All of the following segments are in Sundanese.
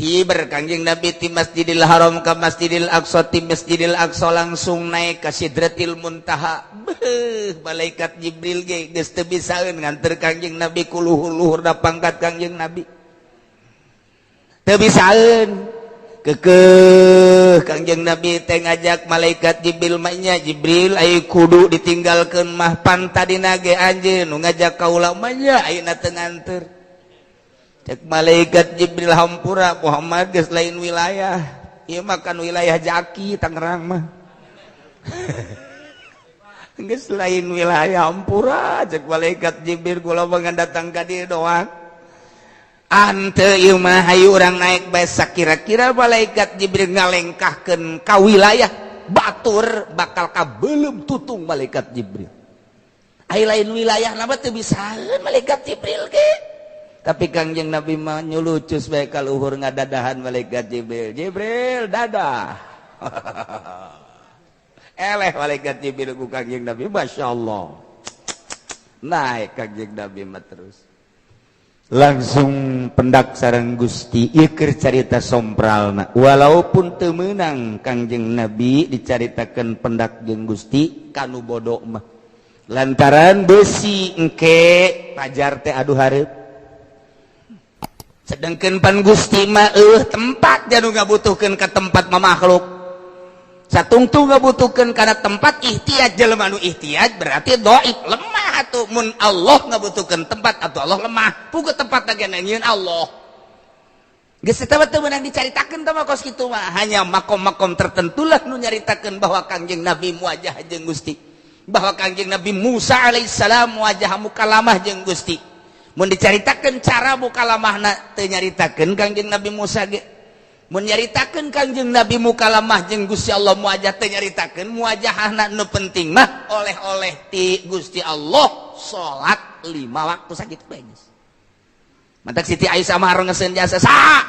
Hiber Kangjeng Nabi ti Masjidil Haram ka Masjidil Aqsa, ti Masjidil Aqsa langsung naik ka Sidratil Muntaha. Beuh, malaikat Jibril ge geus teu bisaeun nganter Kangjeng Nabi ku luhur-luhur da pangkat Kangjeng Nabi. Teu bisaeun. Kekeh Kangjeng Nabi teh ngajak malaikat Jibril mah nya, Jibril aya kudu ditinggalkeun mah pan tadina ge anjeun nu ngajak kaula mah nya ayeuna teu nganter. Cek malaikat Jibril hampura Muhammad geus lain wilayah. Ieu mah kan wilayah Jaki Tangerang mah. Geus lain wilayah hampura cek malaikat Jibril kula mah ngan datang ka dieu doang. Ante ieu mah hayu urang naik bae sakira-kira malaikat Jibril ngalengkahkeun ka wilayah batur bakal kabeuleum tutung malaikat Jibril. Ai lain wilayah mah teu bisaeun malaikat Jibril ge. Tapi Kangjeng Nabi mah nyulucus bae ka luhur ngadadahan malaikat Jibril. Jibril dadah. Eleh malaikat Jibril ku Kangjeng Nabi, Masya Allah. Naik Kangjeng Nabi mah terus. Langsung pendak sareng Gusti ieu keur carita sompralna. Walaupun teu meunang Kangjeng Nabi dicaritakeun pendak jeung Gusti kanu bodoh mah. Lantaran besi engke pajar teh aduh hareup. Sedangkan pan Gusti mah tempat janu ngabutuhkeun ka tempat mah makhluk. Satungtung ngabutuhkeun kana tempat ihtiyaj jelema nu ihtiyaj berarti dhaif lemah atuh mun Allah ngabutuhkeun tempat atuh Allah lemah. Puguh tempat lagi nyieun Allah. Geus eta mah teu meunang dicaritakeun teh mah kos kitu mah hanya makom-makom tertentulah nu nyaritakeun bahwa Kangjeng Nabi muwajah jeung Gusti. Bahwa Kangjeng Nabi Musa alaihissalam muwajah mukalamah jeung Gusti. Mun dicaritakeun cara mukalamahna teu nyaritakeun Kangjeng Nabi Musa ge. Mun nyaritakeun Kangjeng Nabi mukalamah jeung Gusti Allah muwajah teu nyaritakeun muwajahna nu penting mah oleh-oleh ti Gusti Allah salat 5 waktu sakitu bae geus. Mantak Siti Aisyah mah ngeseun jasa saha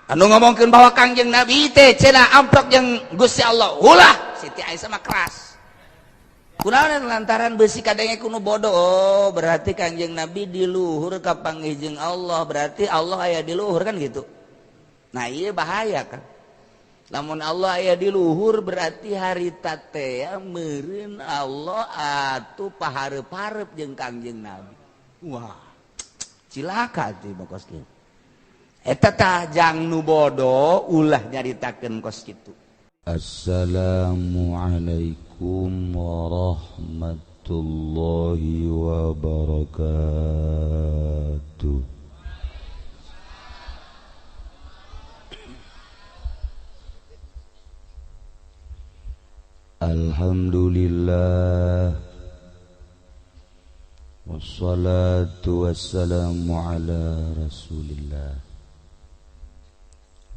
anu ngomongkeun bahwa Kangjeng Nabi teh cenah amprok jeung Gusti Allah. Ulah Siti Aisyah mah keras. Kunaon lantaran besi kadangnya kuno bodoh. Oh, berarti Kangjeng Nabi di luhur kapanggih jeung Allah, berarti Allah aya di luhur kan gitu. Nah, iya bahaya kan. Lamun Allah aya di luhur berarti harita teh meureun Allah atuh pahareup-hareup jeung Kangjeng Nabi. Wah, cilaka teh kos kieu. Eta tah jang nu bodoh ulah nyaritakeun kos kitu. Assalamualaikum warahmatullahi wabarakatuh. Alhamdulillah wassalatu wassalamu ala rasulillah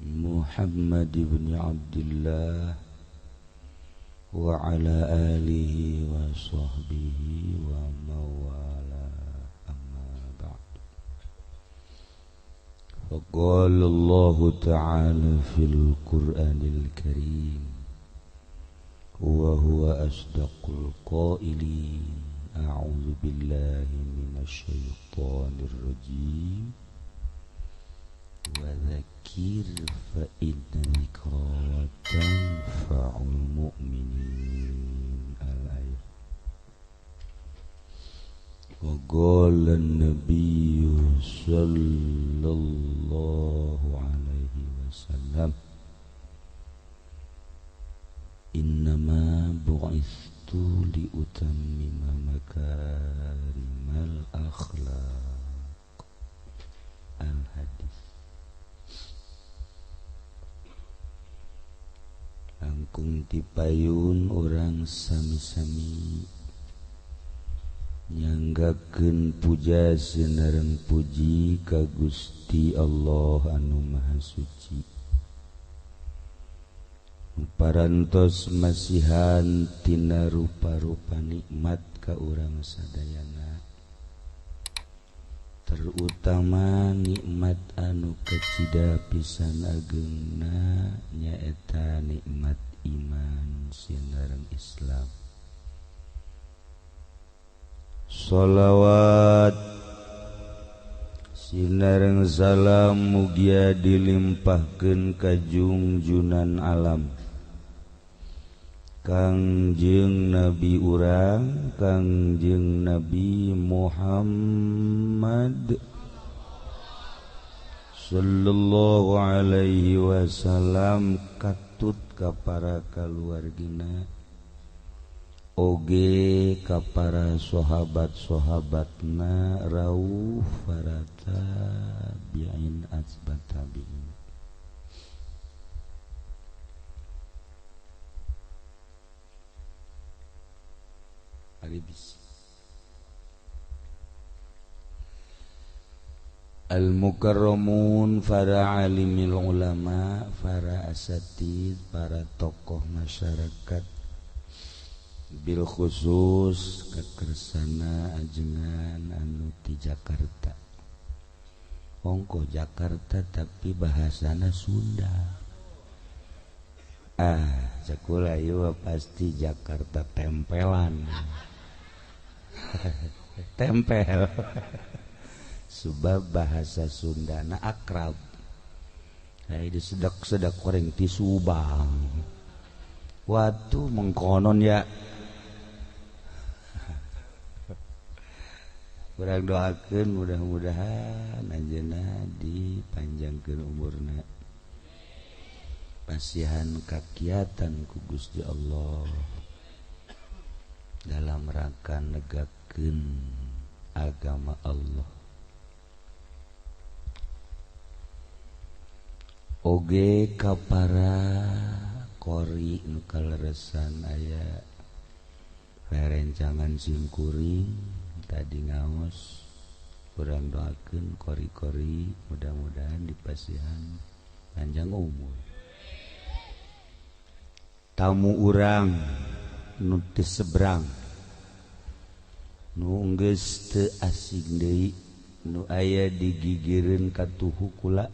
Muhammad ibn Abdillah wa ala alihi wa sahbihi wa mawala, amma ba'd. Faqala Allah ta'ala fil Qur'anil Karim wa huwa asdaqul qailin. A'udzu billahi minasy syaithanir rajim. Wa dzakir fa inna dzikra tanfa'ul mu'minin. Al-ayat. Wa qala an-nabiyyu sallallahu alaihi wasallam innama bu'itstu liutammima makarimal akhlaq. Al-hadis. Langkung tipayun orang sami-sami nyanggakeun puja sinareng puji ka Gusti Allah anu Maha Suci. Parantos masihan tina rupa-rupa nikmat ka urang sadayana, terutama nikmat anu kacida pisan ageungna nyaeta nikmat iman sinareng Islam. Sholawat Sinareng salam mugia dilimpahkeun ka junjunan alam Kangjeng Nabi urang Kangjeng Nabi Muhammad sallallahu alaihi wasallam katut ka para kaluargina oge ka para sahabat-sahabatna rauh para tabi'in asbat tabi'in. Al-mukarramun, para alimil ulama, para asatid, para tokoh masyarakat, bil khusus kekersana ajengan anu di Jakarta. Ongko Jakarta tapi bahasana Sunda. Ah, cakula ieu pasti Jakarta tempelan. Tempel. Sebab bahasa Sundana akrab. Ai disedak-sedak koreng ti Subang. Waktu mengkonon ya. Kurang doakeun mudah-mudahan anjeunna dipanjangkeun umurna. Pasihan kakiatan ku Gusti Allah dalam rangka negakeun agama Allah. Oge ka para qori nu kaleresan aya rerencangan simkuring tadi ngaos, kurang doakeun kori-kori mudah-mudahan dipasihan panjang umur. Tamu urang nu ti seberang nu geus teu asing deui nu aya digigireun katuhu kula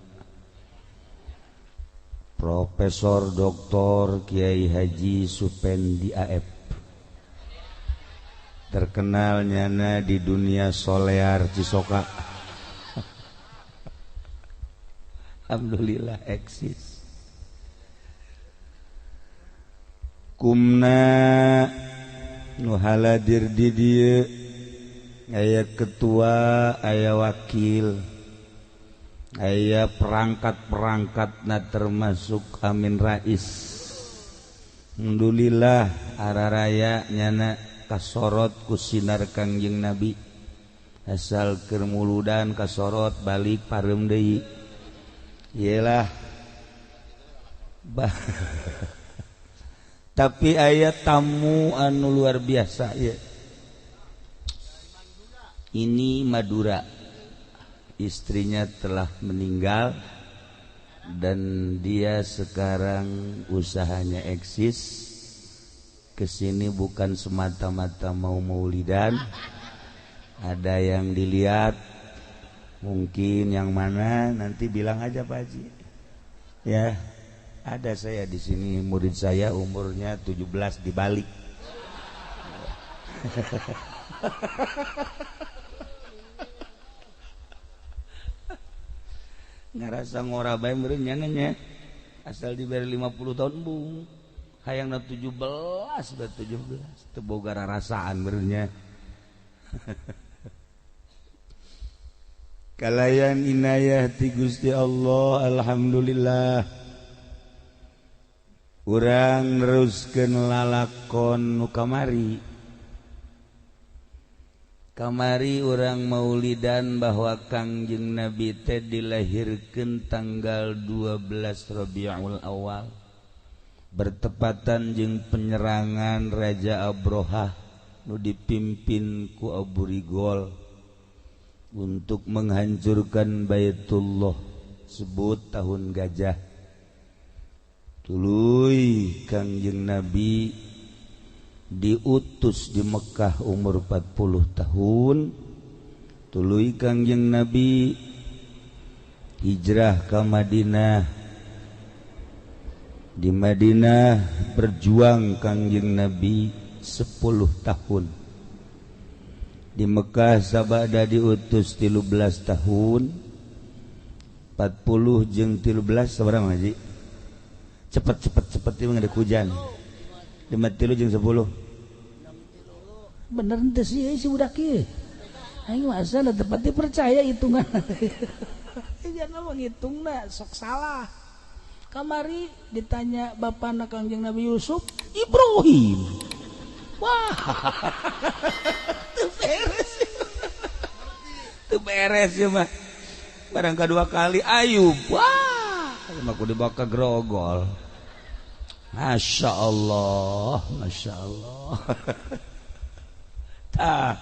Profesor Doktor Kiai Haji Supendi AF, terkenal nyana di dunia solear Cisoka. Alhamdulillah eksis. Kumna nu haladir di dieu aya ketua, aya wakil, aya perangkat-perangkatna termasuk Amin Rais. Alhamdulillah araraya nyana kasorot ku sinar Kangjeng Nabi. Asal keur muludan kasorot balik pareum deui. Iyalah. Tapi aya tamu anu luar biasa ya. Ini Madura. Istrinya telah meninggal dan dia sekarang usahanya eksis. Kesini bukan semata-mata mau maulidan, ada yang dilihat, mungkin yang mana nanti bilang aja Pak Haji. Ya, ada saya di sini, murid saya umurnya 17 dibalik. Ngerasa ngora bae meureun nya, asal diberi 50 tahun bung. Hayangna 17 ber 17 teu boga rarasaan meureun. Kalayan inayah ti Gusti Allah, alhamdulillah. Urang neruskeun lalakon nu kamari. Kamari urang maulidan bahwa Kangjeng Nabi teh dilahirkeun tanggal 12 Rabiul Awal, bertepatan jeung penyerangan Raja Abrohah nu dipimpin ku Abu Rigol untuk menghancurkan Baitullah, sebut tahun gajah. Tuluy Kangjeng Nabi diutus di Mekah umur 40 tahun. Tuluy Kangjeng Nabi hijrah ke Madinah. Di Madinah berjuang Kangjeng Nabi 10 tahun. Di Mekah sabada diutus 13 tahun. 40 jeung 13 sabaraha Haji? Cepet cepet cepet ieu mah hujan. 53 jeung 10. Bener henteu sih si budak ieu. Aing mah asal tepat dipercaya hitungan. Jangan ngitungna sok salah. Kamari ditanya bapana Kangjeng Nabi Yusuf, Ibrahim. Wah. Teu beres. Teu beres ieu mah. Barang kedua kali Ayub. Wah, mah kudu dibawa ke grogol. Masya Allah, Masya Allah. Tah.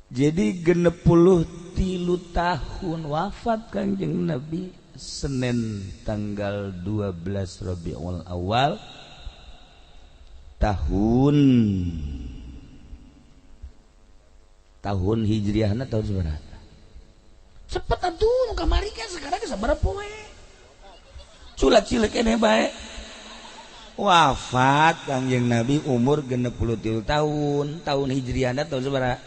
Jadi 63 tahun wafat Kangjeng Nabi Senin tanggal 12 Rabiul Awal tahun Hijriahna tahun sabaraha? Cepet atuh nu kamari kan sekarang geus sabaraha poe. Culat cilik keneh bae. Wafat Kangjeng Nabi umur 63 tahun, tahun Hijriahna tahun sabaraha?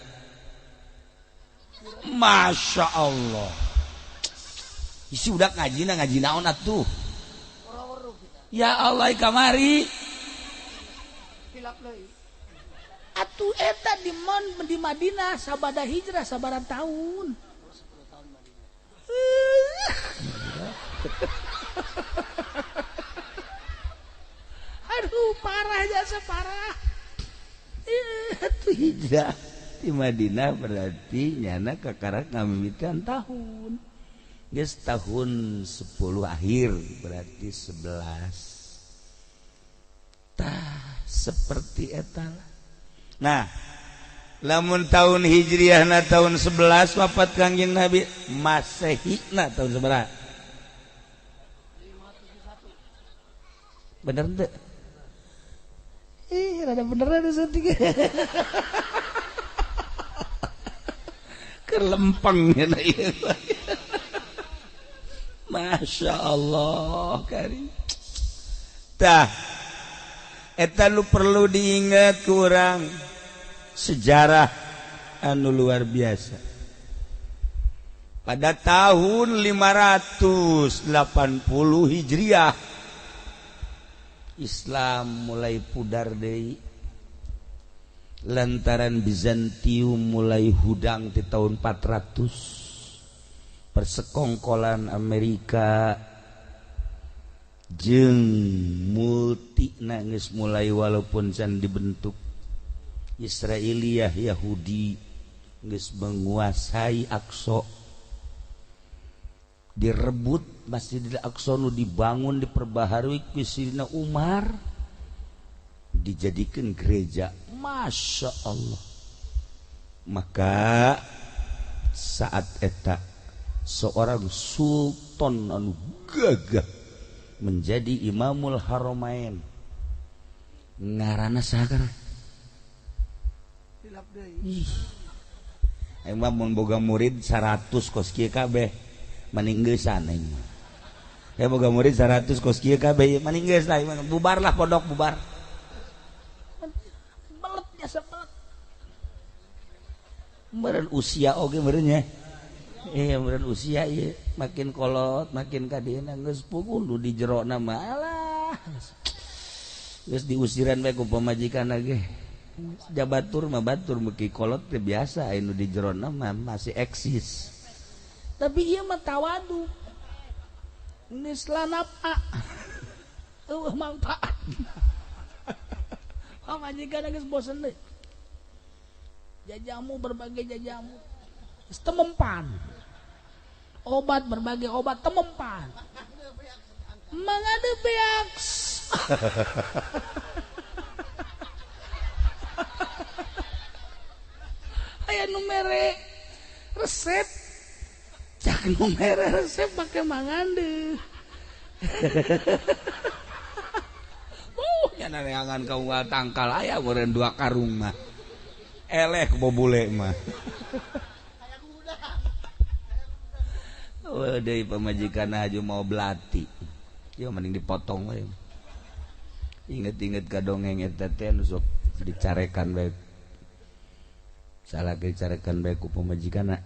Masya Allah. Isi udah ngaji ngaji naon atuh. Ya Allah kamari. Atuh eta di mon di Madinah sabada hijrah sabaraha tahun. Aduh parah jasa parah. Atuh hijrah di Madinah berarti nyana kakarak ngamimitan tahun. Geus tahun 10 akhir berarti 11. Tah seperti eta lah. Nah, lamun tahun Hijriahna tahun 11 wafat Kangjeng Nabi, Masehina tahun sabaraha? Bener teu? Ih, rada bener ada saeutik. Kelempeng nya ieu. Masya Allah karim. Tah eta lu perlu diingat kurang sejarah anu luar biasa. Pada tahun 580 Hijriah Islam mulai pudar deui lantaran Bizantium mulai hudang di tahun 400. Persekongkolan Amerika jeung multi nangis mulai walaupun can dibentuk Israiliyah Yahudi geus menguasai Aqsa, direbut Masjidil Aqsa nu dibangun diperbaharui ku Sayyidina Umar dijadikan gereja. Masya Allah. Maka saat eta seorang sultan anu gagah menjadi Imamul Haramain. Ngaranna saha? Ih. Aing mah mun boga murid 100 kos kieu kabeh maninggeusan aing mah. Ya boga murid 100 kos kieu kabeh maninggeus lah, bubarlah pondok bubar. Belet jasa belet. Meureun usia oge meureun nya. Iya meureun usia ieu makin kolot makin ka dieuna geus puguh nu di jerona mah alah. Geus diusiran bae ku pamajikan ge. Jabatur mah batur meuki kolot teh biasa anu di jerona mah masih eksis. Tapi ieu mah tawadu. Geus lanapa. Eueuh manfaat. Pamajikan geus bosen deui. Jajamu berbagai jajamu. Geus temempan. Obat berbagai obat temempan. Mangade beak. Aya nu mere resep. Cak nu mere resep make mangande. Nya neangan ka unggal tangkal aya meureun 2 karung mah. Eleh bobule mah. Oh, deui pamajikan aju mau belati. Ya mending dipotong we. Inget-inget ka dongeng eta teh nu sok dicarekan bae. Salah dicarekan bae ku pamajikanna.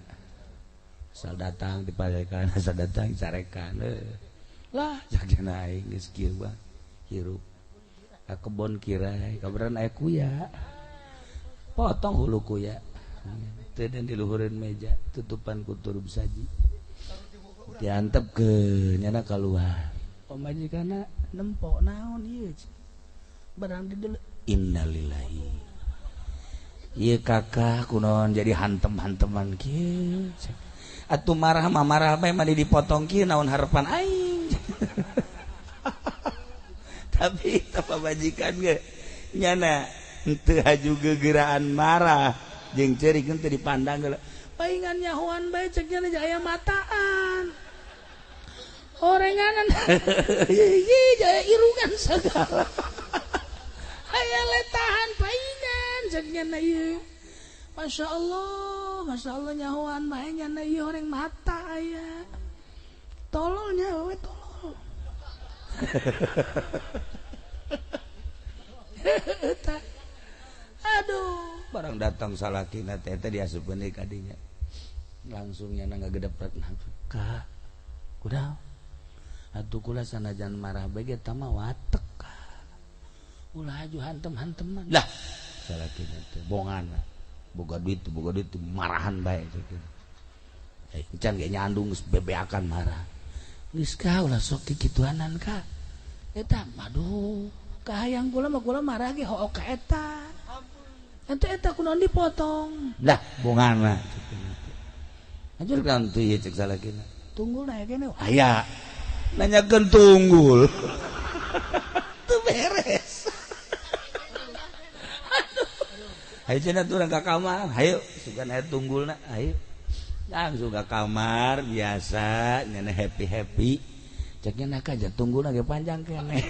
Asal datang diparekan, asal datang carekan. Lah jagana aing geus kieu bah hirup. Ka kebon kirai, kabaran aya kuya. Potong hulu kuya. Teu dan diluhureun meja, tutupan ku turub saji. Diantepkeun nyana kaluar. Pamajikanna nempo naon ieu? Barang didelek. Innalillahi. Ieu kakak kunaon jadi hantem-hanteman kieu. Atuh marah mah marah bae mah dipotong kieu naon harapan aing. Tapi eta pamajikan ge nyana henteu haju gegeraan marah jeung ceurik henteu dipandang geula. Paingan nyahoan bae cek nya aya mataan. Orenganan ieu jaya irungan sagala. Aya letahan paingan cek nya ieu. Masya Allah nyahoan bae nya ieu horeng mata aya. Tololnya we tolol. Aduh, barang datang salakina teh teh diasupkeun deui ka dinya. Langsung nya ngagedepret ka. Kudaon? Atuh kula sanajan marah bae ge eta mah watek. Ulah aju hantem-hanteman. Lah, salakina teh bongan. Boga duit marahan bae cek. Encan ge nyandung geus bebeakan marah. Geus ka ulah sok kikituanan ka. Eta aduh, kahayang kula mah kula marah ge hook ka eta. Ente eta kunaon dipotong. Lah, bongana cek. Anjur kan teu ieu cek salakina. Tunggul na kene. Aya. Nanyakeun tunggul. Teu beres. Ayo cenah turun ka kamar, hayu sugan aya tunggulna, hayu. Langsung ka kamar biasa nyana happy-happy. Ceknya nak aja tunggulna ge panjang keneh.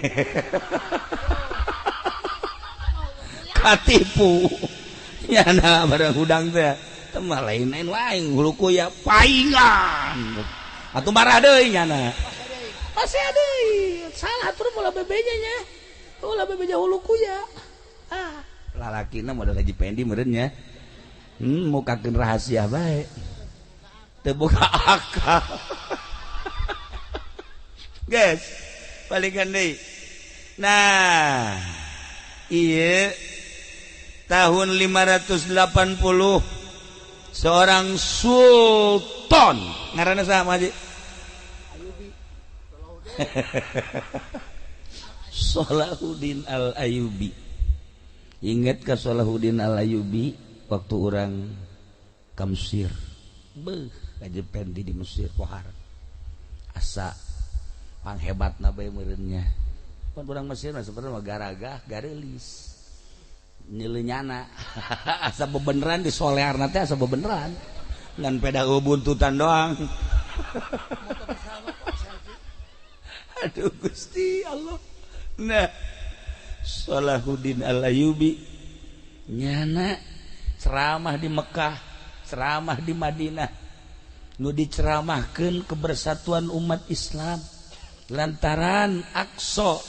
Katipu. Nyana barang hudang teh. Teu mah lain-lain wae hulu kuya paingan. Atuh marah deui nyana. Masih deui. Salah atur ulah bebeja nya. Ulah bebeja hulu kuya. Ah. Lalakina modal Haji Pendi meureun nya. Mukakeun rahasia bae. Teu boga akal. Guys, balikan deui. Nah, ieu tahun 580 seorang sultan ngaranna saha Haji? Ayubi. Salahuddin Al-Ayyubi. Ingat ka Salahuddin Al-Ayyubi waktu orang ka Mesir. Beuh, Haji Pendi di Mesir pohar. Asa panghebatna bae meureun nya. Pan urang Mesir mah sebenarnya mah garagah, gareulis. Nyeleunyana. Asa bebeneran di solearna teh asa bebeneran. Ngan peda buntutan doang. Aduh Gusti Allah. Nah, Salahuddin Al-Ayyubi nyana ceramah di Mekah, ceramah di Madinah. Nu diceramahkeun kebersatuan umat Islam lantaran Aqsa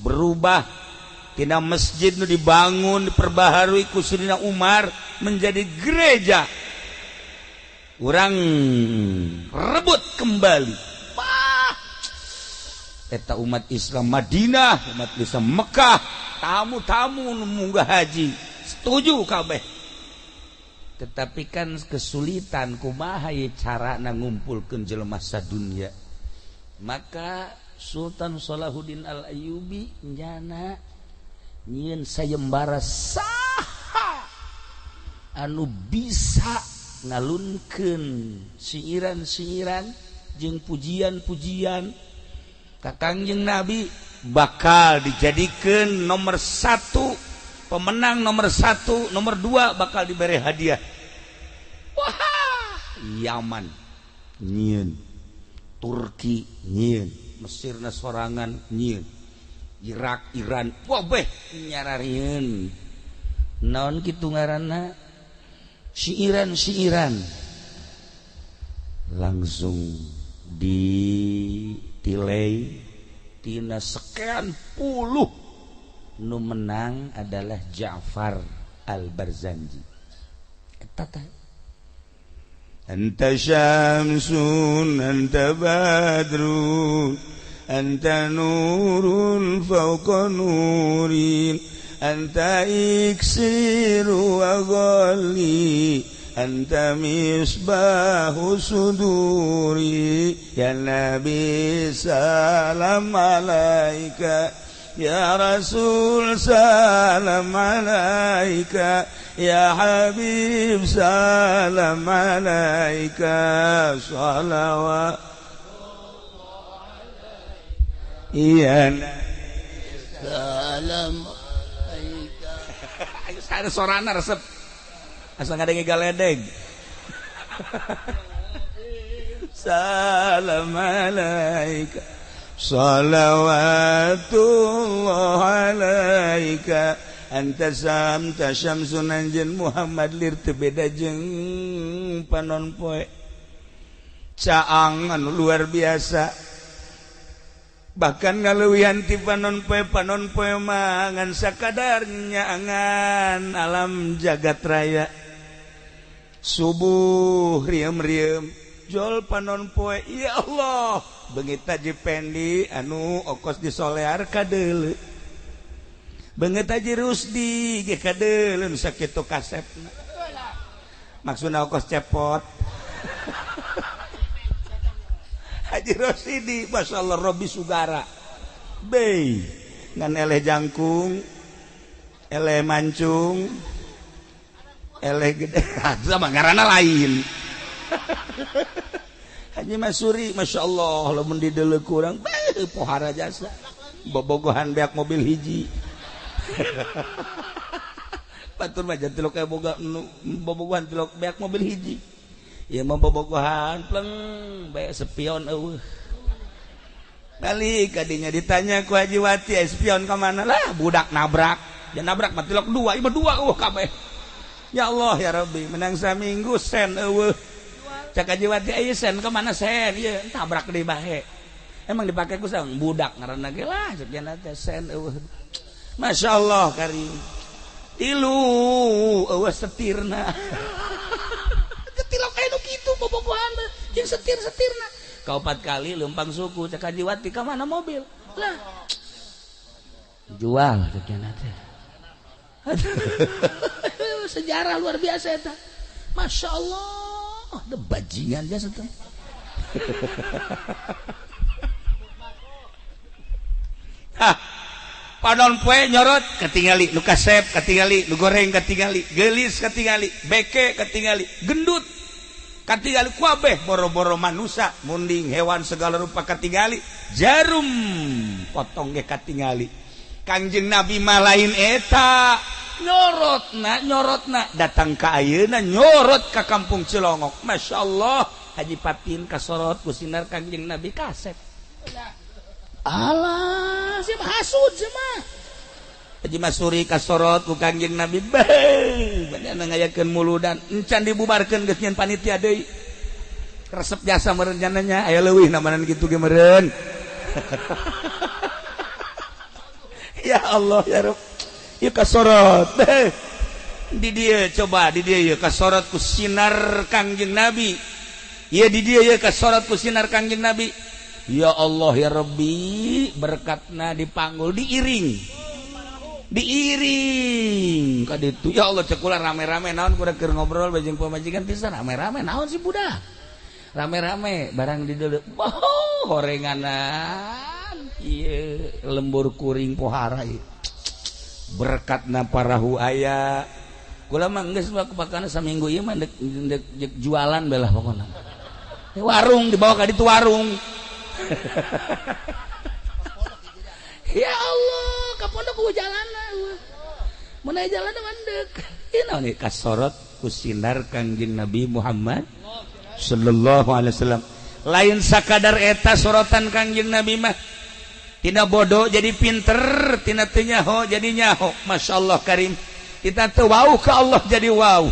berubah tina masjid nu dibangun diperbaharui ku Sayyidina Umar menjadi gereja. Urang rebut kembali. Wah, eta umat Islam Madinah, umat Islam Mekah, tamu-tamu nu munggah haji setuju kabeh. Tetapi kan kesulitan kumaha ye carana ngumpulkeun jelema sadunya. Maka Sultan Salahuddin Al-Ayyubi nyana nyieun sayembara saha anu bisa ngalunkeun siiran-siiran jeung pujian-pujian ka Kangjeng Nabi bakal dijadikeun nomor 1 pemenang nomor 1, nomor 2 bakal diberi hadiah. Wah, Yaman nyieun, Turki nyieun, Mesirna sorangan nyieun, Irak, Iran, wah beh nyararieun. Naon kitu ngaranna? Siiran-siiran langsung ditilai tina sekian puluh. Nu menang adalah Ja'far Al-Barzanji. Eta teh. Anta syamsun anta badrun anta nurun fawqa nurin anta iksiru wa ghali anta misbahu suduri ya nabi salam alaika ya rasul salam alaika ya habib salam alaika salawat iya salam alaika. Ada sorana resep asal ngadenge galedeg. Salam alaika salawatullah alaika anta samta syamsun anjeun Muhammad lir teu beda jeung panon poe caang anu luar biasa bahkan ngaleuwihan ti panon poe mah ngan sakadar nyaangan alam jagat raya subuh riem-riem jol panon poe ya Allah beungit Haji Pendi anu okos di solear kadeuleu beungit Haji Rusdi ge kadeuleu nu sakitu kasepna maksudna okos cepot Haji Rosidi masyaallah Robi Sugara bei ngan eleh jangkung eleh mancung eleh gede sama ngaranna lain Haji Masuri Masya Allah lamun dideuleu kurang beuh pohara jasa bobogohan beak mobil hiji batur mah jantilok kayak boga bobogohan tilok beak mobil hiji ieu mah bobogohan pleng bae spion eueuh balik kadinya ditanya ku Haji Wati spion ka mana lah budak nabrak dia nabrak mah tilok dua ieu mah dua eueuh kabeh ya Allah ya Rabbi menang saminggu sen eueuh cak Haji Wati ieu sen ka mana sen ieu tabrak deui bahe emang dipake ku sang budak ngaranna ge lah cek nya teh sen eueuh Masya Allah karim tilu eueuh setirna tilok aya nu kitu bobogohan jeung setir-setirna kaopat kali leumpang suku cak Haji Wati ka mana mobil lah jual cek nya teh sejarah luar biasa eta Masya Allah ada bajingan jasa teh hah panon poe nyorot katingali nu kasep katingali nu goreng katingali geulis katingali beke katingali gendut katingali kuabeh boro-boro manusia munding hewan segala rupa katingali jarum potong ge katingali Kangjeng Nabi mah lain eta nyorotna datang ka ayeuna nyorot ka kampung Cilongok Masya Allah Haji Patin kasorot ku sinar Kangjeng Nabi kasep alah si hasud si mah Haji Masuri kasorot ku Kangjeng Nabi beuh banyana ngayakeun muludan encan dibubarkeun geus nyeun panitia deui resep jasa meureun nya aya leuwih namanan kitu ge meureun ya Allah ya Rabb ieu kasorot di dieu coba di dieu ieu kasorot ku sinar Kangjeng Nabi ieu di dieu ieu kasorot ku sinar Kangjeng Nabi ya Allah ya Rabbi berkatna dipanggul diiring diiring ka ditu ya Allah cek kula rame-rame naon kuda keur ngobrol jeung pamajikan pisan rame-rame naon sih budak rame-rame barang di deuleu oh horenganan ieu lembur kuring pohara ieu berkatna parahu aya kula mah geus mah bakana saminggu ieu mah dek jualan belah pokona warung dibawa ka ditu warung ya Allah ka pondok ku jalanna mun aya jalanna mandek ieu naon ieu kasorot ku sinar Kangjeng Nabi Muhammad sallallahu alaihi wasallam lain sakadar eta sorotan Kangjeng Nabi mah tina bodoh jadi pinter tina teu nyaho jadi nyaho Masya Allah karim kita teu wau ka Allah jadi wau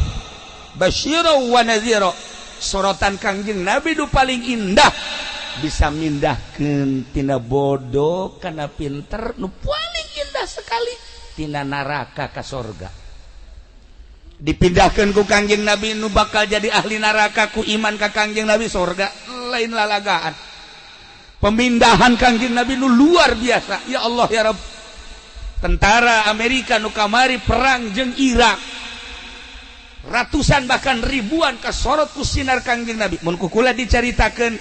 basyira wa nadhira sorotan Kangjeng Nabi du paling indah bisa mindahkeun tina bodoh kana pinter nu paling indah sekali tina neraka ka sorga. Dipindahkeun ku Kangjeng Nabi nu bakal jadi ahli neraka ku iman ka Kangjeng Nabi sorga lain lalagaan. Pemindahan Kangjeng Nabi nu luar biasa. Ya Allah ya Rabb. Tentara Amerika nu kamari perang jeung Irak. Ratusan bahkan ribuan kasorot ku sinar Kangjeng Nabi. Mun ku kula dicaritakeun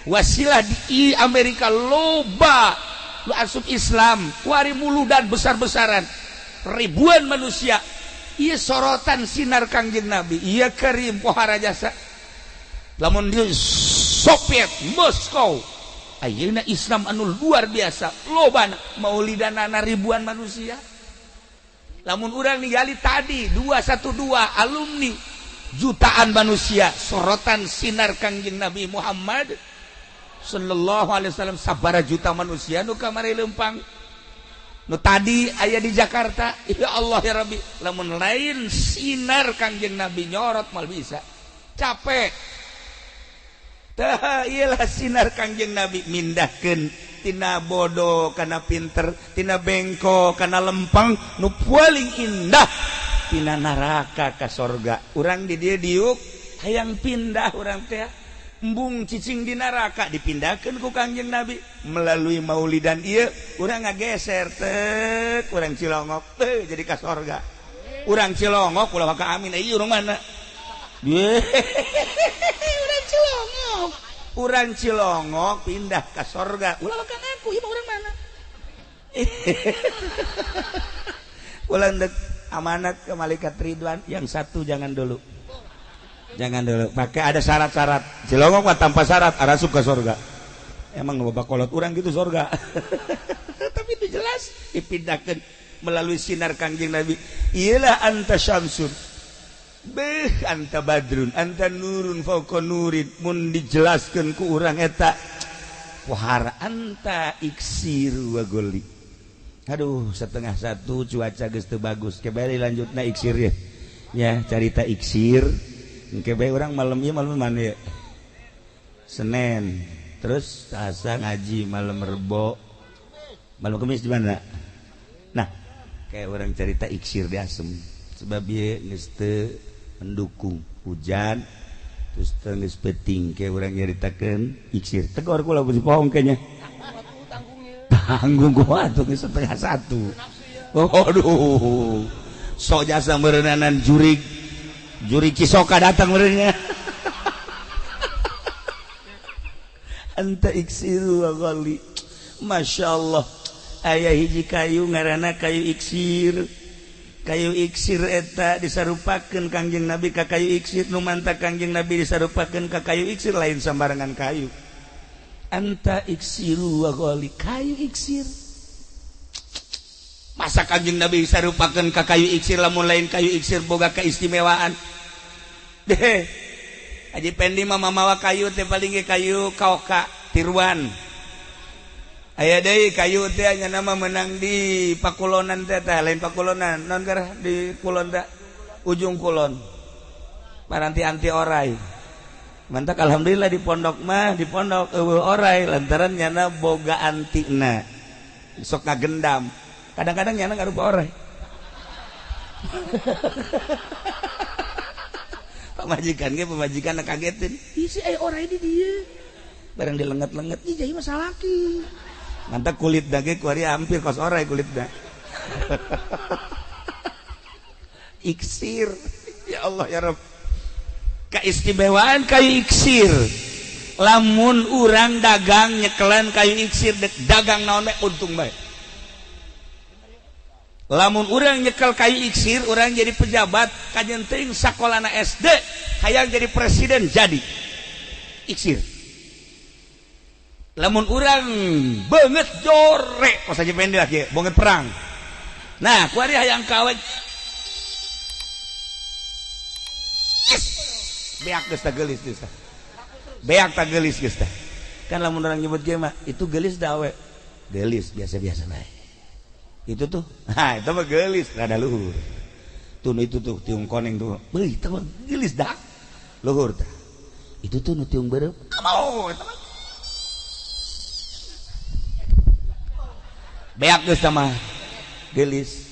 wasilah di Amerika loba lu asup Islam, kuari muludan besar-besaran. Ribuan manusia. Ieu sorotan sinar Kangjeng Nabi. Ieu karim pohara jasa. Lamun di Soviet, Moskow, ayeuna Islam anu luar biasa, loba maulidanana ribuan manusia. Lamun urang ningali tadi 212 alumni jutaan manusia sorotan sinar Kangjeng Nabi Muhammad sallallahu alaihi wasallam sabara juta manusia nu kamari leumpang. Nu tadi aya di Jakarta, ya Allah ya Rabbi, lamun lain sinar Kangjeng Nabi nyorot mal bisa. Capek. Tah iyalah sinar Kangjeng Nabi mindahkeun tina bodoh kana pinter, tina bengko kana lempeng, nu paling indah tina neraka ka sorga. Urang di dieu diuk hayang pindah urang teh embung cicing di neraka dipindahkeun ku Kangjeng Nabi melalui maulidan ieu urang ngageser teh urang Cilongok teh jadi ka sorga. Urang Cilongok ulah ka amin ieu urang mana? Urang Cilongok. Urang Cilongok pindah ke sorga. Ulah ka ngaku ieu mah urang mana? Ulah ndek amanat ke malaikat Ridwan yang satu jangan dulu. Jangan dulu, pakai ada syarat-syarat. Cilongok mah tanpa syarat arasup ke sorga. Emang bapak kolot urang gitu sorga. Tapi itu jelas dipindahkan melalui sinar Kangjeng Nabi. Iyalah anta syamsun. Beh anta badrun, anta nurun fauqa nurin. Mun dijelaskeun ku urang eta pohara anta iksir wa goli. Aduh, 12:30 cuaca geus teu bagus. Kebari lanjutna iksir ya. Ya, carita iksir. Engke bae urang malam ieu malam mana ya? Senin. Terus Selasa ngaji, malam Rebo. Malam Kamis di mana? Nah, kayak orang cerita iksir di asem. Sebab ieu geus teu mendukung hujan terus teu geus peuting kayak urang nyaritakeun iksir. Tegor kula beusi pohong kayaknya. Tanggung gua atuh geus 12:30. Aduh. Sok jasa meureunanan jurig. Juri Cisoka datang merenya. Anta iksiru wa ghali. Masya Allah. Aya hiji kayu ngaranna kayu iksir. Kayu iksir eta disarupakeun Kangjeng Nabi ka kayu iksir. Nu manta Kangjeng Nabi disarupakeun ka kayu iksir lain sambarangan kayu. Anta iksiru wa ghali. Kayu iksir. Masa Kangjeng Nabi disarupakeun ka kayu iksir lamun lain kayu iksir boga keistimewaan. Deh. Haji Pendi mah mamawa kayu teh paling ge kayu kaoka tiruan. Aya deui kayu teh nya nama menang di pakulonan teh tah lain pakulonan non garah di kulon teh ujung kulon. Paranti anti orai. Mantak alhamdulillah di pondok mah di pondok eueuh orai lantaran nyana boga antina. Sok ngagendam. Kadang-kadang nyana ngarupa orai. Pamajikan ge pamajikan kagetin. Ih si aya orai di dieu. Barang dilenget-lenget, ih jadi masalah salaki. Mantap kulit dage kuari hampir kos orai kulitna. Iksir. Ya Allah ya Rabb. Keistimewaan kayu iksir. Lamun urang dagang nyekelan kayu iksir dek dagang naon bae untung bae. Lamun urang nyekel kayu iksir, urang jadi pejabat, kajen teuing sakolana SD, hayang jadi presiden jadi. Iksir. Lamun urang beungeut jore, kos aja pendek lagi, beungeut perang. Nah, kuari hayang kawe. Beak geus tah geulis geus tah. Beak tah geulis geus tah. Kan lamun urang nyebut ge mah, itu geulis da awe. Geulis biasa-biasa bae. Itu tuh, nah itu mah geulis rada luhur. Tuh itu tuh tiung koneng tuh. Beuh, itu mah geulis dah. Luhur tah. Itu tuh nu tiung beureum. Mau eta mah. Beak geus tah mah. Geulis.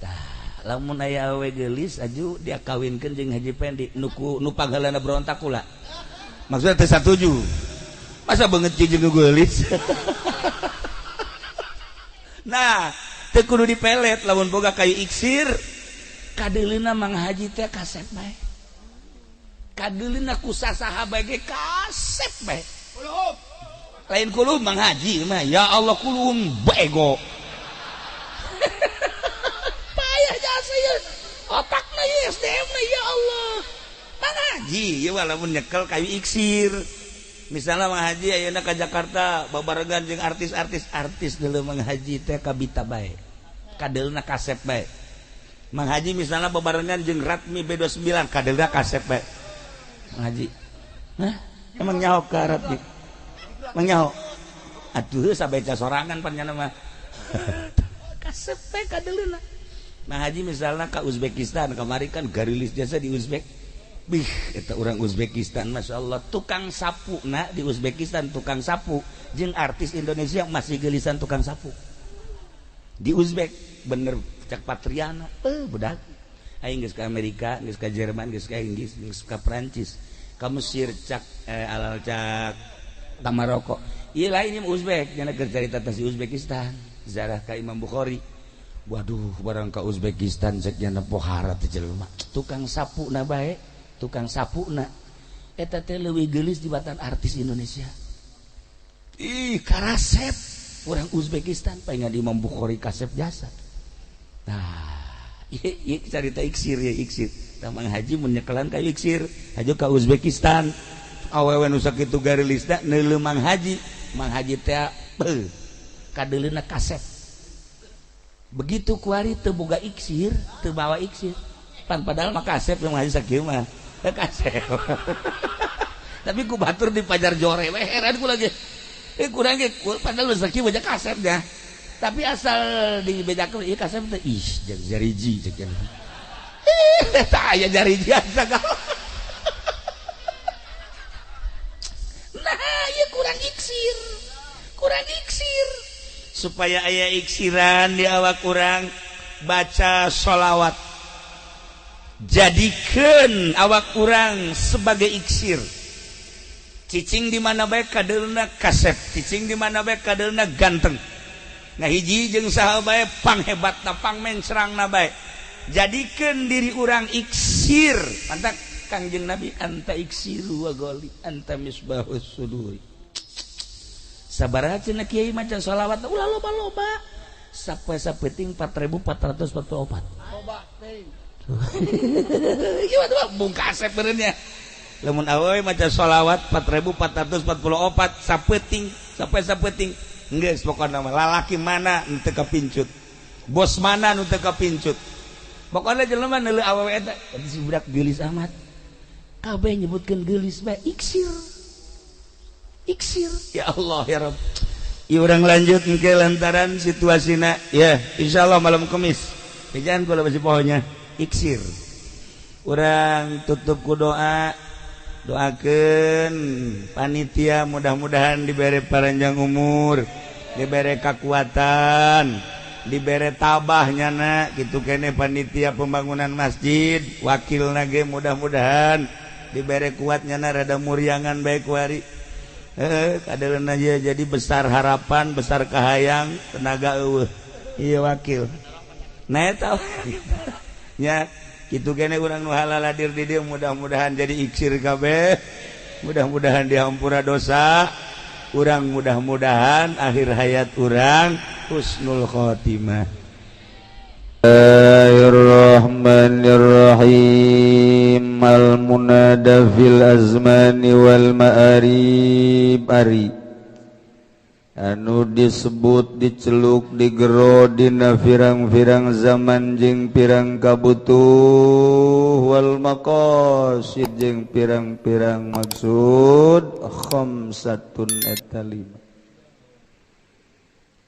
Tah, Lamun aya awewe geulis aju dia kawinkeun jeung Haji Pendi nu nu pangheulana berontak kula. Maksudnya teu satuju. Masa beungeut jeung geulis. Nah, teu kudu dipelet lamun boga kayu iksir. Kadeuleuna Mang Haji teh kasep bae. Kadeuleuna ku sasaha bae ge kasep bae. Lain kulum Mang Haji mah, ya Allah kulum bego. Payah jasa ya. Otakna ya SDM na ya Allah. Mang Haji ya walaupun nyekel kayu iksir. Misalnya Mang Haji ayeuna ka Jakarta babarengan jeung artis-artis, artis deuleu Mang Haji teh kabita bae. Kadeulna kasep bae. Mang Haji misalnya babarengan jeung Ratmi B29 kadeulna kasep bae. Mang Haji. Hah? Emang nyaho ka Ratmi? Emang nyaho? Aduh sabeca sorangan pan nyana mah. Kasep bae kadeulna. Mang Haji misalnya ka Uzbekistan kamari kan garilis jasa di Uzbek. Bih, eta urang Uzbekistan Masya Allah tukang sapu na di Uzbekistan tukang sapu jeung artis Indonesia masih gelisan tukang sapu di Uzbek bener cak Patriana budak aing geus ka Amerika geus ka Jerman geus ka Inggris geus ka Prancis ka Mesir cak alal cak ka Maroko ieu lain ieu Uzbek nya keur carita teh si Uzbekistan zarah ka Imam Bukhari. Waduh barang ka Uzbekistan cek nya pohara teh jelema tukang sapu na bae tukang sapu na eta teh leuwih geulis dibatan artis Indonesia. Ih karasep urang Uzbekistan pengen di Imam Bukhari kasep jasa. Nah ieu carita iksir ya iksir. Tah Mang Haji mun nyekelan ka iksir hajo ka Uzbekistan awewe nu sakitu garilisna neuleuh Mang Haji. Mang Haji teh beuh kadeuleuna kasep. Begitu kuari teu boga iksir, teu bawa iksir. Pan padahal mah kasep Mang Haji sakieu mah. Kasep. Tapi ku batur di pajar jore we heran ku lagi. Kurang ge padahal nu sakieu mah kasep nya. Tapi asal dibedakeun ieu kasep teh ih jariji cek nya. Ih tah aya jariji sagala. Nah, ieu kurang iksir. Kurang iksir. Supaya aya iksiran di awak kurang baca sholawat. Jadikeun awak urang sebagai iksir. Cicing di mana bae kadeulna kasep, cicing di mana bae kadeulna ganteng. Nah hiji jeung saha bae panghebatna pangmencrangna bae. Jadikeun diri urang iksir. Pantak Kangjeng Nabi anta iksiru wa goli anta misbahus suduri. Sabaraha cenah kiai maca sholawat ulah loba-loba. Sapoe sapenting 4444. Loba teuing. Gimana bung kasep benernya. Lamun awewe maca sholawat 4444 sapeting sampai sapeting geus pokona mah lalaki mana nu teu kapincut, bos mana nu teu kapincut, pokona jelema neuleuh awewe eta si budak geulis amat kabeh nyebutkeun geulis bae iksir iksir. Ya Allah ya Rabb. Ieu urang lanjut engke lantaran situasina ya insyaallah malam Kamis bejaan kula besi pohonya iksir. Urang tutup ku doa, doakeun panitia mudah-mudahan dibere panjang umur, dibere kekuatan, dibere tabah nyana kitu kene panitia pembangunan masjid, wakilna ge mudah-mudahan dibere kuat nyana rada muriangan bae kuari. Kadeulna jadi besar harapan, besar kahayang, tenaga eueuh. Ieu wakil. Nah eta nya kitu kene urang nu halal hadir di dieu mudah-mudahan jadi iksir kabeh, mudah-mudahan dihampura dosa urang, mudah-mudahan akhir hayat urang husnul khotimah. Bismillahirrahmanirrahim. Al munada fil azmani wal ma'arib ari anu disebut diceluk digero dina pirang-pirang zaman jeung pirang kabutuh wal maqasid jeung pirang-pirang maksud khamsatun eta lima.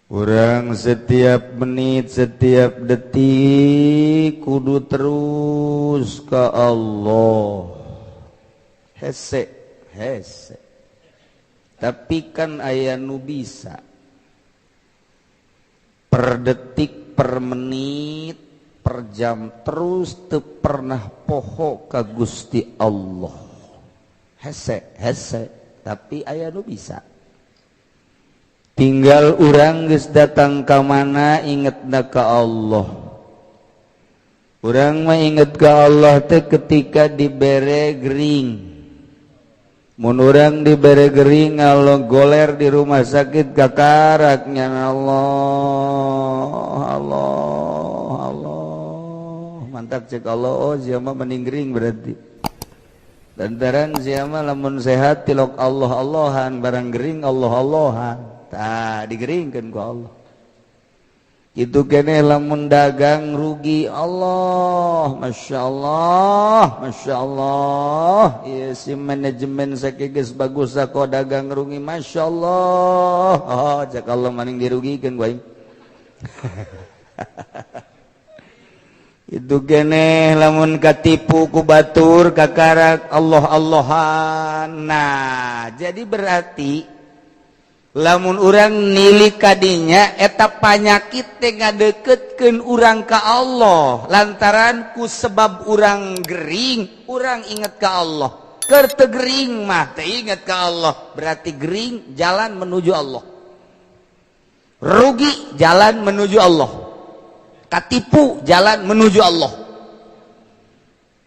Urang setiap menit setiap detik kudu terus ka Allah. Hese hese. Tapi kan aya nu bisa per detik, per menit, per jam terus teu pernah poho ka Gusti Allah. Hese hese tapi aya nu bisa. Tinggal urang geus datang ka mana ingetna ka Allah. Urang mah inget ka Allah teh ketika dibere gering. Mun urang dibere gering Allah goler di rumah sakit kakaraknya Allah Allah Allah. Mantap cek Allah, oh sia mah mending gering berarti. Lantaran sia mah lamun sehat tilok Allah Allahan, barang gering Allah Allahan. Tah digeringkeun ku Allah. Itu kene lamun dagang rugi Allah, Masya Allah, Masya Allah. Iya si manajemen sakieu geus bagus kok dagang rugi, Masya Allah. Oh, cek Allah maning dirugikeun ku aing. Itu kene lamun katipu ku batur kakarak Allah Allahan. Nah, jadi berarti lamun urang nilik kadinya eta panyakit teh ngadeketkeun urang ka Allah lantaran ku sebab urang gering urang inget ka Allah. Keur teu gering mah teu inget ka Allah, berarti gering jalan menuju Allah, rugi jalan menuju Allah, katipu jalan menuju Allah.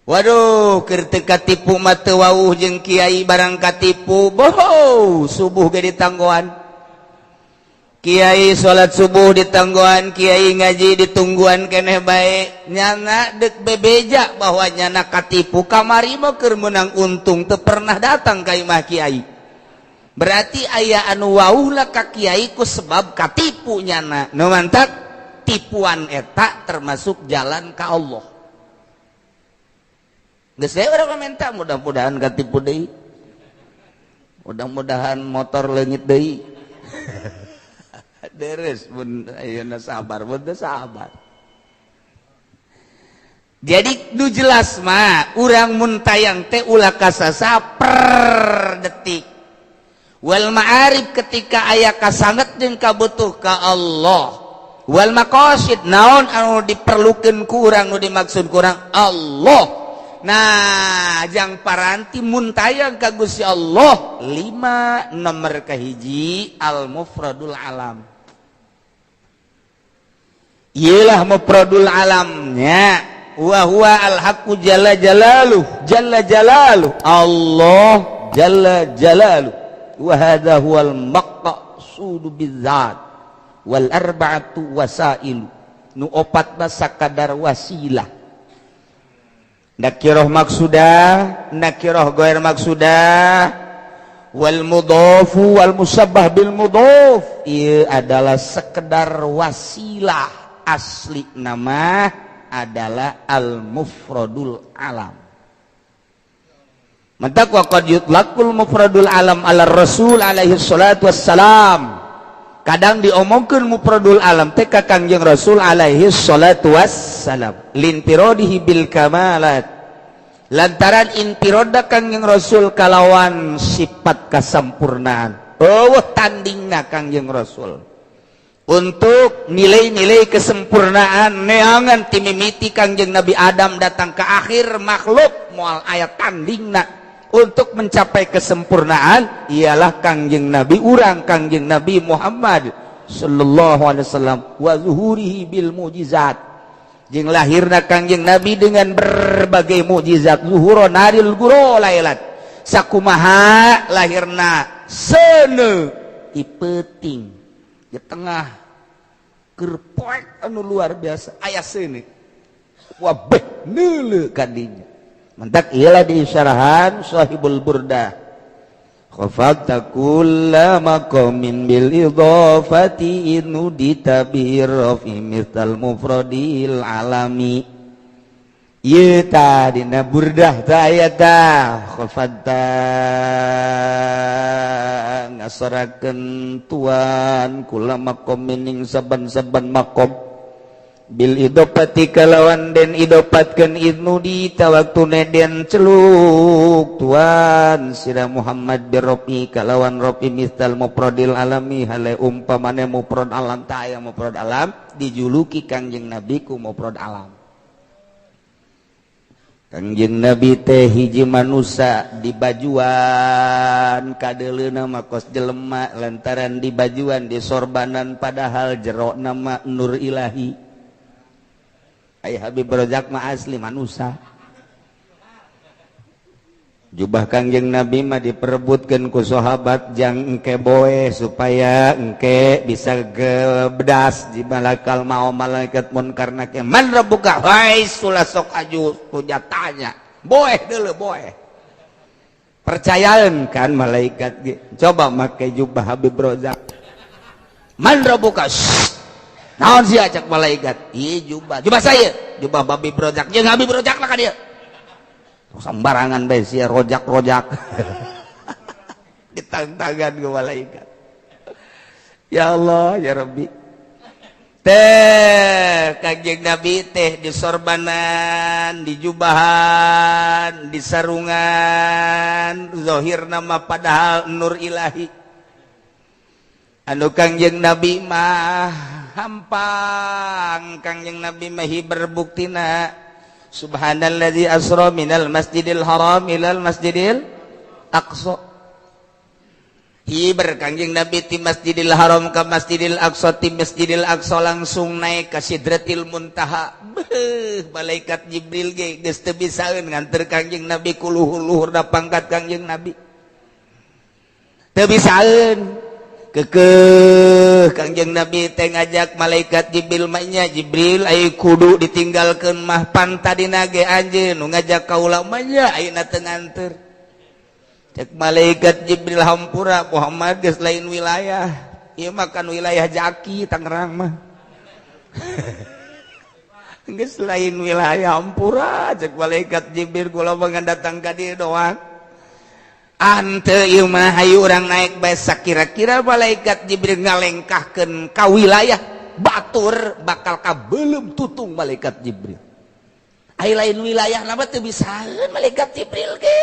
Waduh, keur teu katipu mah teu wauh jeung kiai barang katipu boho subuh ge ditanggoan. Kiai salat subuh ditanggoan, kiai ngaji ditungguan keneh bae. Nyana deuk bebeja bahwa nyana katipu kamari mah keur meunang untung teu pernah datang ka imah kiai. Berarti aya anu wauhna ka kiai ku sebab katipu nyana. Nu mantak tipuan eta termasuk jalan ka Allah. Geus we urang minta mudah-mudahan katipu deui. Mudah-mudahan motor leungit deui. Deres mun ayeuna sabar, mun teu sabar. Jadi nu jelas mah urang mun tayang teh ulah kasasa per detik. Wal ma'arif ketika aya kasanget jeung kabutuh ka Allah. Wal maqasid naon anu diperlukeun ku urang nu dimaksud ku urang Allah. Nah, jang paranti mun tayang ka Gusti Allah 5 nomor kahiji al mufradul alam. Iyalah mufradul alamnya wa huwa al haqqu jalla jalaluh jalla jalaluh Allah jalla jalaluh wa hadza huwal maqsudu bizzat wal arba'atu wasailu nu opat mah sakadar wasilah. Nakiroh maksudah, nakiroh goer maksudah, wal mudhofu wal musabbah bil mudhof. Ieu adalah sekedar wasilah. Asli nama adalah al mufradul alam. Mantak wa qad yutlaqul mufradul alam ala rasul alaihi salatu wassalam. Kadang diomongkeun mufradul alam teh ka Kangjeng Rasul alaihi salatu wassalam lintirodihi bil kamalat lantaran intiroda Kangjeng Rasul kalawan sifat kasampurnaan. Eueuh tandingna Kangjeng Rasul untuk nilai-nilai kesempurnaan neangan timimiti Kangjeng Nabi Adam datang ke akhir makhluk moal aya tandingna untuk mencapai kesempurnaan ialah Kangjeng Nabi urang Kangjeng Nabi Muhammad sallallahu alaihi wasallam wa zuhurihi bil mujizat jeung lahirna Kangjeng Nabi dengan berbagai mukjizat zuhuro naril guro lailat sakumaha lahirna seuneu di peuting di tengah keur poek anu luar biasa aya seuneu wabeh neuleu kadinya. Mentak ialah diisyarahan sahibul burdah khafadta kulla maqamin bil idhafati inudita birrafi mithal mufradil alami. Ieu tah dina burdah tah aya tah khafadta ngasarakeun tuan kulla maqamin ing saban-saban maqam bil idopati kalawan den idopatkeun idnudita waktune den celuk tuan sira Muhammad birrofi kalawan rofi misal mufradil alami hale umpamane mufrad alam ta aya mufrad alam dijuluki Kangjeng Nabi ku mufrad alam. Kangjeng Nabi teh hiji manusia di bajuan, kadeleuna mah kos jelema lantaran di bajuan, di sorbanan, padahal jero nama nur ilahi. Ay, Habib Rozak mah asli manusia. Jubah Kangjeng Nabi mah diperebutkan ku sahabat jang engke boe, supaya engke bisa gebedas di malakal mau malaikat munkar nakir, "Man rabbuka?" Hai, sulah sok aju punya tanya, boe dulu, boe percayaan kan malaikat. Coba make jubah Habib Rozak, "Man rabbuka?" "Naon sih?" Acak malaikat. "Iya, jubah jubah saya, jubah Habib Rozak." Jeung Habib Rozak lah ka dia sembarangan bae sia, rojak-rojak ditangtangan ke malaikat. Ya Allah, ya Rabbi. Teh Kanjeng Nabi teh disorbanan, dijubahan, disarungan, zahir nama padahal nur ilahi. Anu Kangjeng Nabi mah hampang. Kangjeng Nabi mah berbuktina, "Subhanalladzi asra minal masjidil haram ilal masjidil aqsa." Hiber Kangjeng Nabi ti Masjidil Haram ke Masjidil Aqsa, ti Masjidil Aqsa langsung naik ke Sidratil Muntaha. Beuh, malaikat Jibril ge geus teu bisaeun nganter Kangjeng Nabi ku luhur-luhur da pangkat Kangjeng Nabi. Teu bisaeun. Kekeh Kangjeng Nabi teh ngajak malaikat Jibril mah nya, "Jibril, ayo kudu ditinggalkeun mah, pan tadina ge anjeun nu ngajak kaula mah nya, ayeuna teu nganter." Cek malaikat Jibril, "Hampura Muhammad, geus lain wilayah ieu mah, kan wilayah Jaki Tangerang mah geus lain wilayah, hampura." Cek malaikat Jibril, "Kula mah datang ka dieu doang." Ante ieu mah, hayu urang naik bae. Kira-kira malaikat Jibril ngalengkahkeun ka wilayah batur, bakal kabelum tutung malaikat Jibril. Ai lain wilayah nama teu bisaeun malaikat Jibril ge.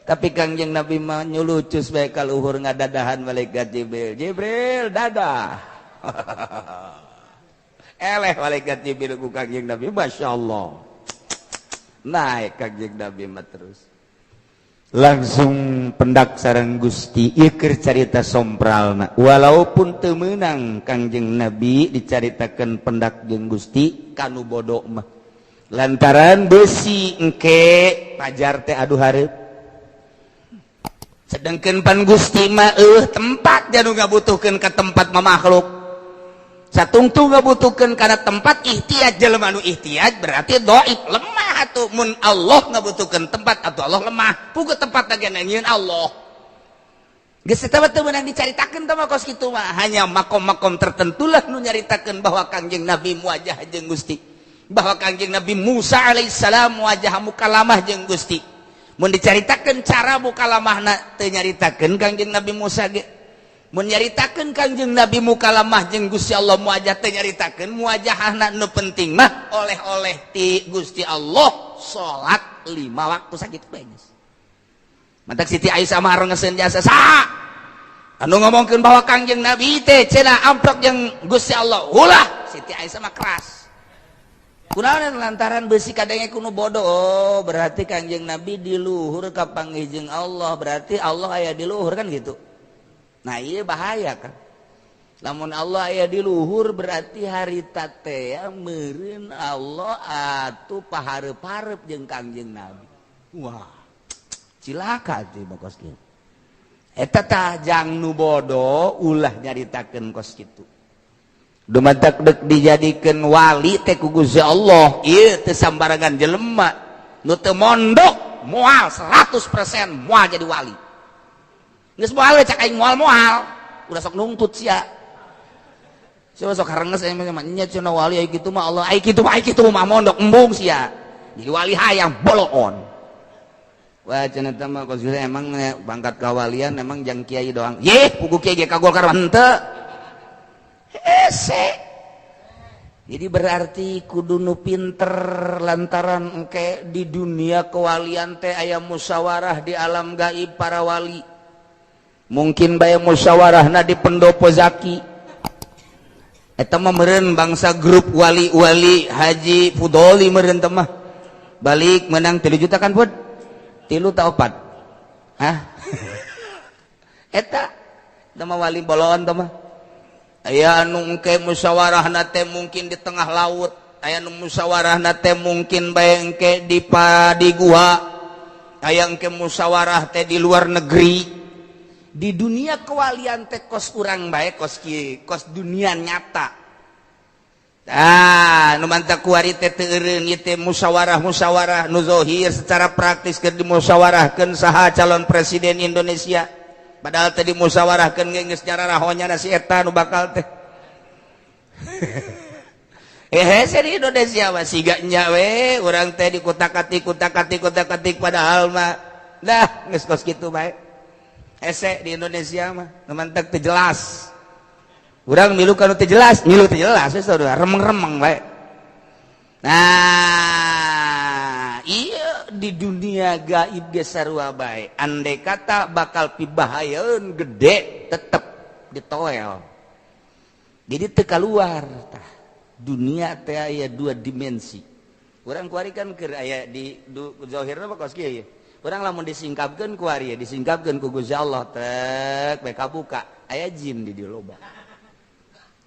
Tapi Kangjeng Nabi mah nyulucus bae ka luhur, ngadadahan malaikat Jibril. "Jibril, dadah." Eleh malaikat Jibril ku Kangjeng Nabi, Masya Allah. Naik Kangjeng Nabi mah terus langsung pendak sareng Gusti. Ieu carita sompralna, walaupun teu meunang Kangjeng Nabi dicaritakeun pendak jeung Gusti kanu bodoh mah, lantaran besi engke pajar teh adu hareup, sedangkan pan Gusti mah tempat janu ngabutuhkeun ka tempat mah. Makhluk satungtung ngabutuhkeun kana tempat, ihtiyaj jelema nu ihtiyaj berarti dhaif, lemah atuh. Mun Allah ngabutuhkeun tempat atau Allah lemah, puguh tempat lagi nyieun Allah. Geus eta mah teu meunang dicaritakeun teh mah kos kitu mah. Hanya makom-makom tertentu lah nu nyaritakeun bahwa Kangjeng Nabi muwajah jeung Gusti, bahwa Kangjeng Nabi Musa alaihissalam muwajah, mukalamah jeung Gusti. Mun dicaritakeun cara mukalamahna, teu nyaritakeun Kangjeng Nabi Musa ge. Mun nyaritakeun Kangjeng Nabi mukalamah jeung Gusti Allah, muwajah, teu nyaritakeun muwajahna. Nu penting mah oleh-oleh ti Gusti Allah salat lima waktu, sakitu bae geus. Mantak Siti Aisyah mah ngeseun jasa saha anu ngomongkeun bahwa Kangjeng Nabi teh cenah amprok jeung Gusti Allah. Ulah, Siti Aisyah mah keras. Kunaon? Lantaran besi kadangnya kuno bodoh. Oh, berarti Kangjeng Nabi di luhur kapanggih jeung Allah, berarti Allah aya di luhur kan gitu. Nah, iya bahaya kan. Lamun Allah aya di luhur, berarti harita teh ya meureun Allah atuh pahareup-hareup jeung Kangjeng Nabi. Wah, cilaka tuh kos kieu. Eta tah jang nu bodoh ulah nyaritakeun kos kitu. Dumatak dek dijadikeun wali teh ku Gusti Allah, ieu teu sambarangan jelema. Nu teu mondok moal 100% moal jadi wali. Geus moal we, cak aing moal-moal. Udah sok nungtut sia. Sia sok harenges aing mah nya cenah wali ai kitu mah Allah, ai kitu mah, ai kitu mah mondok embung sia. Jadi wali hayang boloon. Wah, cenah teh mah kos emang pangkat kawalian emang jang kiai doang. Ye, pugu kiai ge ka Golkar henteu. Hese. Jadi berarti kudu nu pinter, lantaran engke di dunia kewalian teh aya musyawarah di alam gaib para wali. Mungkin bae musyawarahna di pendopo Zaki. Eta mah meureun bangsa grup wali-wali Haji Fudoli meureun teh mah. Balik menang 3 juta kan pun? 3 ta 4? Hah? Eta mah wali bolon teh mah. Aya anu engke musyawarahna teh mungkin di tengah laut, aya anu musyawarahna teh mungkin bae engke di gua, aya engke musyawarah teh di luar negeri. Di dunia kewalian teh kos urang bae kos kieu, kos dunia nyata. Ah, nu mantap kuari teh teu eureun ieu teh musyawarah-musyawarah nu zahir secara praktis keur dimusyawarahkeun saha calon presiden Indonesia. Padahal tadi musyawarahkeun ge geus nyararahonya na si eta nu bakal teh. Hese di Indonesia mah siga nya we urang teh dikutak-atik kutak-atik kutak-atik padahal mah dah geus kos kitu bae. Hese di Indonesia mah nu mantek teu jelas. Urang milu ka nu teu jelas, milu teu jelas we saudara remeng-remeng bae. Nah, iya di dunia gaib ge sarua bae. Andai kata bakal pibahayeun gede tetep ditoel. Jadi teu kaluar tah. Dunia teh aya dua dimensi. Urang kuari kan keur aya di zahirna mah kos kieu ye. Urang lamun disingkapkeun kuari disingkapkeun ku Gusti Allah tek bae kabuka aya jin di dieu loba.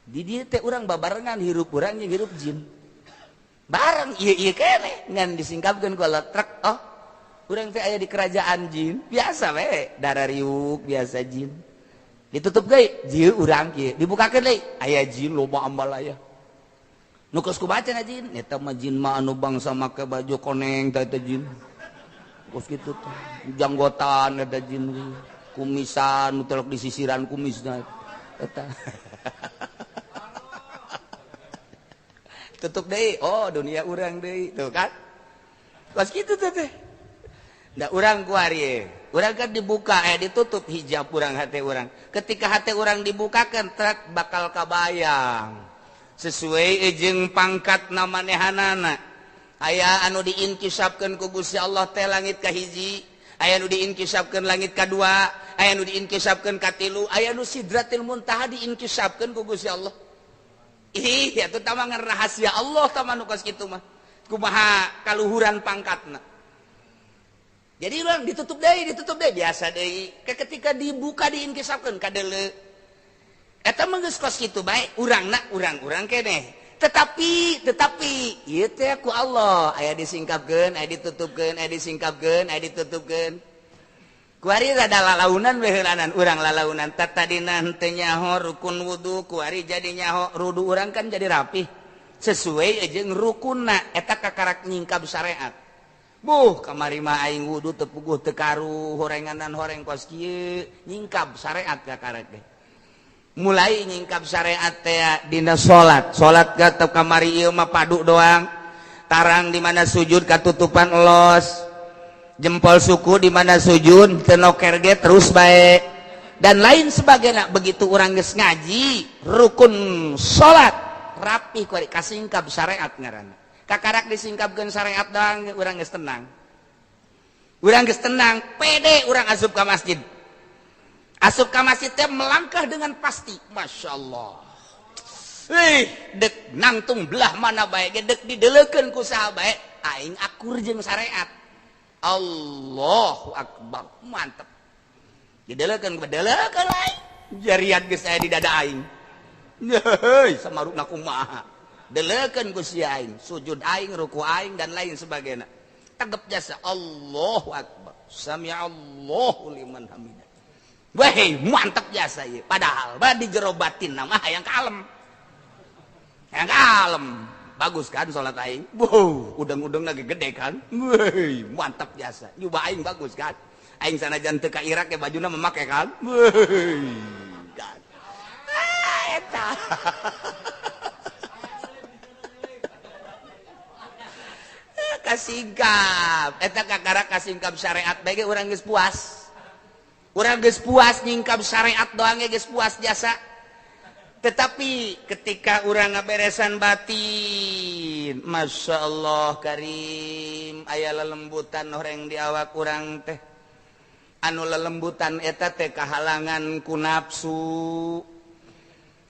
Di dieu teh urang babarengan hirup urang jeung hirup jin. Bareng ieu-ieu keneh ngan disingkapkeun ku Allah trek oh urang teh aya di kerajaan jin biasa we darariuk biasa jin. Ditutup deui jieu urang kieu dibukakeun deui aya jin loba ambalaya. Nu geus ku baca na jin eta mah jin mah anu bangsa make baju koneng teh eta jin. Kos kitu teh janggotan eta jin kumisan nu telok disisiran kumisna eta. Tutup deui oh dunia urang deui tuh kan. Kos kitu teh teh. Da urang kuari urang kan dibuka ditutup hijab urang hate urang. Ketika hate urang dibukakeun trek bakal kabayang. Sesuai jeung pangkat namanehanana. Aya anu diinkisapkeun ku Gusti Allah teh langit kahiji, aya anu diinkisapkeun langit kadua, aya anu diinkisapkeun katilu, aya anu sidratil muntaha diinkisapkeun ku Gusti Allah. Ih, atuh tah mah rahasia Allah tah mah nu kos kitu mah. Kumaha kaluhuran pangkatna. Jadi urang ditutup deui biasa deui. Ketika dibuka diinkisapkeun kadeuleu. Eta mah geus kos kitu bae, urangna urang-urang keneh. Tetapi ieu teh ku Allah aya disingkapkeun, aya ditutupkeun, aya disingkapkeun, aya ditutupkeun. Kuari rada lalaunan we heulanan urang lalaunan tatadina henteu nyaho rukun wudu, kuari jadi nyaho rudu urang kan jadi rapih. Sesuai jeung rukunna eta kakarak nyingkap syariat. Buh kamari mah aing wudu teu puguh teu karuh horenganan horeng kos kieu nyingkap syariat kakarak teh. Mulai nyingkap syariat teh dina salat. Salat ka kamari ieu mah padu doang. Tarang di mana sujud katutupan los. Jempol suku di mana sujud teu noker ge terus bae. Dan lain sebagainya. Begitu urang geus ngaji rukun salat rapi kuari kasingkap syariat ngaranna. Kakarak disingkapkeun syariat doang urang geus tenang. Urang geus tenang, pede urang asup ka masjid. Asup ka masjid teh melangkah dengan pasti. Masya Allah. Ih, dek nangtung belah mana bae ge dek dideleukeun ku saha bae aing akur jeung syariat. Allahu akbar. Mantep. Dideleukeun bedelekeun aing. Jarian geus aya di dada aing. Heuy, samarukna kumaha. Deleukeun ku si aing, sujud aing, ruku aing dan lain sebagainya. Tegep jasa Allahu akbar. Sami'allahu liman hamidah. Weh, mantep jasa ieu. Padahal mah di jero batin mah hayang kalem. Hayang kalem. Bagus kan salat aing? Wow, udang-udang lagi gede kan? Weh, mantep jasa. Nyoba aing bagus kan? Aing sanajan teu ka Irak ge bajuna memake kan? Weh. Kan. Ah, eta. Kasingkap. Eta kakara kasingkap syariat bae ge urang geus puas. Urang geus puas nyingkap syariat doang ge geus puas jasa. Tetapi ketika urang ngaberesan batin, Masya Allah karim, aya lelembutan horeng di awak urang teh. Anu lelembutan eta teh kahalangan ku nafsu.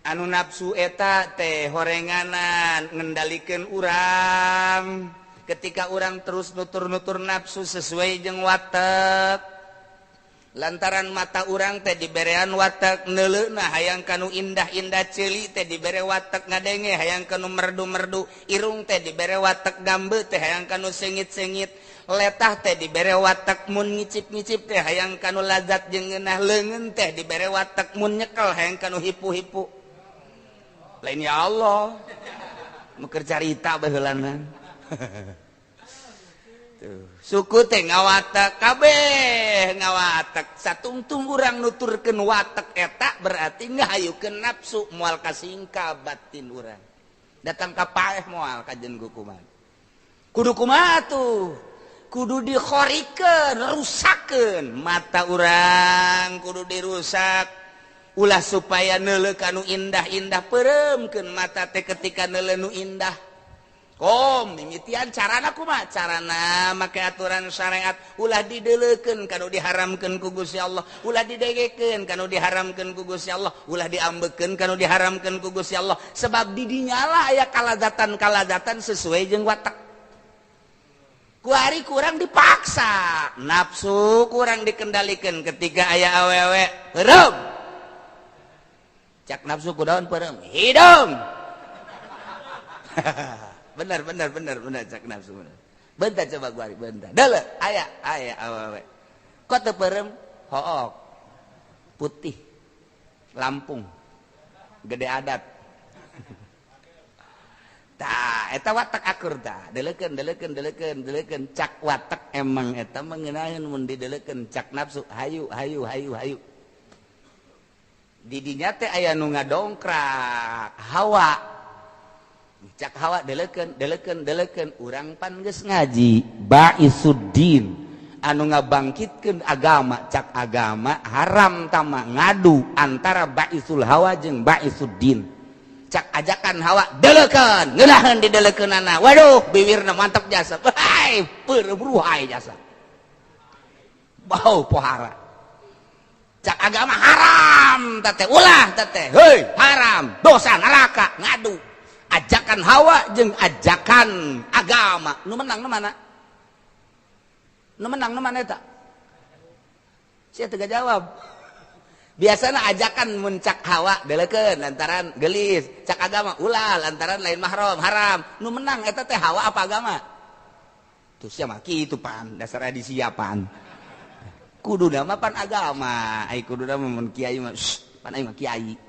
Anu nafsu eta teh horenganan ngendalikeun urang. Ketika orang terus nutur-nutur nafsu sesuai jeung watek, lantaran mata urang teh diberean watek neuleuhna hayang kanu indah-indah, ceuli teh dibere watek ngadenge hayang kanu merdu-merdu, irung teh dibere watek gambe teh hayang kanu sengit-sengit, letah teh dibere watek mun ngicip-ngicip teh hayang kanu lazat jeung ngeunah, leungeun teh dibere watek mun nyekel hayang kanu hipu-hipu. Lain ya Allah nu keur carita baheulana. Tuh, suku teh ngawatek kabeh ngawatek, satungtung urang nuturkeun watek eta berarti ngahayukeun nafsu, moal kasingka batin urang datang ka paeh moal kajen kumaha. Kudu kumaha tuh? Kudu dikhorikeun, rusakeun mata urang, kudu dirusak ulah supaya neuleuh kanu indah-indah, peureumkeun mata teh ketika neuleuh nu indah. Kom mimitian carana kumaha? Carana make aturan syariat, ulah dideleukeun kanu diharamkeun ku Gusti Allah, ulah didegekeun kanu diharamkeun ku Gusti Allah, ulah diambekeun kanu diharamkeun ku Gusti Allah, sebab di dinyalah aya kalazatan-kalazatan sesuai jeung watak. Kuari kurang dipaksa, nafsu kurang dikendalikan ketika aya awewe peureum. Cak nafsu kudaon peureum? Hidung. Bener bener bener bener cak nafsu bener. Bentar coba kuari bentar. Deuleu aya aya awewe. Kok teu peureum? Hook. Putih. Lampung. Gede adat. Tah, eta watak akur tah. Deleukeun deleukeun deleukeun deleukeun cak watak emang eta mengenaeun mun dideleukeun cak nafsu hayu hayu hayu hayu. Di dinya teh aya nu ngadongkrak hawa. Cak hawa deleukeun deleukeun deleukeun urang pan geus ngaji baisuddin anu ngabangkitkeun agama, cak agama haram tama ngadu antara baisul hawa jeung baisuddin. Cak ajakan hawa deleukeun ngeunaheun dideleukeunana, waduh biwirna mantap jasa, hei peureum jasa bau pohara. Cak agama haram tete ulah tete, hei haram dosa neraka, ngadu ajakan hawa jeung ajakan agama. Nu menang nu mana? Nu menang nu mana eta? Sia teu jawab. Biasanya ajakan muncak hawa deleukeun lantaran gelis, cak agama ulah lantaran lain mahram haram. Nu menang eta teh hawa apa agama? Tuh sia mah kitu pan dasar disiapan. Kuduna mah pan agama, ai kuduna mah mun kiai mah pan aing mah kiai.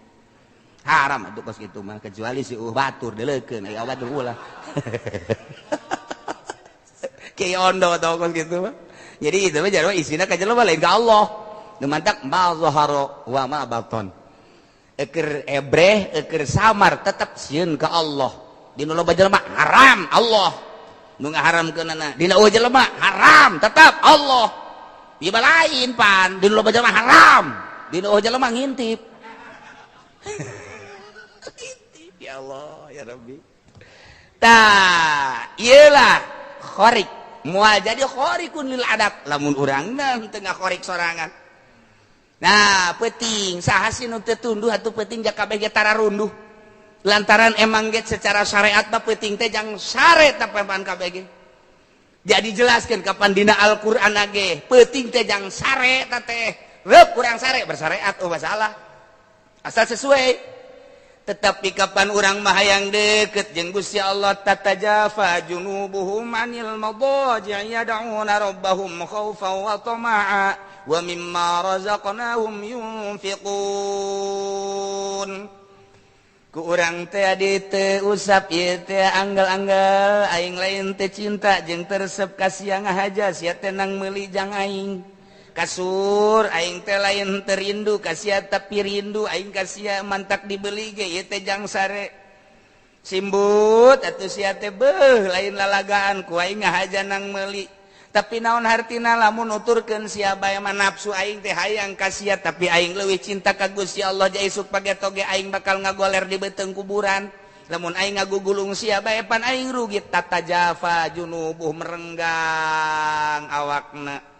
Haram atuh kos kitu mah kecuali si batur deleukeun ai batur ulah. Kiai ondo atau kos kitu mah. Jadi itu mah jarwa isina ka jelema lain ka Allah. Nu mantak ma zahara wa ma baton. Eker ebreh, eker samar tetep sieun ka Allah. Dina loba jelema haram Allah. Nu ngaharamkeunana dina eueuh jelema haram tetep Allah. Ieu mah lain pan, dina loba jelema haram, dina eueuh jelema ngintip. Ngintip ya Allah ya Rabbi. Tah, ieu lah khorik. Moal jadi khorikun lil adat lamun urangna teu ngakhorik sorangan. Nah, penting saha sih nu teu tunduh atuh penting ja kabeh ge tararunduh. Lantaran emang ge secara syariat mah penting teh jang sare tapeman kabeh ge. Jadi jelaskeun kapan dina Al-Qur'an ge penting teh jang sare ta teh. Reup kurang sare bersyariat oh masalah. Asal sesuai. Tetapi kapan urang mah hayang deket jeung Gusti Allah, tatajafa junubuhum anil madaji yad'una rabbahum khaufan wa tama'a wa mimma razaqnahum yunfiqun. Ku urang teh adi teu usap ieu teh anggal-anggal aing lain teh cinta jeung teresep ka sia ngahaja sia teh nang meuli jang aing. Kasur aing teh lain terindu ka sia tapi rindu aing ka sia mantak dibeli ge ieu teh jang sare. Simbut atuh sia teh beuh lain lalagaan ku aing ngahaja nang meuli. Tapi naon hartina lamun nuturkeun sia bae mah nafsu aing teh hayang ka sia tapi aing leuwih cinta ka Gusti Allah ja isuk pageto ge aing bakal ngagoler di beuteung kuburan. Lamun aing ngagugulung sia bae pan aing rugi. Tatajafa junubuh merenggang awakna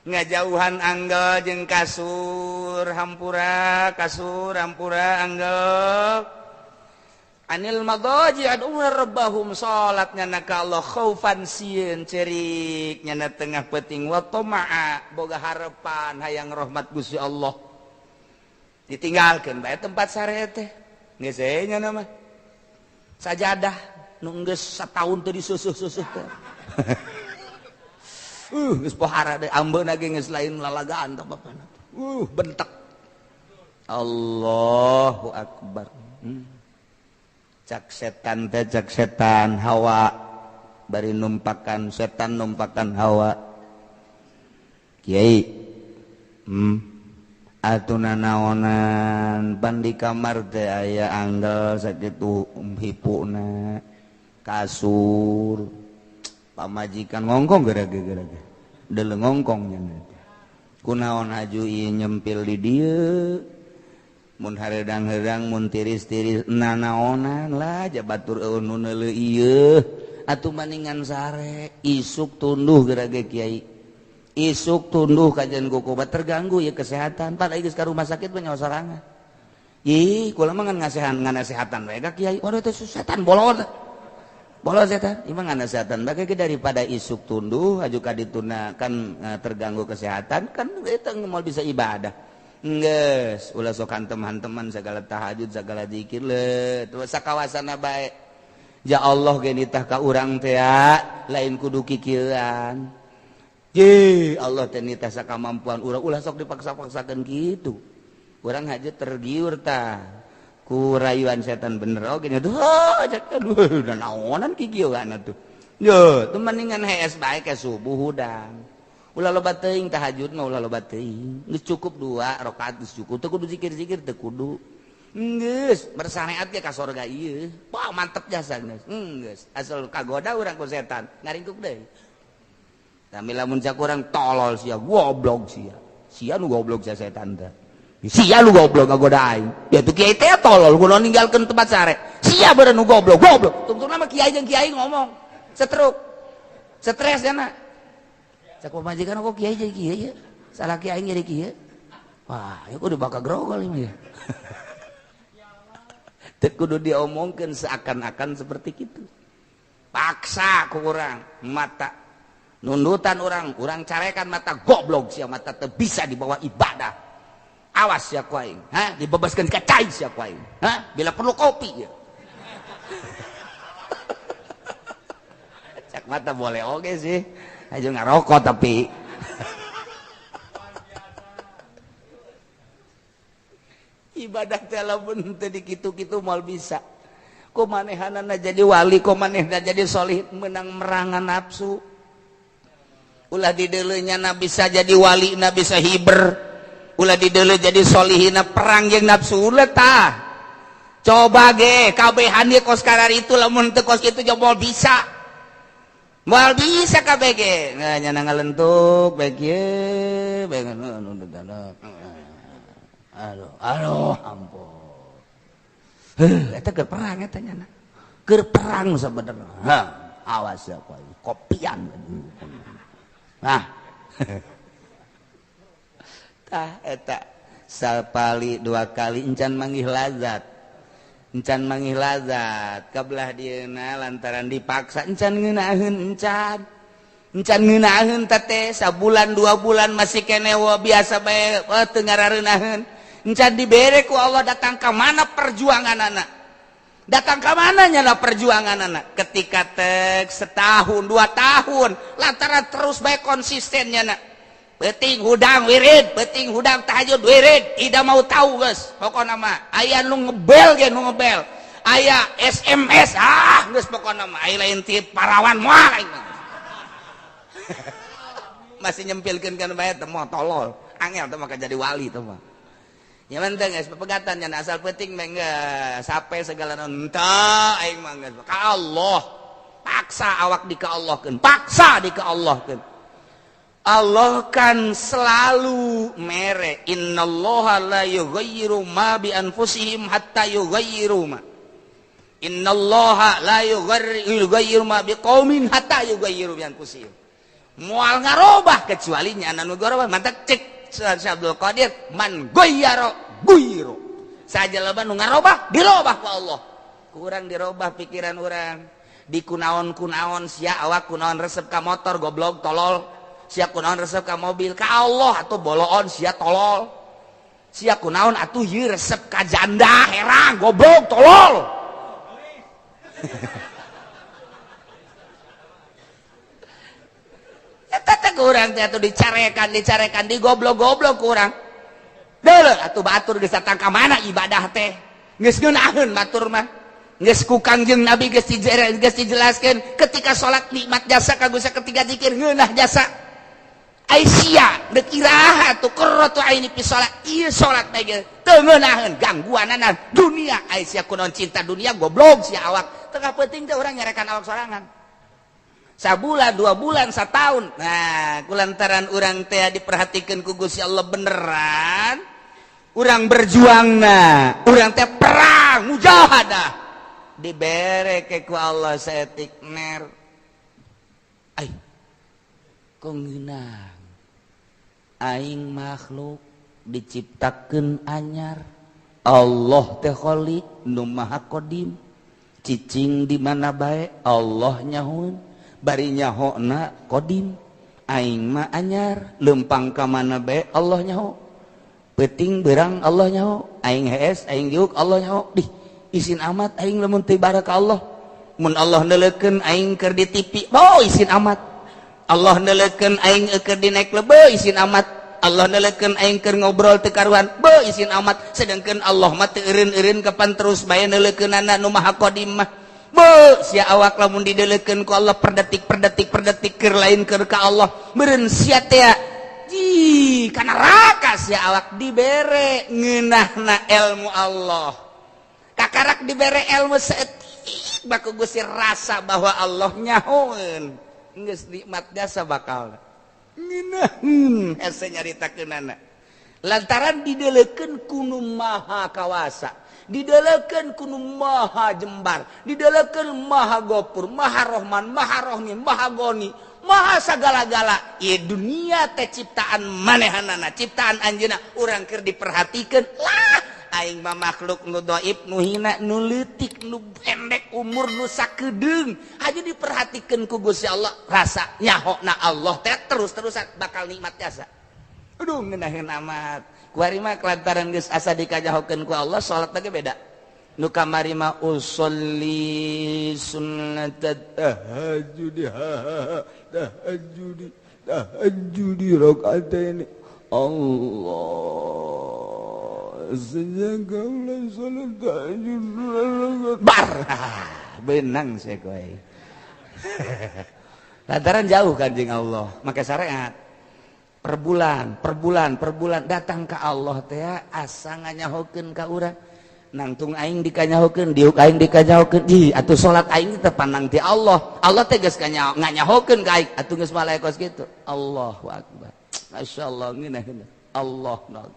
ngajauhan anggel jeung kasur hampura kasur hampura anggel. Anil madaji aduna rabbahum salat nyana ka Allah khaufan sieun cerik nyana tengah peuting wa tama'a boga harapan hayang rahmat Gusti Allah. Ditinggalkeun bae tempat sare teh. Geus we nyana mah. Sajadah nu geus sataun teu disusuh-susuh teh. Geus pohara deui ambeuna ge geus lain lalagaan tah bapana. Bentek. Allahu akbar. Cak setan teh cak setan hawa bari numpakan setan numpakan hawa. Kiai. Atuna naonan pan di kamar teh aya anggel sakitu hipuna kasur. Pamajikan ngongkong gara-gara deuleu ngongkong nya. Kunaon haju ieu nyempil di dieu. Mun hareudang-heudang mun tiris-tiris nanaonan lah jabatur eueuh nu neuleuh ieu atuh maningan sare isuk tunduh gerage kiai isuk tunduh kajian kukubat terganggu ya kesehatan pada geus ka rumah sakit mah nyawa sorangan ih kula mah ngan ngasehatan bae ka kiai waduh teh setan bolon bolon setan ieu mah ngasehatan bae daripada isuk tunduh aju ka dituna kan terganggu kesehatan kan eta moal bisa ibadah. Geus ulah sok hantem-hanteman segala tahajud segala zikir le sakawasana bae. Ya Allah ge nitah ka urang teh lain kudu kikieuan. Ye Allah teh nitah sakamampuan urang ulah sok dipaksa-paksakeun kitu. Urang haja tergiur tah ku rayuan setan bener oge nya tuh aduh naonan kikieuan atuh. Yo teu mendingan hees bae ke subuh hudang. Ulah loba teuing tahajud mah ulah loba teuing. Geus cukup 2 rakaat geus cukup. Teu kudu zikir-zikir teu kudu. Geus bersareat ge ka sorga ieu. Wah mantep jasa geus. Geus asal kagoda urang ku setan ngaringkuk deui. Tami lamun cak urang tolol sia, goblok sia. Sia nu goblok sia setan teh. Sia nu goblok ngagoda aing. Ya tuh kiai teh tolol kudu ninggalkeun tempat sare. Sia beureun nu goblok, goblok. Tungtungna mah kiai jeung kiai ngomong. Setruk. Stres cenah. Cak pamajikan kok kiai jadi kiai ya? Salah kiai jadi kiai. Wah, ya kudu bakal grogol ini ya. Teu kudu diomongkeun seakan-akan seperti itu. Paksa ku urang mata nundutan urang, urang carekan mata goblok sia mata teu bisa dibawa ibadah. Awas sia ku aing, ha? Dibebaskeun ka cai sia ku aing. Ha? Bila perlu kopi ya. Cak mata boleh oge sih. Aja ngarokok tapi ibadah teh lamun teu dikitu-kitu moal bisa. Ku manehanana jadi wali, ku manehna jadi solih menang merangan nafsu. Ulah dideuleu nya bisa jadi wali, na bisa hiber. Ulah dideuleu jadi solihina perang jeung nafsu ulah tah. Coba ge kabehan ge kos karar itu lamun teu kos kitu moal bisa. Moal bisa KBG nah, nyana ngalentuk bae kieu bae aduh aduh ampun heuh eta keur perang eta nyana keur perang sabenerna ha awas ya kopian nah tah eta sapali dua kali encan manggih lazat encan manggih lazat kabelah dieuna lantaran dipaksa encan ngeunaheun encan encan ngeunaheun teh sabulan 2 bulan masih keneh biasa bae teu ngarareunaheun encan dibere ku Allah datang ka mana perjuanganana datang ka mana nyala perjuanganana ketika tek setahun 2 tahun lantaran terus bae konsisten nyana Peting hudang wirid, peting hudang tahajud wirid, tidak mau tahu guys. Pokokna mah aya nu ngebel ge nu ngebel. Aya SMS ah geus pokokna mah aya lain ti parawan moal aing. Masih nyempilkeun kan bae teh moal tolol. Angel teh mah jadi wali teh mah. Ya menteng geus pepegatan nya asal penting mah geus sape segala henteu aing mah geus ka Allah. Paksa awak di ka Allahkeun, paksa di ka Allahkeun. Allah kan selalu mere innallaha la yughayyiru ma bi anfusihim hatta yughayyiru ma innallaha la yughayyiru ma biqaumin hatta yughayyiru bi anfusihim. Moal ngarobah kecuali nyana nu garobah. Mantak cek Syekh Abdul Qadir man ghayyara ghayyiru saja laban nu ngarobah dirobah ku Allah. Kurang dirobah pikiran urang. Di kunaon-kunaon sia awak kunaon resep ka motor goblok tolol. Sia kunaon resep ka mobil ka Allah atuh boloon sia tolol. Sia kunaon atuh ieu resep ka janda herang goblok tolol. Eta teh kurang teh atuh dicarekan digoblok-goblok kurang. Deuleu atuh batur geus datang ka mana ibadah teh. Geus ngeunaheun batur mah. Geus ku Kangjeng Nabi geus dijelaskeun ketika salat nikmat jasa ka Gusti ketika zikir ngeunah jasa. Ai sia deuk iraha atuh qurratu aini fi salat. Ieu salat teh ge teu ngeunaheun gangguanana dunia. Ai sia kunaon cinta dunia goblok sia awak. Tengah penting teh urang nyarekan awak sorangan. Sabulan, 2 bulan, setahun. Nah, kulantaran urang teh diperhatikan ku Gusti Allah beneran, urang berjuang nah, urang teh perang mujahadah. Dibere ke ku Allah saetik ner. Ai, kok ngeunah. Aing makhluk diciptakeun anyar. Allah teh Khaliq nu Maha Qadim. Cicing di mana bae Allah nyahoeun. Bari nyahona kodim aing mah anyar lempang ka mana bae Allah nyaho peuting berang Allah nyaho aing hees aing diuk Allah nyaho dih isin amat aing lamun teu ibadah ka Allah mun Allah neuleukeun aing keur di TV oh isin amat Allah neuleukeun aing keur di naik lebe isin amat Allah neuleukeun aing keur ngobrol teu karuan beuh isin amat sedangkeun Allah mah teu eureun-eureun kapan terus bae neuleukeunana nu Maha Qadim mah. Be, sia awak lamun dideleukeun ku Allah per detik per detik per detik keur lain keur ka Allah meureun sia teh ji ka neraka sia awak dibere ngeunahna ilmu Allah kakarak dibere ilmu saeutik baku Gusti rasa bahwa Allah nyahoeun geus nikmat jasa bakal ngeunaheun hese nyaritakeunana lantaran dideleukeun ku nu Maha Kawasa didelekeun ku nu Maha Jembar, didelekeun Maha Gopur, Maha Rohman, Maha Rohim, Maha Goni, Maha sagala-gala. Ieu dunia teh ciptaan manehanana, ciptaan anjeunna urang keur diperhatikeun. Lah, aing mah makhluk nu dhaif, nu hina, nu leutik, nu pendek umur, nu sakedeung. Hayu diperhatikeun ku Gusti Allah, rasa nyahona Allah teh terus-terusan bakal nikmat jasa. Aduh ngeunaheun amat. Kuari mah kelantaran geus asa dikajahokeun ku Allah salat ge beda. Nu kamari mah usolli sunnat tahajjud tahajjud tahajjud rakaatain Allah sejak kaula salat tahajud bar benang sia kowe. Lantaran jauh kan jeung Allah make syariat. Per bulan, per bulan, per bulan datang ke Allah teh asa nganyahokeun ka urang. Nangtung aing dikanyahokeun, diuk aing dikanyahokeun. Ih, atuh salat aing teh pandang ti Allah. Allah teh geus nganyahokeun ka aing. Atuh geus malaikat kitu. Allahu akbar. Masyaallah ngeunaheun. Allah.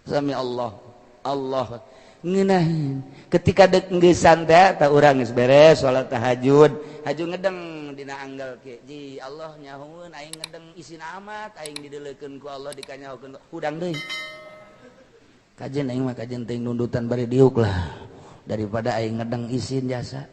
Sami Allah. Allah ngeunaheun. Ketika deuk geusan teh tah urang geus beres salat tahajud, haju ngedeng dina anggal ke ji Allah nyahoeun aing ngedeng isin amat aing dideleukeun ku Allah dikanyahokeun hudang deui kajen aing mah kajen teuing nundutan bari diuk lah daripada aing ngedeng isin jasa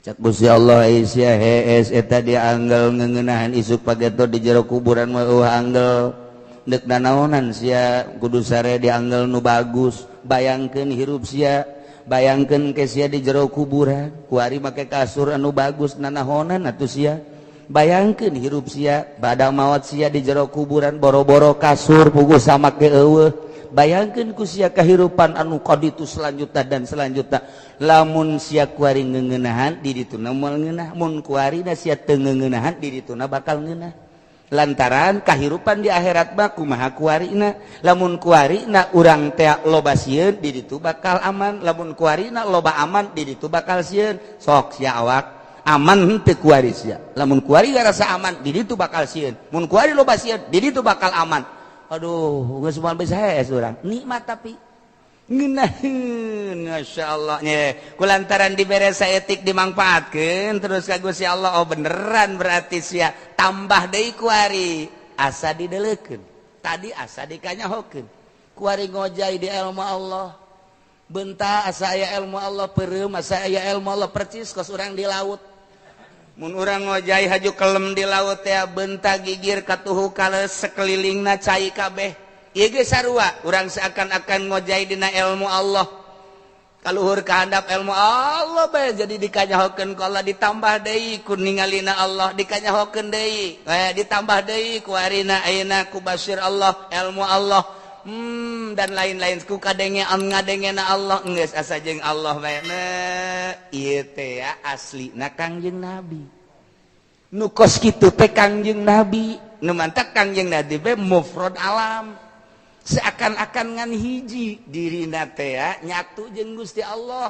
cak Gusti Allah sia hees eta dia anggal ngeuneunahan isuk pageto di jero kuburan mah eueuh anggal deuk nanaonan sia kudu sare di anggal nu bagus bayangkeun hirup sia bayangkeun ke sia di jero kuburan kuari make kasur anu bagus nanahonan atuh sia bayangkeun hirup sia bada maot sia di jero kuburan boro-boro kasur puguh sama ke eueuh bayangkeun ku sia kahirupan anu kaditu selanjutna dan selanjutna lamun sia kuari ngeuneunahan di dituna moal ngeunah mun kuari da sia teu ngeuneunahan di dituna bakal ngeunah lantaran kahirupan di akhirat mah kumaha kuarina lamun kuarina urang teh loba sieun di ditu bakal aman lamun kuarina loba aman di ditu bakal sieun sok sia awak aman henteu kuari sia lamun kuari rasa aman di ditu bakal sieun mun kuari loba sieun di ditu bakal aman aduh geus moal bisa hees urang nikmat tapi ngeunaheun masyaallah nya kulantaran dibere saeutik dimangfaatkeun terus ka Gusti Allah oh beneran berarti sia tambah deui kuari asa dideleukeun tadi asa dikanyahokeun kuari ngojay di ilmu Allah. Benta asa aya ilmu Allah peureum, asa aya ilmu Allah percis kos urang di laut. Mun urang ngojay haju kelem di laut teh benta gigir katuhu kales sekelilingna cai kabeh. Ieu ge sarua, urang seakan-akan ngojay dina ilmu Allah. Kaluhur kahandap ilmu Allah bae jadi dikanyahokeun ku Allah, ditambah deui ku ningalina Allah, dikanyahokeun deui, ditambah deui ku arina ayeuna ku basir Allah, ilmu Allah. Dan lain-lain ku kadenge ngadengena Allah geus asa jeung Allah bae. Ieu teh ya aslina Kangjeng Nabi. Nu kos kitu teh Kangjeng Nabi, nu mantak Kangjeng Nabi be mufrad alam. Seakan-akan ngan hiji dirina teh ya nyatu jeung Gusti Allah.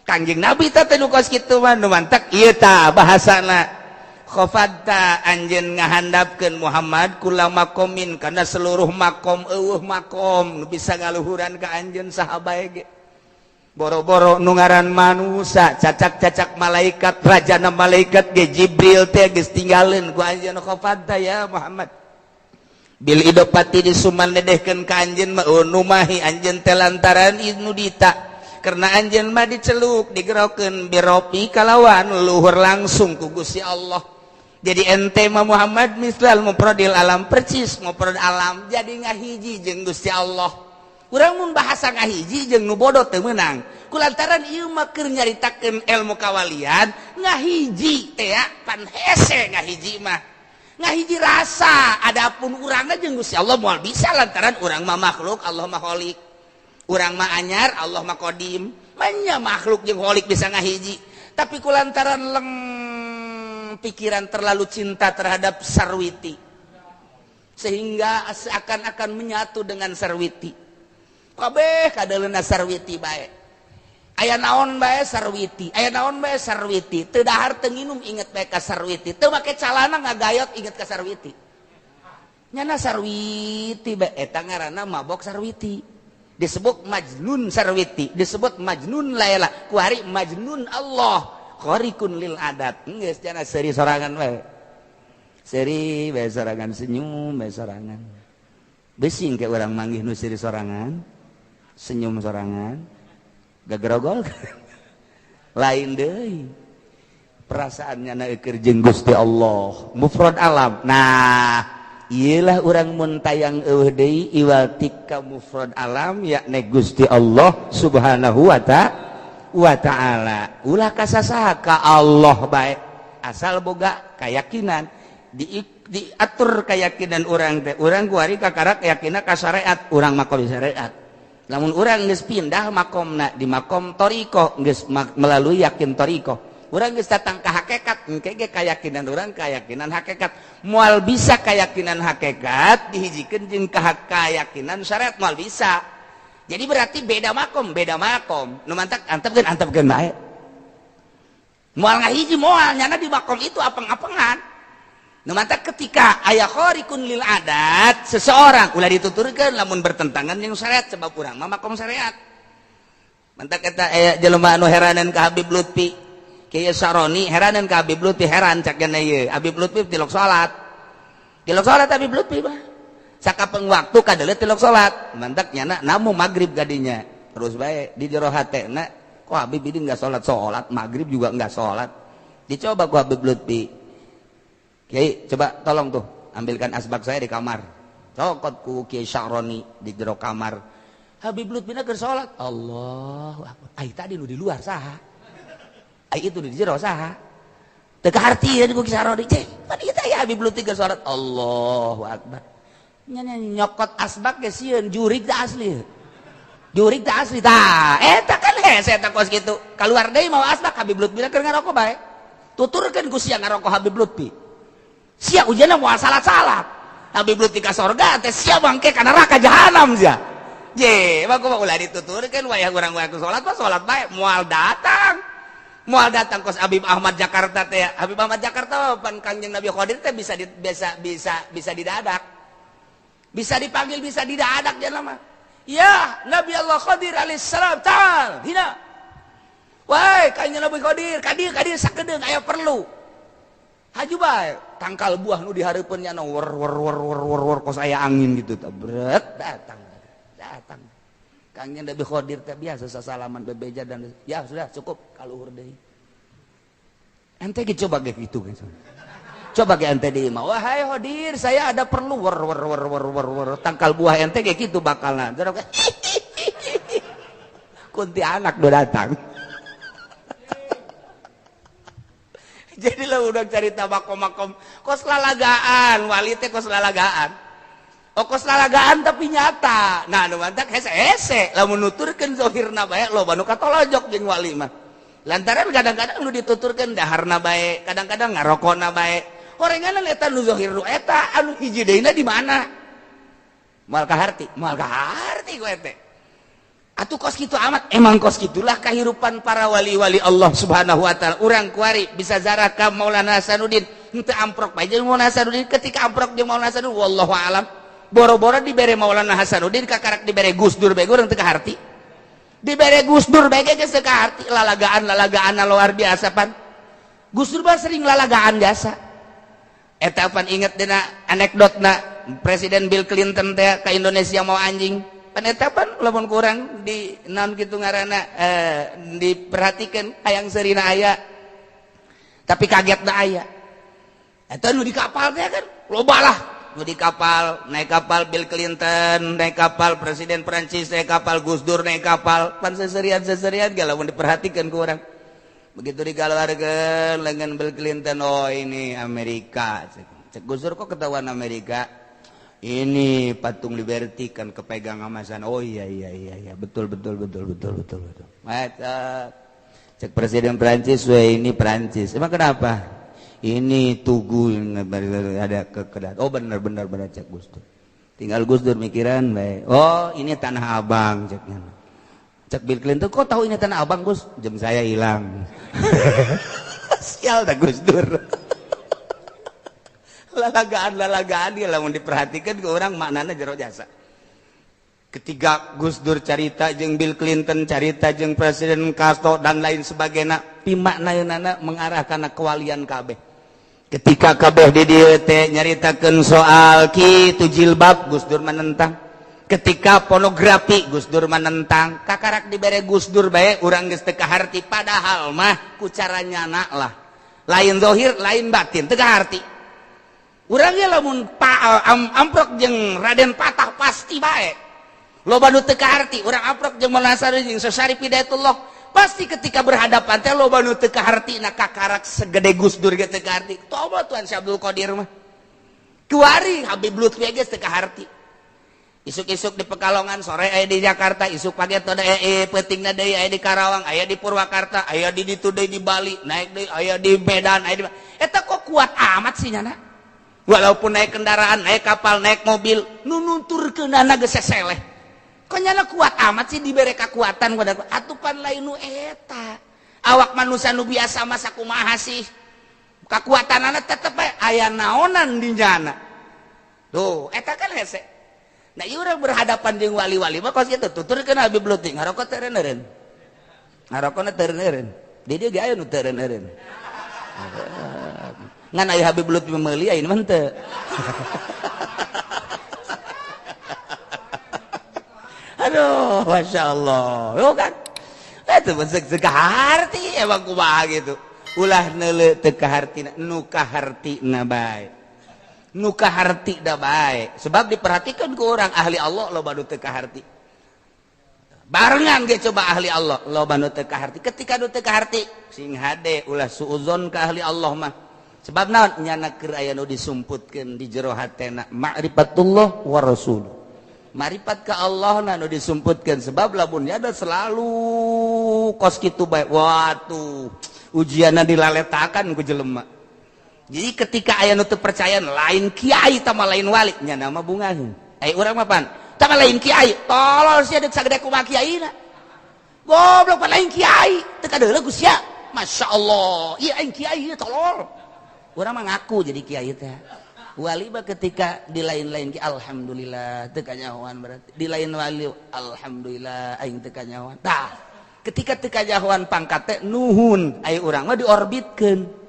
Kangjeng Nabi teh nu kos kitu mah nu mantak ieu tah bahasana. Khofadta anjeun ngahandapkeun Muhammad kula makomin kana seluruh makom, eueuh makom nu bisa ngaluhuran ka anjeun saha bae ge. Boro-boro nu ngaran manusa, cacak-cacak malaikat, rajana malaikat ge Jibril teh geus tinggaleun ku anjeun. Khofadta ya Muhammad bil idopati disuman dedehkeun ka anjeun mah numahi anjeun teh lantaran nudita karena anjeun mah diceluk digerokeun biropi kalawan luhur langsung ku Gusti Allah. Jadi ente mah Muhammad mislal mufradil alam, percis mufrad alam, jadi ngahiji jeung Gusti Allah. Urang mun bahasa ngahiji jeung nu bodoh teu meunang. Kulantaran ieu mah keur nyaritakeun ilmu kawalian ngahiji teh pan hese ngahiji mah. Ngahiji rasa, adapun urangna jeung Gusti Allah moal bisa lantaran urang mah makhluk, Allah mah khalik. Urang mah anyar, Allah mah qadim. Manya makhluk jeung khalik bisa ngahiji. Tapi kulantaran leng pikiran terlalu cinta terhadap Sarwiti sehingga seakan-akan menyatu dengan Sarwiti. Kabeh kadaleuna Sarwiti bae. Aya naon bae Sarwiti, aya naon bae Sarwiti. Teu dahar teu nginum inget bae ka Sarwiti. Teu make calana ngagayot inget ka Sarwiti. Nyana Sarwiti bae eta ngaranna mabok Sarwiti. Disebut Majnun Sarwiti, disebut Majnun Laila, kuari Majnun Allah. Khariqun lil adat. Geus cenah seuri sorangan bae. Seuri bae sorangan, senyum bae sorangan. Besing ke urang manggih nu seuri sorangan, senyum sorangan, gagerogol. Lain deui. Perasaannya na keur jeung Gusti Allah, mufrad alam. Nah, iyalah urang mun tayang eueuh deui iwal tika mufrad alam yakni Gusti Allah Subhanahu wa ta'ala. Ulah kasasaha ka Allah bae asal boga keyakinan, diatur keyakinan urang teh. Urang kuari kakara keyakinan ka syariat, urang makom syariat. Lamun urang geus pindah makomna di makom thoriqoh geus melalui yakin thoriqoh, urang geus datang ka hakikat, engke ge keyakinan urang keyakinan hakikat. Moal bisa keyakinan hakikat dihijikeun jeung keyakinan syariat, moal bisa. Jadi berarti beda makom, beda makom. Nu mantak antepkeun antepkeun bae. Moal ngahiji moal nyana di makom itu apeng-apengan. Nu mantak ketika aya khariqun lil adat seseorang ulah dituturkeun lamun bertentangan jeung syariat sebab urang mah makom syariat. Mantak eta aya jelema anu heranan ka Habib Lutfi. Kiai Saroni heranan ka Habib Lutfi, heran cak gana ieu. Habib Lutfi tilok salat. Tilok salat Habib Lutfi mah. Sakapeng waktu kadeuleu tilok salat. Mantak nyana namu maghrib gadinya. Terus bae di jero hatena kok Habib ini enggak salat-salat, maghrib juga enggak salat. Dicoba ku Habib Lutfi. Kiai, coba tolong tuh ambilkan asbak saya di kamar. Cokot ku Kiai Syaroni di jero kamar. Habib Lutfi keur salat. Allahu akbar. Ai tadi nu di luar saha? Ai itu di jero saha? Teu kahartieun ku Kiai Syaroni. Ceh, pan ieu teh Habib Lutfi keur salat. Allahu akbar. Nya nyokot asbak ge sieun jurig teh asli. Jurig teh asli tah. Eta kan hese eta kos kitu. Kaluar deui mau asbak Habib Lutfi keur ngarokok bae. Tuturkeun ku sia ngarokok Habib Lutfi. Sia ujianna moal salat-salat. Habib Lutfi ka sorga teh sia bangke ka neraka jahanam sia. Je, mah kumaha ulah dituturkeun wayah urang wayah ku salat mah salat bae moal datang. Moal datang kos Habib Ahmad Jakarta teh. Habib Ahmad Jakarta pan Kangjeng Nabi Khadir teh bisa di, bisa bisa bisa didadak. Bisa dipanggil, bisa didadak jangan lama. Ya, Nabi Allah Khadir alaihissalam, ta'al, hina. Wahai Kangjeng Nabi Khadir, kadir kadir sakedeung aya perlu. Haju bae, tangkal buah nu dihareupeun nya wer wer wer wer wer wer kos aya angin gitu tabret datang. Datang. Kangjeng Nabi Khodir teh biasa sasalaman bebeja dan ya sudah cukup kaluhur deui. Ente ge coba ge kitu ge. Coba ge ente di imah, wahai Khodir, saya ada perlu wer wer wer wer wer wer tangkal buah ente ge kitu bakalna. Kuntianak do datang. Jadi lah udah cerita makom-makom kos lalagaan, wali teh kos lalagaan. Oh kos lalagaan tapi nyata. Nah nu mantak hese-hese lamun nuturkeun zahirna bae loba nu katolojok jeung wali mah. Lantaran kadang-kadang nu dituturkeun daharna bae, kadang-kadang ngarokona bae. Horenganan eta nu zahir nu eta anu hiji deuna di mana? Moal kaharti, moal kaharti ku ete. Atuh kos kitu amat, emang kos kitulah kehidupan para wali-wali Allah Subhanahu wa taala. Urang kuari bisa zarah ka Maulana Hasanuddin, henteu amprok bae jeung Maulana Hasanuddin, ketika amprok jeung Maulana Hasanuddin wallahu alam. Boro-boro dibere Maulana Hasanuddin kakarak dibere Gus Dur bae urang teu kaharti. Dibere Gus Dur bae geus teu kaharti, lalagaan-lalagaanna luar biasa pan. Gus Dur mah sering lalagaan jasa. Eta pan inget dina anekdotna Presiden Bill Clinton teh ka Indonesia mau anjing. Penetapan lamun kurang di naon kitu ngaranna diperhatikan hayang seurina aya tapi kaget da aya eta nu di kapal teh kan loba lah nu di kapal naik kapal Bill Clinton naik kapal Presiden Prancis naik kapal Gus Dur naik kapal pan seserian-seserian ge lamun diperhatikan ku urang begitu dikaluarkeun lengan Bill Clinton oh ini Amerika cek Gus Dur kok ketahuan Amerika ini patung Liberty kan kepegang sama sana. Oh iya iya iya iya betul betul betul betul betul betul. Mata cek Presiden Prancis, weh ini Prancis. Emang kenapa? Ini tugu yang ada kekedat. Oh benar benar benar cek Gus Dur. Tinggal Gus Dur mikiran bae. Oh ini Tanah Abang ceknya. Cek Bill Clinton kok tahu ini Tanah Abang Gus? Jam saya hilang. Sial dah Gus Dur. Lalagaan-lalagaan dia lamun diperhatikan ke orang maknana jero jasa. Ketika Gus Dur carita jeung Bill Clinton carita jeung Presiden Castro dan lain sebagainya, pimaknaeunana mengarah kana kewalian kabeh. Ketika kabeh di dieu teh nyaritakeun soal kitu jilbab Gus Dur menentang. Ketika pornografi Gus Dur menentang, kakarak dibere Gus Dur bae urang geus teu kaharti padahal mah ku cara nyana lah. Lain zahir, lain batin, teu kaharti. Urangnya lamun amprok jeung Raden Patah pasti bae. Loba nu teu kaharti, urang amprok jeung Maulana Hasanuddin jeung Syarif Hidayatullah pasti ketika berhadapan teh loba nu teu kaharti na kakarak segede Gus Dur ge teu kaharti. Toba Tuan Syekh Abdul Qadir mah. Kuari Habib Lutfi ge teu kaharti. Isuk-isuk di Pekalongan, sore aya di Jakarta, isuk pagi teh peutingna deui aya di Karawang, aya di Purwakarta, aya di ditu deui di Bali, naik deui aya di Medan, aya di eta kok kuat amat sih nyana. Walaupun naik kendaraan, naik kapal, naik mobil, nu nunturkeunana geus seseleh. Kok nyana kuat amat sih dibere kekuatan pada atupan lain nu eta. Awak manusia nu biasa mah sakumaha sih? Kakuatanana tetep bae aya naonan di nyana. Tuh, eta kan hese. Nah, ieu urang berhadapan jeung wali-wali mah kos kitu tuturkeun Habib Lutfi ngarokok teu eureun. Ngarokona teu eureun. Di dieu ge aya nu teu eureun. Ngan aya Habib Lutfi meuli aya mah henteu. Aduh, Masya Allah. Yo kan? Itu teu kaharti emang kumaha gitu. Ulah neuleuh teu kahartina, nu kahartina bae. Nu kaharti da bae. Sebab diperhatikan ku orang ahli Allah loba nu teu kaharti. Barengan ge coba ahli Allah loba nu teu kaharti. Ketika nu teu kaharti sing hade ulah suuzon ka ahli Allah mah. Sebab naon nyana keur aya nu disumputkeun di jero hatena ma'rifatullah wa rasul. Marifat ka Allah na nu disumputkeun sebab lamun nyada selalu kos kitu bae. Watuh, ujianna dilaletakan ku jelema. Jadi ketika aya nu teu percaya lain kiai tama lain wali nyana mah bungaheun. Ai urang mah pan tama lain kiai, tolol sia deuk sagede kumaha kiaina. Goblok pan lain kiai, teu kadeuleu ku sia. Masyaallah, ieu aing kiai tolol. Urang mah ngaku jadi kiai teh. Wali mah ketika di lain-lain ki alhamdulillah teu kanyahoan berarti. Di lain wali alhamdulillah aing teu kanyahoan. Tah, ketika teu kanyahoan pangkat teh nuhun, ai urang mah diorbitkeun.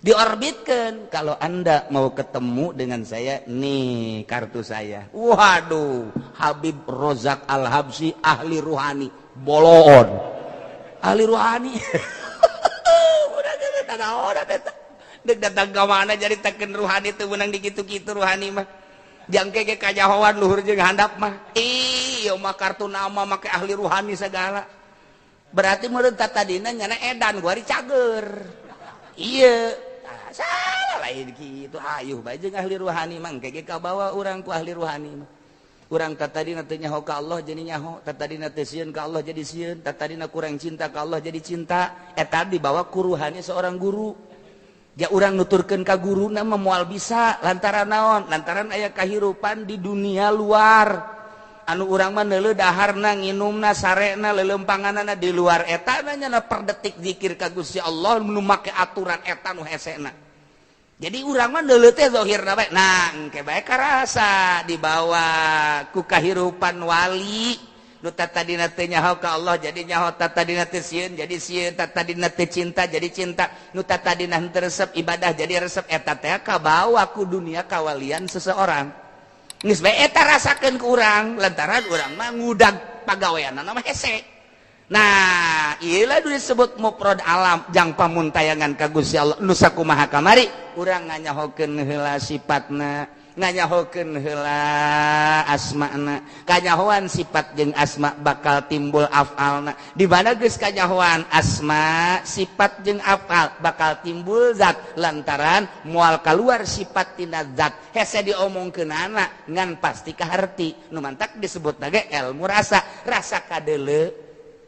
Diorbitkan, kalau Anda mau ketemu dengan saya, nih kartu saya. Waduh, Habib Rozak Al-Habsyi ahli ruhani, boloon. Ahli ruhani. Udah dek datang ke mana jadi taken ruhani teu meunang dikitu-kitu ruhani mah. Jangke ge kajahoan luhur jeung handap mah. Ih, mah kartu nama make ahli ruhani segala. Berarti meureun tadina nyana edan gua cager. Iya, salah lain gitu. Ayuh bae jeung ahli ruhani mah engke ge kabawa urang ku ahli ruhani mah. Urang tadina teu nyaho ka Allah jadi nyaho, tadina teu sieun ka Allah jadi sieun, tadina kurang cinta ka Allah jadi cinta. Eta dibawa ku ruhani seorang guru. Ja urang nuturkeun ka guruna mah moal bisa lantaran naon? Lantaran aya kahirupan di dunia luar. Anu urang mah neuleuh daharna, nginumna, sarena, leuleumpanganana di luar eta nya per detik zikir ka Gusti Allah nu make aturan eta nu hesena. Jadi urang mah neuleuh teh zahirna bae. Nah, engke bae karasa dibawa ku kahirupan wali nu tadina teu nyaho ka Allah jadi nyaho, tadina teu sieun jadi sieun, tadina teu cinta jadi cinta, nu tadina henteu resep ibadah jadi resep, eta teh kabawa ku dunia kawalian seseorang. Geus bae eta rasakeun ku urang lantaran urang mah ngudag pagaweanna mah hese. Nah, ieu lah disebut mufrad alam jang pamuntayangan ka Gusti Allah nu sakumaha kamari urang nganyahokeun heula sifatna, nganyahokeun heula asmana. Kanyahoan sifat jeung asma bakal timbul afalna. Di mana geus kanyahoan asma, sifat jeung afal bakal timbul zat lantaran moal kaluar sifat tina zat. Hese diomongkeunana ngan pasti kaharti. Nu mantak disebut ge ilmu rasa, rasa kadeuleu,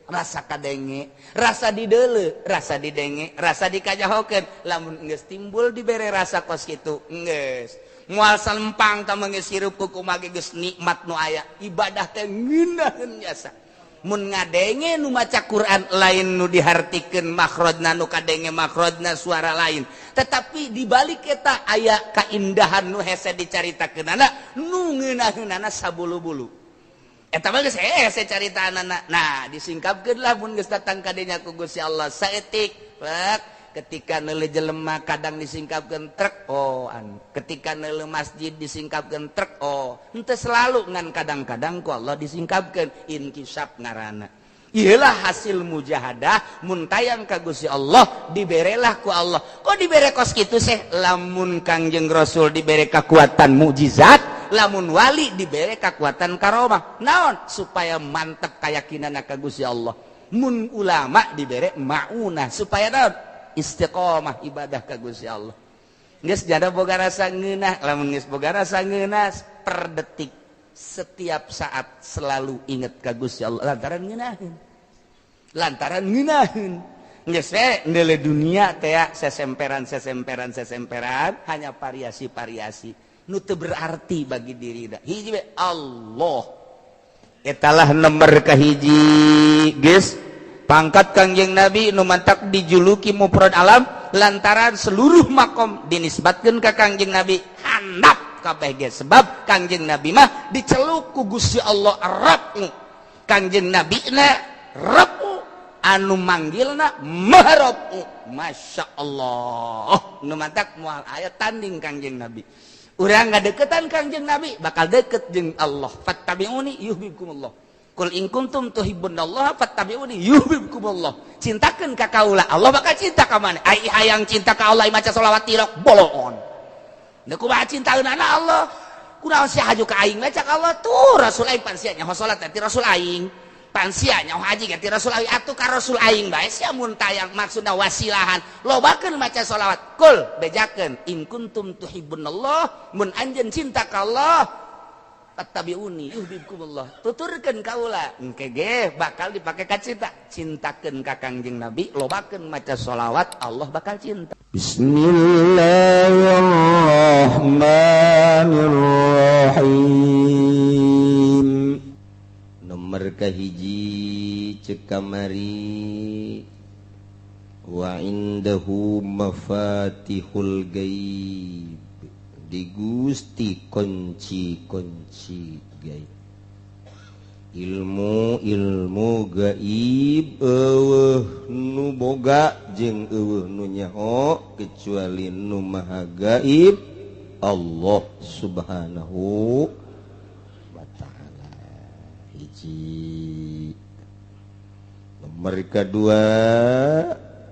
rasa kadenge, rasa dideuleu, rasa didenge, rasa dikajahokeun. Lamun geus timbul dibere rasa kos kitu, geus moal salempang ta geus hirup ku kumaha geus nikmat nu aya. Ibadah teh ngeunaheun jasa. Mun ngadenge nu maca Quran lain nu dihartikeun makhrajna, nu kadenge makhrajna suara lain, tetapi di balik eta aya kaindahan nu hese dicaritakeunana nu ngeunaheunana sabulu-bulu. Eta mah geus hese caritaanana. Nah, disingkapkeun lah mun geus datang ka dinya ku Gusti Allah saeutik. Ketika neuleuh jelema kadang disingkapkeun trek oh an. Ketika neuleuh masjid disingkapkeun trek oh. Henteu selalu ngan kadang-kadang ku Allah disingkapkeun inkisaf ngaranna. Iyalah hasil mujahadah mun tayang ka Gusti Allah diberelah ku Allah. Kok dibere kos kitu seh? Lamun Kangjeng Rasul dibere kekuatan mukjizat, lamun wali dibere kekuatan karomah. Naon? Supaya mantep keyakinanna ka Gusti Allah. Mun ulama dibere maunah supaya naon? Istiqomah ibadah ka Gusti Allah. Geus jada boga rasa ngeunah, lamun geus boga rasa ngeunah per detik setiap saat selalu inget ka Gusti Allah lantaran ngeunaheun. Lantaran ngeunaheun. Geus we neuleuh dunia teh sesemperan sesemperan sesemperan hanya variasi-variasi nu teu berarti bagi diri da. Hiji we Allah. Etalah nomor kahiji geus pangkat Kangjeng Nabi nu mantak dijuluki mufrad alam lantaran seluruh makom dinisbatkeun ka Kangjeng Nabi handap kabeh ge sebab Kangjeng Nabi mah diceluk ku Gusti Allah Rabb. Kangjeng Nabi na Rabb anu manggilna Maha Rabb. Masya Allah nu mantak moal aya tanding Kangjeng Nabi. Urang ngadeukeutan Kangjeng Nabi bakal deket jeung Allah. Fattabi'uni yuhibbukumullah. Qul in kuntum tuhibbunallaha fattabi'uni yuhibbukumullah. Cintakeun ka kaula, Allah bakal cinta ka maneh. Ai hayang cinta ka Allah maca selawat tilok boloon. Da kumaha cintaeunana Allah? Kunaon sia haju ka aing maca ka Allah tuh Rasul aing pan sia nyaho salat ti Rasul aing. Pan sia nyaho haji ti Rasul aing atuh ka Rasul aing bae sia mun tayang maksudna wasilahan. Lobakeun maca selawat. Kul bejakeun in kuntum tuhibbunallah mun anjeun cinta ka Allah fattabi'uni yuhibbukumullah. Tuturkeun kaula engke ge bakal dipake ka cinta. Cintakeun ka Kangjeng Nabi, lobakeun maca sholawat, Allah bakal cinta. Bismillahirrahmanirrahim. Nomor kahiji cek kamari wa indahu mafatihul gaib. Di Gusti kunci-kunci gaib. Ilmu-ilmu gaib eueuh nu nu boga jeung eueuh nu nyaho kecuali nu maha gaib Allah subhanahu wa ta'ala. Hiji. Nomor kedua,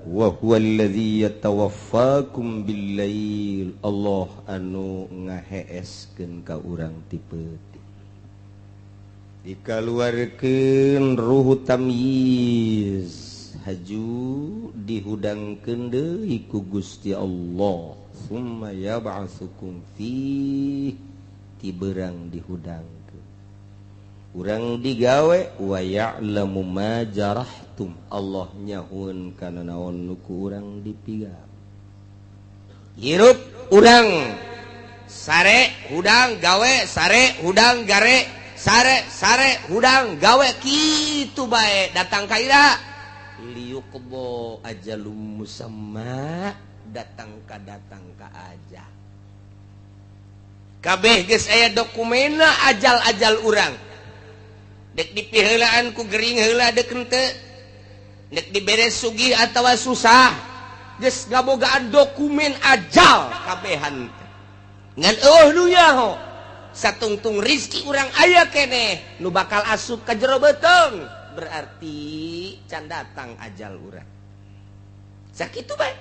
wa huwallazi yatawaffakum billail, Allah anu ngaheeskeun ka urang ti peuting, dikaluarkeun ruhu tamyiz haju dihudangkeun deui ku Gusti Allah, summa yab'atsukum fi, ti berang dihudangkeun urang digawe, wa ya'lamu ma jarahtum, Allah nyahueun kana naon nu ku urang dipigawe. Hirup urang sare hudang gawe, sare hudang gare, sare sare hudang gawe, kitu bae datang ka ira liyuqdo ajalum musamma, datang ka aja kabeh geus aya dokumenna ajal-ajal urang. Dek dipiheulaan ku gering heula dek henteu, dek dibere sugih atawa susah, geus ngabogaan dokumen ajal kabehan teh. Ngan eueuh nu nyaho satungtung rizki urang aya keneh nu bakal asup ka jero beuteung, berarti can datang ajal urang. Sakitu bae.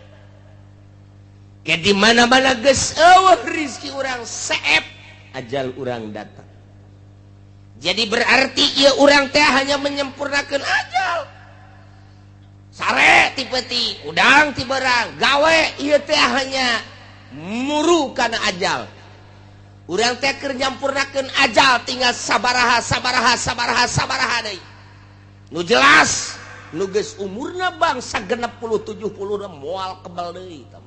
Ke di mana-mana geus eueuh rizki urang seep, ajal urang datang. Jadi berarti ieu urang teh hanya menyempurnakan ajal. Sare ti peuting, udang ti berang, gawe ieu teh hanya muru kana ajal. Urang teh keur nyampurnakeun ajal tinggal sabaraha sabaraha sabaraha sabaraha deui. Nu jelas nu geus umurna bangsa 60 70 moal kebal deui tah.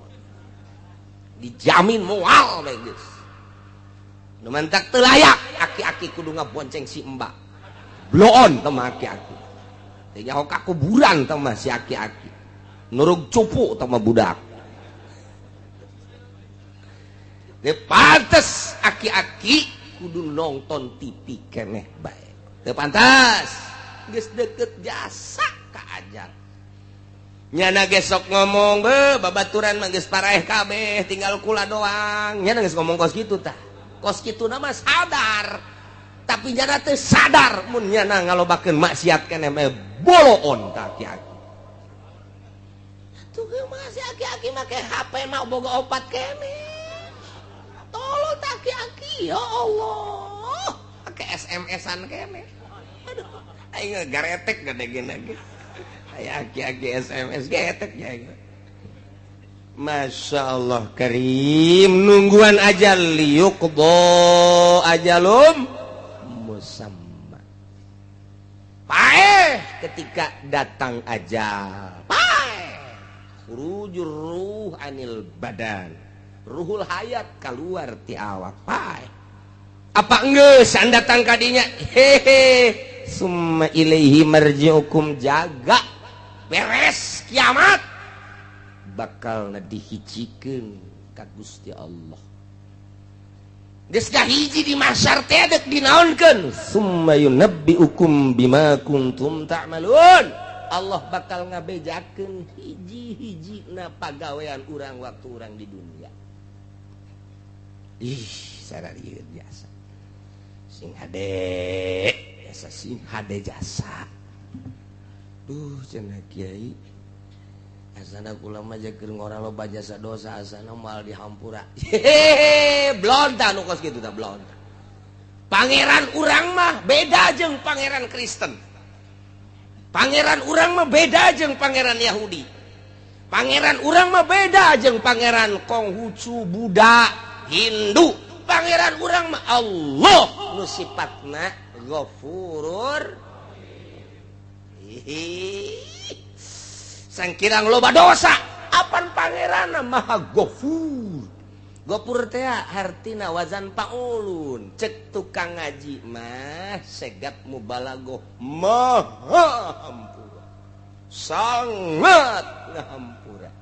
Dijamin moal bae geus. Nu mantak teu layak aki-aki kudu ngabonceng si embak. Bloon teh mah aki-aki. Teu nyaho ka kuburan teh mah si aki-aki. Nurug cupu teh mah budak. Teu pantes aki-aki kudu nonton TV keneh bae. Teu pantes. Geus deket jasa ka ajal. Nyana gesok ngomong be babaturan mah geus paraeh kabeh tinggal kula doang. Nyana geus ngomong kos kitu tah. Kos kitu nama sadar, tapi nyana teu sadar mun nyana ngalobakeun maksiat keneh mah boloon ka aki-aki. Atuh mah si aki-aki make HP mah boga opat keneh. Tolol ta aki-aki, ya Allah. Make SMS-an keneh. Aduh, aing garetek gede gini ge. Aya aki-aki SMS getek ya. Masya Allah karim, nungguan ajal liyuqdo ajalum musamma. Paeh ketika datang ajal, paeh khurujur ruh anil badan, ruhul hayat keluar ti awak, paeh. Apa enggeus datang kadinya? Hehe, summa ilaihi marji'ukum, jaga beres kiamat bakal dihijikeun ka Gusti Allah. Geus hiji di mahsyar teh deuk dinaonkeun, summa yunabbiukum bima kuntum ta'malun. Allah bakal ngabejakeun hiji-hijina pagawean urang waktu urang di dunia. Ih, sararieun jasa. Sing hade, jasa sing hade jasa. Duh, cenah kiai. Asana kula mah keur ngora loba jasa dosa, asana moal dihampura. Hehehe, blonta nu kos kitu tah blonta. Pangeran urang mah beda jeung pangeran Kristen. Pangeran urang mah beda jeung pangeran Yahudi. Pangeran urang mah beda jeung pangeran Konghucu, Buddha, Hindu. Pangeran urang mah Allah nu sifatna Ghafurur. Hihi. Sangkirang loba dosa, apan pangeranna maha Ghafur. Ghafur teh hartina wazan paulun. Cek tukang ngaji mah segat mubalagoh maha hampura. Sangat ngahampura.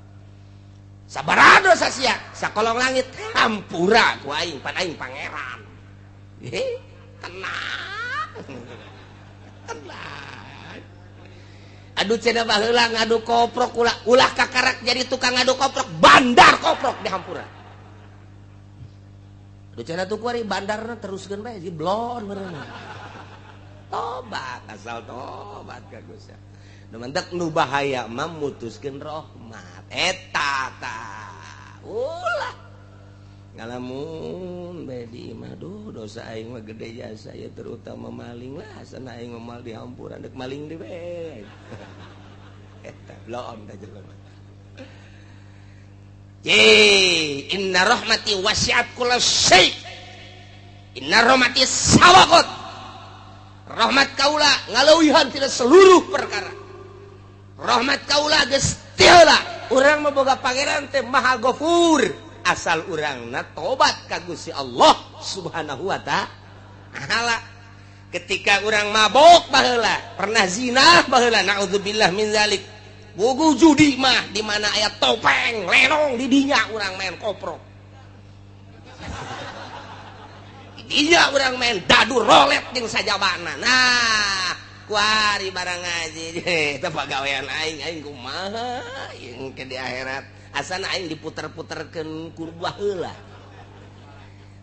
Sabaraha dosa sia sakolong langit hampura ku aing pan aing pangeran. Tenang. Tenang. Aduh cenah baheula ngadu koprok ulah ulah kakarak jadi tukang ngadu koprok, bandar koprok di hampura. Aduh cenah tuh kuari bandarna teruskeun bae jadi blon meureun. Tobat asal tobat ka Gusti. Nu mentek nu bahaya mah mutuskeun rahmat. Eta tah. Ulah ngalamun bae di imah duh dosa aing mah gede jasa ya terutama maling lah asana aing mah mal dihampura dek maling deui bae. Eta blon ka jelema. Ye inna rahmati wasi'at kulla syai. Inna rahmati sabaqat. Rahmat kaula ngaleuwihan tina seluruh perkara. Rahmat kaula geus teu heula. Urang mah boga pangeran teh Maha Ghafur. Asal urangna tobat ka Gusti Allah Subhanahu wa ta'ala. Ketika urang mabok baheula, pernah zina baheula, naudzubillah min zalik. Bogo judi mah di mana aya topeng, lenong di dinya urang main koprok. Di dinya urang main dadu rolet jeung sajabana. Nah, kuari barang ngaji eta pagawean aing, aing kumaha jeung ke di akhirat. Asana aing diputer-puterkeun ku baheula.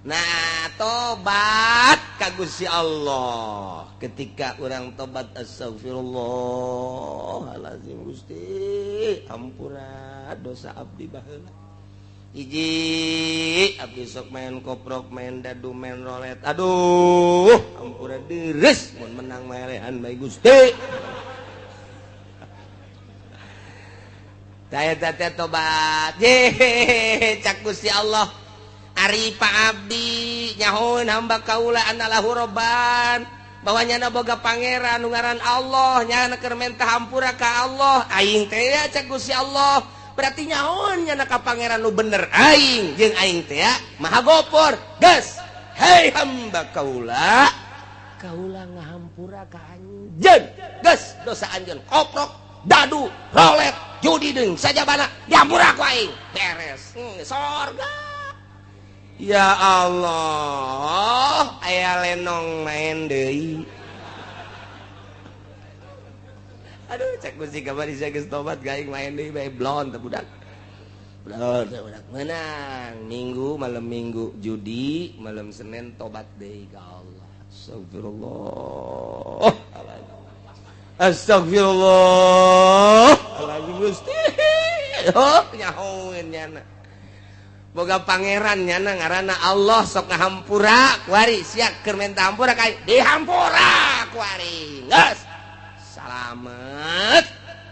Nah, tobat ka Gusti Allah. Ketika urang tobat astagfirullahalazim Gusti, ampura dosa abdi baheula. Hiji, abdi sok main koprok, main dadu, main rolet. Aduh, ampura deres mun menang melehan bae Gusti. Daya teh tobat. Ye, cak Gusti Allah. Ari Pak Abdi nyahoeun hamba kaula anallahu robban. Bahwa nyana boga pangeran nu ngaran Allah, nyana keur menta hampura ka Allah. Aing teh ya cak Gusti Allah. Berarti nyahoeun nyana ka pangeran nu bener aing jeung aing teh ya Maha Gopor. Geus, hei hamba kaula, kaula ngahampura ka anjeun. Geus dosa anjeun koprok, dadu, rolet, judi deung sajabana diampura ku aing. Beres. Sorga. Ya Allah, aya lenong main deui. Aduh, cek Gusti kamari sia geus tobat gaing main deui bae blon teh budak. Blon teh budak menang. Minggu malam Minggu judi, malam Senin tobat deui ka Allah. Astagfirullah. Astagfirullah. Alazim Gusti. Oh, nyahoeun nyana. Boga pangeran nyana ngaranna Allah sok ngahampura kuari sia keur menta hampura ka dihampura kuari. Geus. Salamet.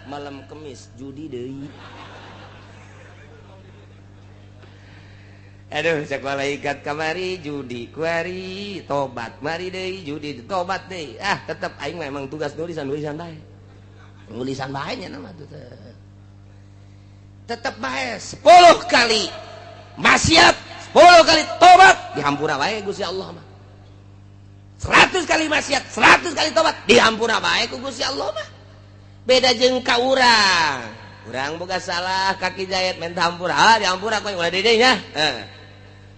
Malam Kemis judi deui. Aduh, cek malaikat kamari judi kuari tobat mari deui judi tobat deui. Ah, tetep aing mah emang tugas nulisan-nulisan bae. Nulisan bae nya mah tuh. Tetep bae 10 kali maksiat, 10 kali tobat dihampura bae Gusti Allah mah. 100 kali maksiat, 100 kali tobat dihampura bae ku Gusti Allah mah. Beda jeung ka urang. Urang boga salah kaki jayat menta hampura. Ah, dihampura ku ulah deui nya. Heeh.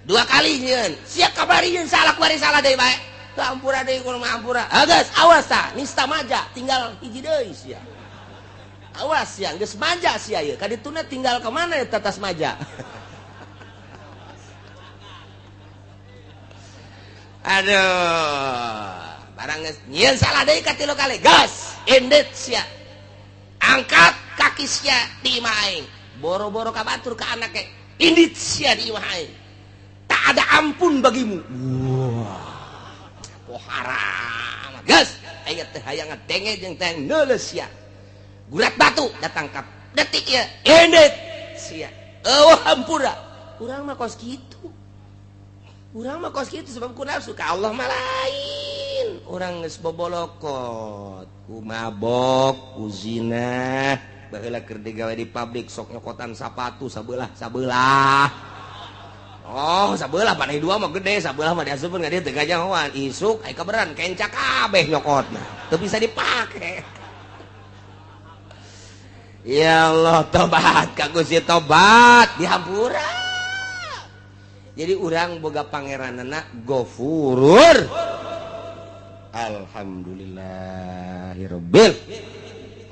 2 kali nyieun. Sia kabari nyeun salah kuari salah deui bae. Teu hampura deui kudu hampura. Ah geus, awas tah, nista maja tinggal hiji deui sia. Awas sia, geus maja sia ieu. Kadituna tinggal ka mana eta tas maja? Aduh, barang geus nyieun salah deui ka 3 kali. Gas, endet sia. Angkat kaki sia di imah aing. Boro-boro ka batur ka anake. Indit sia di imah aing. Tak ada ampun bagimu. Wah. Oh haram. Geus, aya teh hayang ngadenge jeung teh neuleus sia. Gurat batu datangkap. Detik ieu, indit sia. Eueuh hampura. Urang mah kos kitu. Urang mah kos kitu sebab ku nafsu ka Allah mah lain. Urang geus bobolokot, ku mabok, ku zina, baheula keur digawe di pabrik sok nyokotan sapatu sabelah-sabelah. Oh, sabelah panai dua mah gede, sabelah mah diasupkeun ka dieu teu gajahoan. Isuk aya kaberan kenca kabeh nyokotna. Teu bisa dipake. Ya Allah, tobat ka Gusti tobat dihampura. Jadi urang boga pangeranana Gofurur. Alhamdulillahirabbil.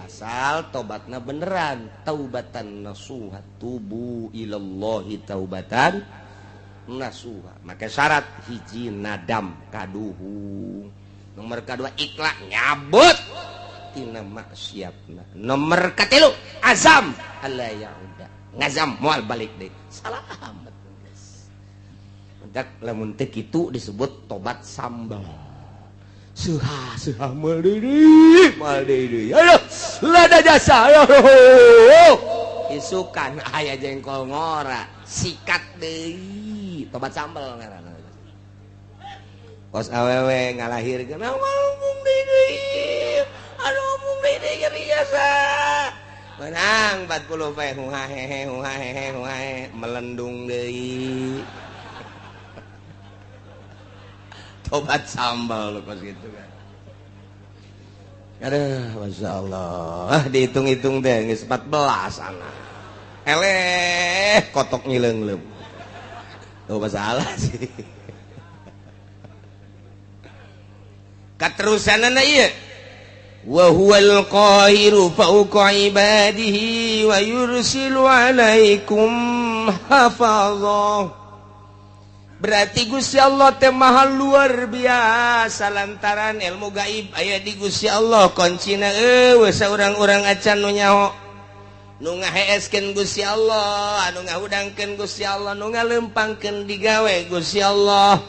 Asal Asal tobatna beneran, taubatan nasuha, tubu ilallahi taubatan nasuha. Maka syarat hiji nadam kaduhu, nomor kedua ikhlas nyabut tina maksiatna, nomor katilu azam alla yauda, ngazam moal balik deui. Salamet geus. Mentak lamun teu kitu disebut tobat sambal. Suha suha moal deui. Aduh, lada jasa. Aduh. Isukan aya jengkol ngora, sikat deui. Tobat sambal ngaranna. Kos awewe ngalahirkeun mung deui. Aduh mung deui nyeri jasa. Menang 40 pe huhahehe huhahehe huhahe melendung deui. Tobat sambal kos gitu kan. Aduh, Masya Allah. Dihitung-hitung deh, geus 14 anak. Eleh, kotok ngileung-leum. Tuh masalah sih. Katerusanana ieu. Wa huwal qahiru fawqa ibadihi wa yursilu alaikum hafazah. Berarti Gusti Allah teh maha luar biasa lantaran ilmu gaib aya di Gusti Allah, kuncina eueuh saurang-urang acan nu nyaho. Nu ngaheeskeun Gusti Allah, anu ngahudangkeun Gusti Allah, nu ngalempangkeun digawe Gusti Allah.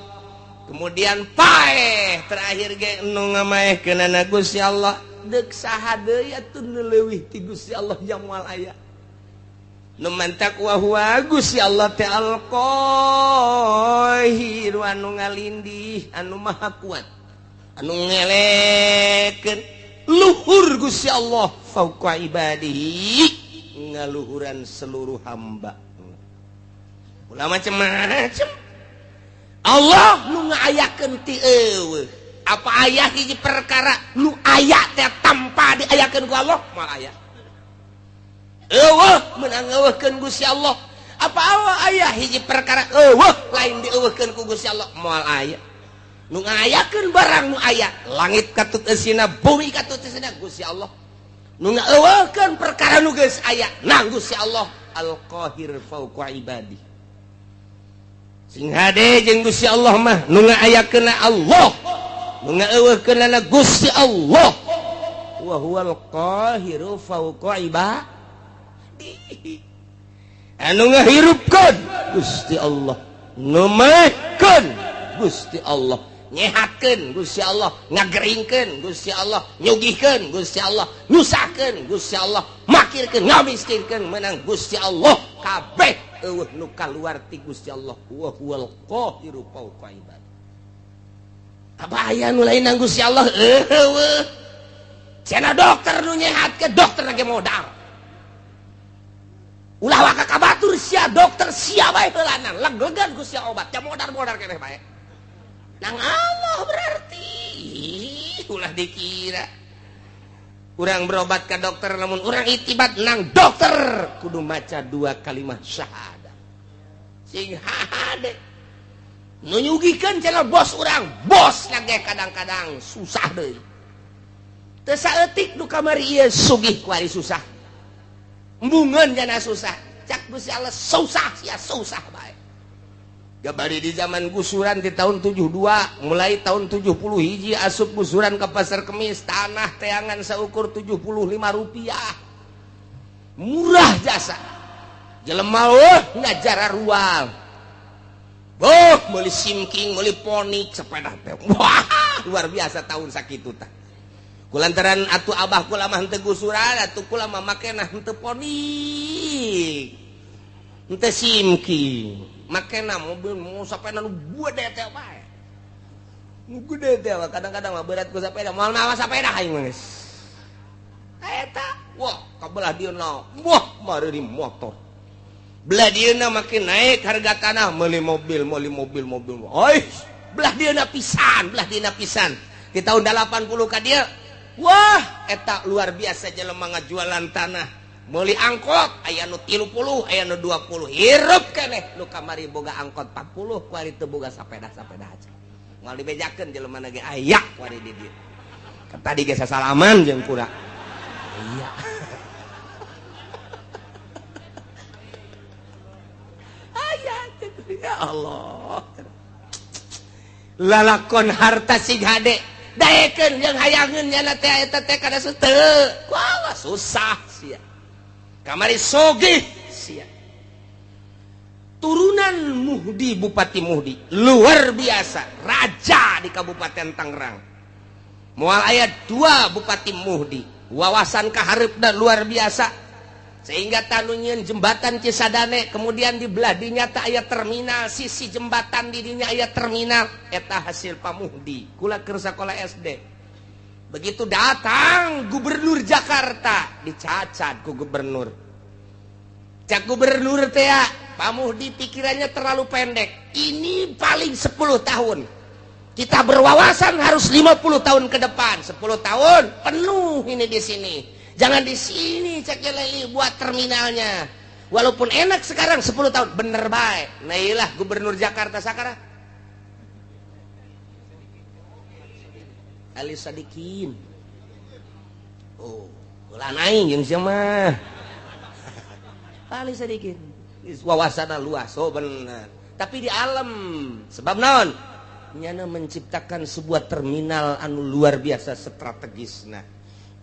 Kemudian paeh terakhir ge nu ngamaehkeunana Gusti Allah. Deuk saha deui atuh nu leuwih ti Gusti Allah jang moal aya. Nu mantak wa huwa Gusti Allah teh al-Qahir anu ngalindih, anu maha kuat, anu ngelekeun luhur Gusti Allah fauqa ibadihi, ngaluhuran seluruh hamba. Ulah macem-macem Allah nu ngaayakeun ti eueuh. Apa aya hiji perkara nu aya teh tanpa diayakeun ku Allah moal aya. Eueuh meunang eueuhkeun Gusti Allah. Apa aya hiji perkara eueuh lain dieueuhkeun ku Gusti Allah moal aya. Nu ngayakeun barang nu aya, langit katut eusina, bumi katut eusina Gusti Allah. Nu ngaeueuhkeun perkara nu geus aya nang Gusti Allah Al-Qahir fauqa ibadi. Sing hade jeung Gusti Allah mah nu ngaayakeunna Allah, nu ngaeueuhkeunna Gusti Allah. Wa huwal qahiru fauqa ibadi. Anu ngahirupkeun Gusti Allah, nu maehkeun Gusti Allah, nyehatkeun Gusti Allah, ngageringkeun Gusti Allah, nyugihkeun Gusti Allah, nyusahkeun Gusti Allah, makirkeun, ngamiskinkeun menang Gusti Allah. Kabeh eueuh nu kaluar ti Gusti Allah. Wa huwal qahiru fauqa ibad. Apa aya nu lain nang Gusti Allah? Eueuh. Cenah dokter nu nyehatkeun, dokter ge modal. Ulah waka ka batur sia dokter sia bae heulanan, leg-legan ku sia obat, ja modar-modar keneh bae. Nang Allah berarti ulah dikira. Urang berobat ka dokter lamun urang itibat nang dokter kudu maca 2 kalimat syahadat. Sing hade. Nu nyugikeun cenah bos urang, bos lagi kadang-kadang susah deui. Teu saeutik nu kamari ieu sugih ku ari susah. Embungeun jana susah, cak Gusti Allah susah sia susah bae. Gabari di zaman gusuran di tahun 72, mulai tahun 70 hiji asup gusuran ke pasar Kemis, tanah teangan seukur 75 rupiah. Murah jasa. Jelema eueuh ngajara rual. Boh, meuli simking, meuli ponik sepeda teh. Wah, luar biasa tahun sakitu tah. Kulantaran atuh abah kula mah henteu gusuran, atuh kula mah makena henteu ponik, henteu simking, makena mobil mau sapena nu gede teh bae. Nu gede teh kadang-kadang mah berat ku sapeda, moal mawa sapeda aing mah geus. Eta, wah kabelah dieuna, wah mareuri motor. Belah dieuna makin naik harga tanah, meuli mobil, meuli mobil, mobil. Oi, belah dieuna pisan, belah dieuna pisan. Di tahun 80 ka dieu, wah eta luar biasa jelema ngajualan tanah, meuli angkot aya nu 30, aya nu 20, hirup keneh nu kamari boga angkot 40, kuari teu boga sapeda-sapeda aja. Moal dibejakeun jelema ge aya kuari di dieu. Tadi ge sasalaman jeung kura. Aya. Aya ya Allah. Lalakon harta sing hade daekeun jeung hayangeun nyana teh eta teh kada teu. Wah susah sia. Kamari sogih sia. Turunan Muhdi, Bupati Muhdi luar biasa, raja di Kabupaten Tangerang. Moal aya 2 Bupati Muhdi, wawasan kahareupna luar biasa. Sehingga tanu nyieun jembatan Cisadane, kemudian di belah dinya teh aya terminal, sisi jembatan di dinya aya terminal, eta hasil Pak Muhdi. Kula keur sakola SD. Begitu datang gubernur Jakarta, dicacat ku gubernur. Cak gubernur teh, Pak Muhdi pikirannya terlalu pendek. Ini paling 10 tahun. Kita berwawasan harus 50 tahun ke depan. 10 tahun penuh ini di sini. Jangan di sini cak leli buat terminalnya. Walaupun enak sekarang 10 tahun, bener baik. Nah iyalah gubernur Jakarta sekarang. Ali Sadikin. Oh, ulah naing jeung sia mah. Ali Sadikin. Wawasanna luas, oh bener. Tapi di alam, sebab naon? Nyana menciptakan sebuah terminal anu luar biasa strategisna.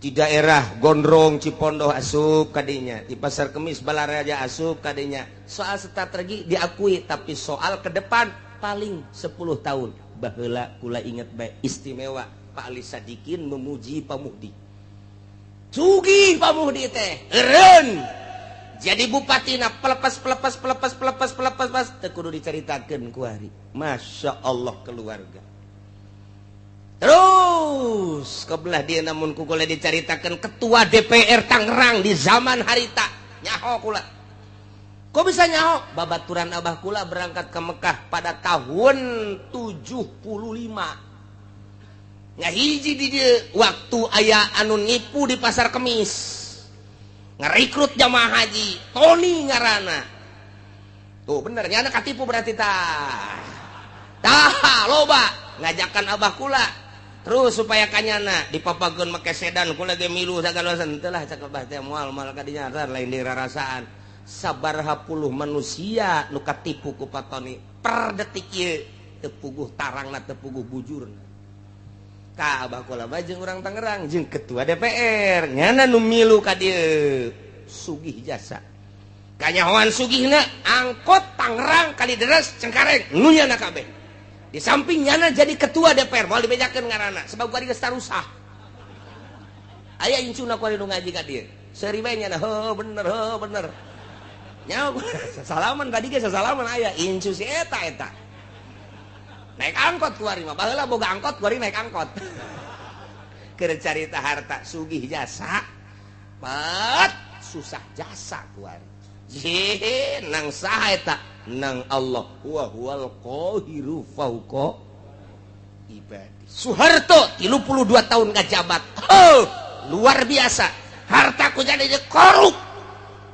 Di daerah Gondrong, Cipondoh asup kadinya, di Pasar Kemis Balaraja asup kadinya. Soal strategi diakui, tapi soal ke depan paling 10 tahun. Baheula kula inget bae istimewa Pak Ali Sadikin memuji Pak Muhdi. Sugih Pak Muhdi teh, eureun. Jadi bupati na pelepas pelepas pelepas pelepas pelepas pas teu kudu dicaritakeun ku hari. Masya Allah keluarga. Terus kebelah dia namun ku kula dicaritakeun ketua DPR Tangerang di zaman harita nyaho kula. Kok bisa nyaho? Babaturan abah kula berangkat ke Mekah pada tahun 75. Ngahiji di dieu waktu aya anu nipu di Pasar Kemis. Ngerekrut jamaah haji Tony ngarana tuh bener nyana katipu berarti tah tah loba ngajakan abah kula terus supaya kanyana dipapageun make sedan kula ge milu sagalosan teu lah cak abah teh moal moal kadinya lain dirarasaan sabaraha puluh manusia nu katipu ku Pak Tony per detik ieu teu puguh tarangna teu puguh bujurna. Ka abah kula mah jeung urang Tangerang jeung ketua DPR nyana nu milu ka dieu sugih jasa kanyahoan sugihna angkot Tangerang Kalideres Cengkareng nu nyana kabeh di samping nyana jadi ketua DPR moal dibejakeun ngaranna sebab kuari geus tarusah aya incuna kuari nu ngaji ka dieu seuri bae nyana heuh bener nyaho sasalaman tadi ge sasalaman aya incu si eta eta naik angkot kuari mah baheula boga angkot kuari naik angkot keur carita harta sugih jasa pat susah jasa kuari jih nang saha eta nang Allah wa huwal qahiru fauqa ibadi. Soeharto 32 tahun ngajabat, oh luar biasa harta ku jadi korup,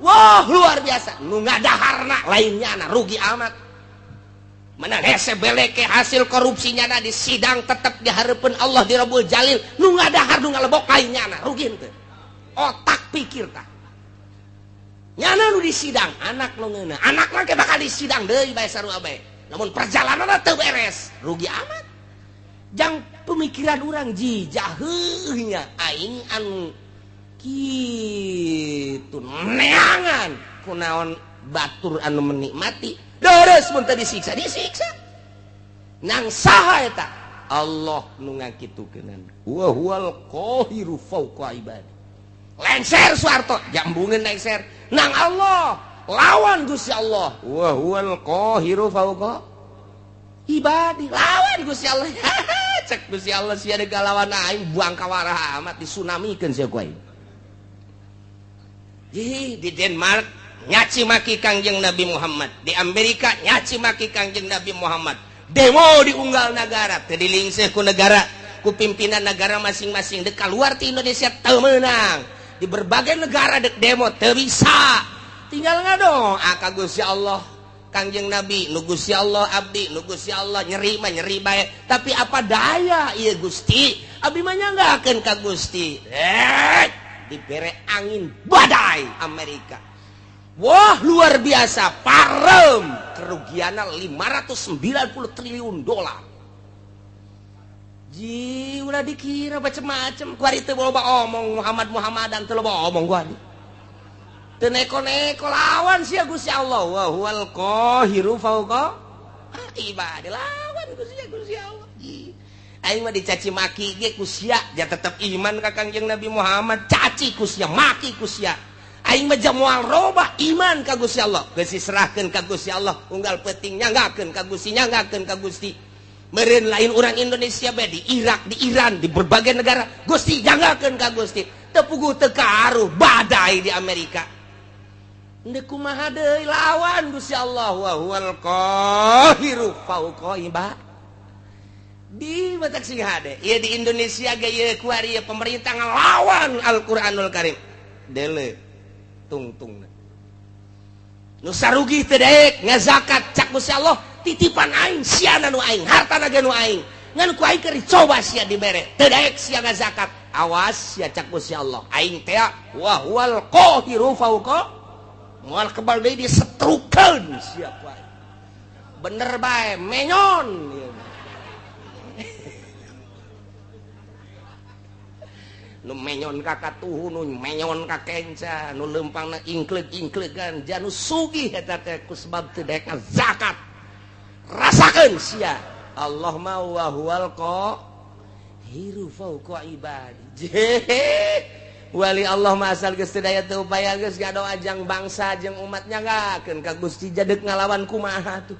wah luar biasa nu ngadaharna lainnya na rugi amat. Menang hese beleke hasil korupsinya na di sidang tetep dihareupeun Allah di Rabbul Jalil nu ngadahar nu ngalebok lainnya na rugi henteu otak pikir tah nyana nu di sidang anak nu ngeunah anak mah bakal di sidang deui bae sarua bae namun perjalananna teu beres rugi amat jang pemikiran urang ji jaheuh nya aing anu kitu neangan kunaon batur anu menikmati deres mun teu disiksa disiksa nang saha eta Allah nu ngakitukeunana wa huwal qahiru fauqa ibadi lengser Soeharto jambungeun lengser nang Allah lawan Gusti Allah wa huwal qahiru fauqa ibadi lawan Gusti Allah cek Gusti Allah sia deuk lawan aing buang kawarah amat disunamikeun sia ku aing. Di Denmark nyaci maki Kangjeng Nabi Muhammad, di Amerika nyaci maki Kangjeng Nabi Muhammad, demo di unggal negara teu dilingseh ku negara ku pimpinan negara masing-masing dek keluar ti Indonesia teu meunang di berbagai negara dek demo teu bisa tinggal ngadong ka Gusti Allah Kangjeng Nabi nu Gusti Allah abdi nu Gusti Allah nyeri mah nyeri bae tapi apa daya ieu Gusti abdi mah nyanggakeun ka Gusti. Dibere angin badai Amerika. Wah luar biasa, parem kerugiannya 590 triliun dolar. Ji ulah dikira macem-macem kuari teu loba omong Muhammad Muhammadan teu loba omong kuari. Teu neko-neko lawan sia Gusti Allah wa huwal qahiru fauqa ibadi lawan Gusti Allah. Ji aing mah dicaci maki ge ku sia ja tetep iman ka Kangjeng Nabi Muhammad, caci ku sia maki ku sia. Aing mah moal robah iman ka Gusti Allah, geus diserahkeun ka Gusti Allah, unggal peuting nyanggakeun ka Gusti, nyanggakeun ka Gusti. Meureun lain urang Indonesia bae di Irak, di Iran, di berbagai negara, Gusti nyanggakeun ka Gusti. Teu puguh teu karuh badai di Amerika. Ndek kumaha deui lawan Gusti Allah wa huwal qahiru fauqa ibad. Di batak sing hade, ieu di Indonesia ge ieu kuari pemerintah ngalawan Al-Qur'anul Karim. Dele tungtung nu sarugi teu daek ngazakat cak Gusti Allah titipan aing siana nu aing hartana ge nu aing ngan ku aing keur dicoba sia dibere teu daek sia ngazakat awas sia cak Gusti Allah aing teh wa huwal qahiru fauqa moal kebal deui disetrukeun sia ku aing bener bae menyon. Nu menyon ka katuhu, nu menyon ka kenca, nu leumpangna ingkleug-ingkleugan, janu sugih eta teh ku sebab teu daek zakat. Rasakeun sia. Allah ma wa huwal qahiru fauqa ibadi. Wali Allah mah asal geus teu daya teu upaya geus ngadoa jang bangsa jeung umat nyanggakeun ka Gusti jadek ngalawan kumaha tuh.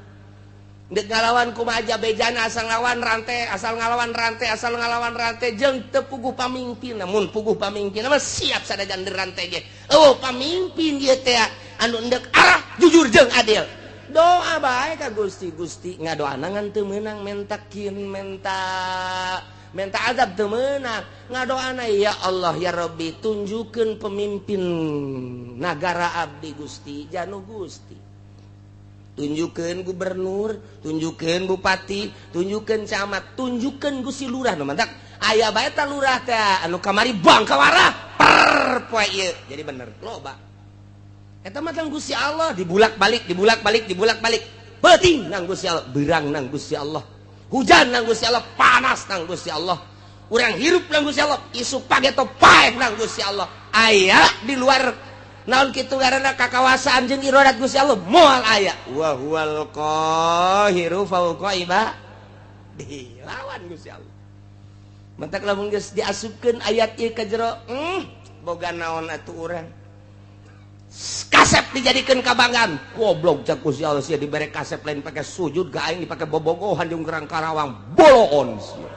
Dek ngalawan kumaha aja bejana asal ngalawan rantai, asal ngalawan rantai, asal ngalawan rantai jeung teu puguh pamimpin. Mun puguh pamimpin mah siap sadajan rantai ge. Eueuh pamimpin ieu teh anu endek arah jujur jeung adil. Doa bae ka Gusti, Gusti ngadoana ngan teu meunang mentakin menta azab teu meunang. Ngadoana ya Allah ya Rabbi tunjukkeun pemimpin nagara abdi Gusti, janu Gusti. Tunjukkeun gubernur, tunjukkeun bupati, tunjukkeun camat, tunjukkeun Gusti lurah nu mantak aya bae ta lurah teh anu kamari bangkawarah per poe ieu jadi bener loba. Eta mah tang Gusti Allah dibulak-balik, dibulak-balik, dibulak-balik. Beuting nang Gusti Allah, beurang nang Gusti Allah. Hujan nang Gusti Allah, panas nang Gusti Allah. Urang hirup nang Gusti Allah, isuk pageto paeh nang Gusti Allah. Aya di luar naon kitu ngaranna kakawasaan jeung iradat Gusti Allah moal aya wa huwal qahiru fauqa ibadi lawan Gusti Allah. Mentak lamun geus diasupkeun ayat ieu ka jero boga naon atuh urang kasep dijadikeun kabanggaan goblok cak Gusti Allah sia dibere kasep lain pake sujud ga aing dipake bobogohan jeung gerang Karawang boloon sia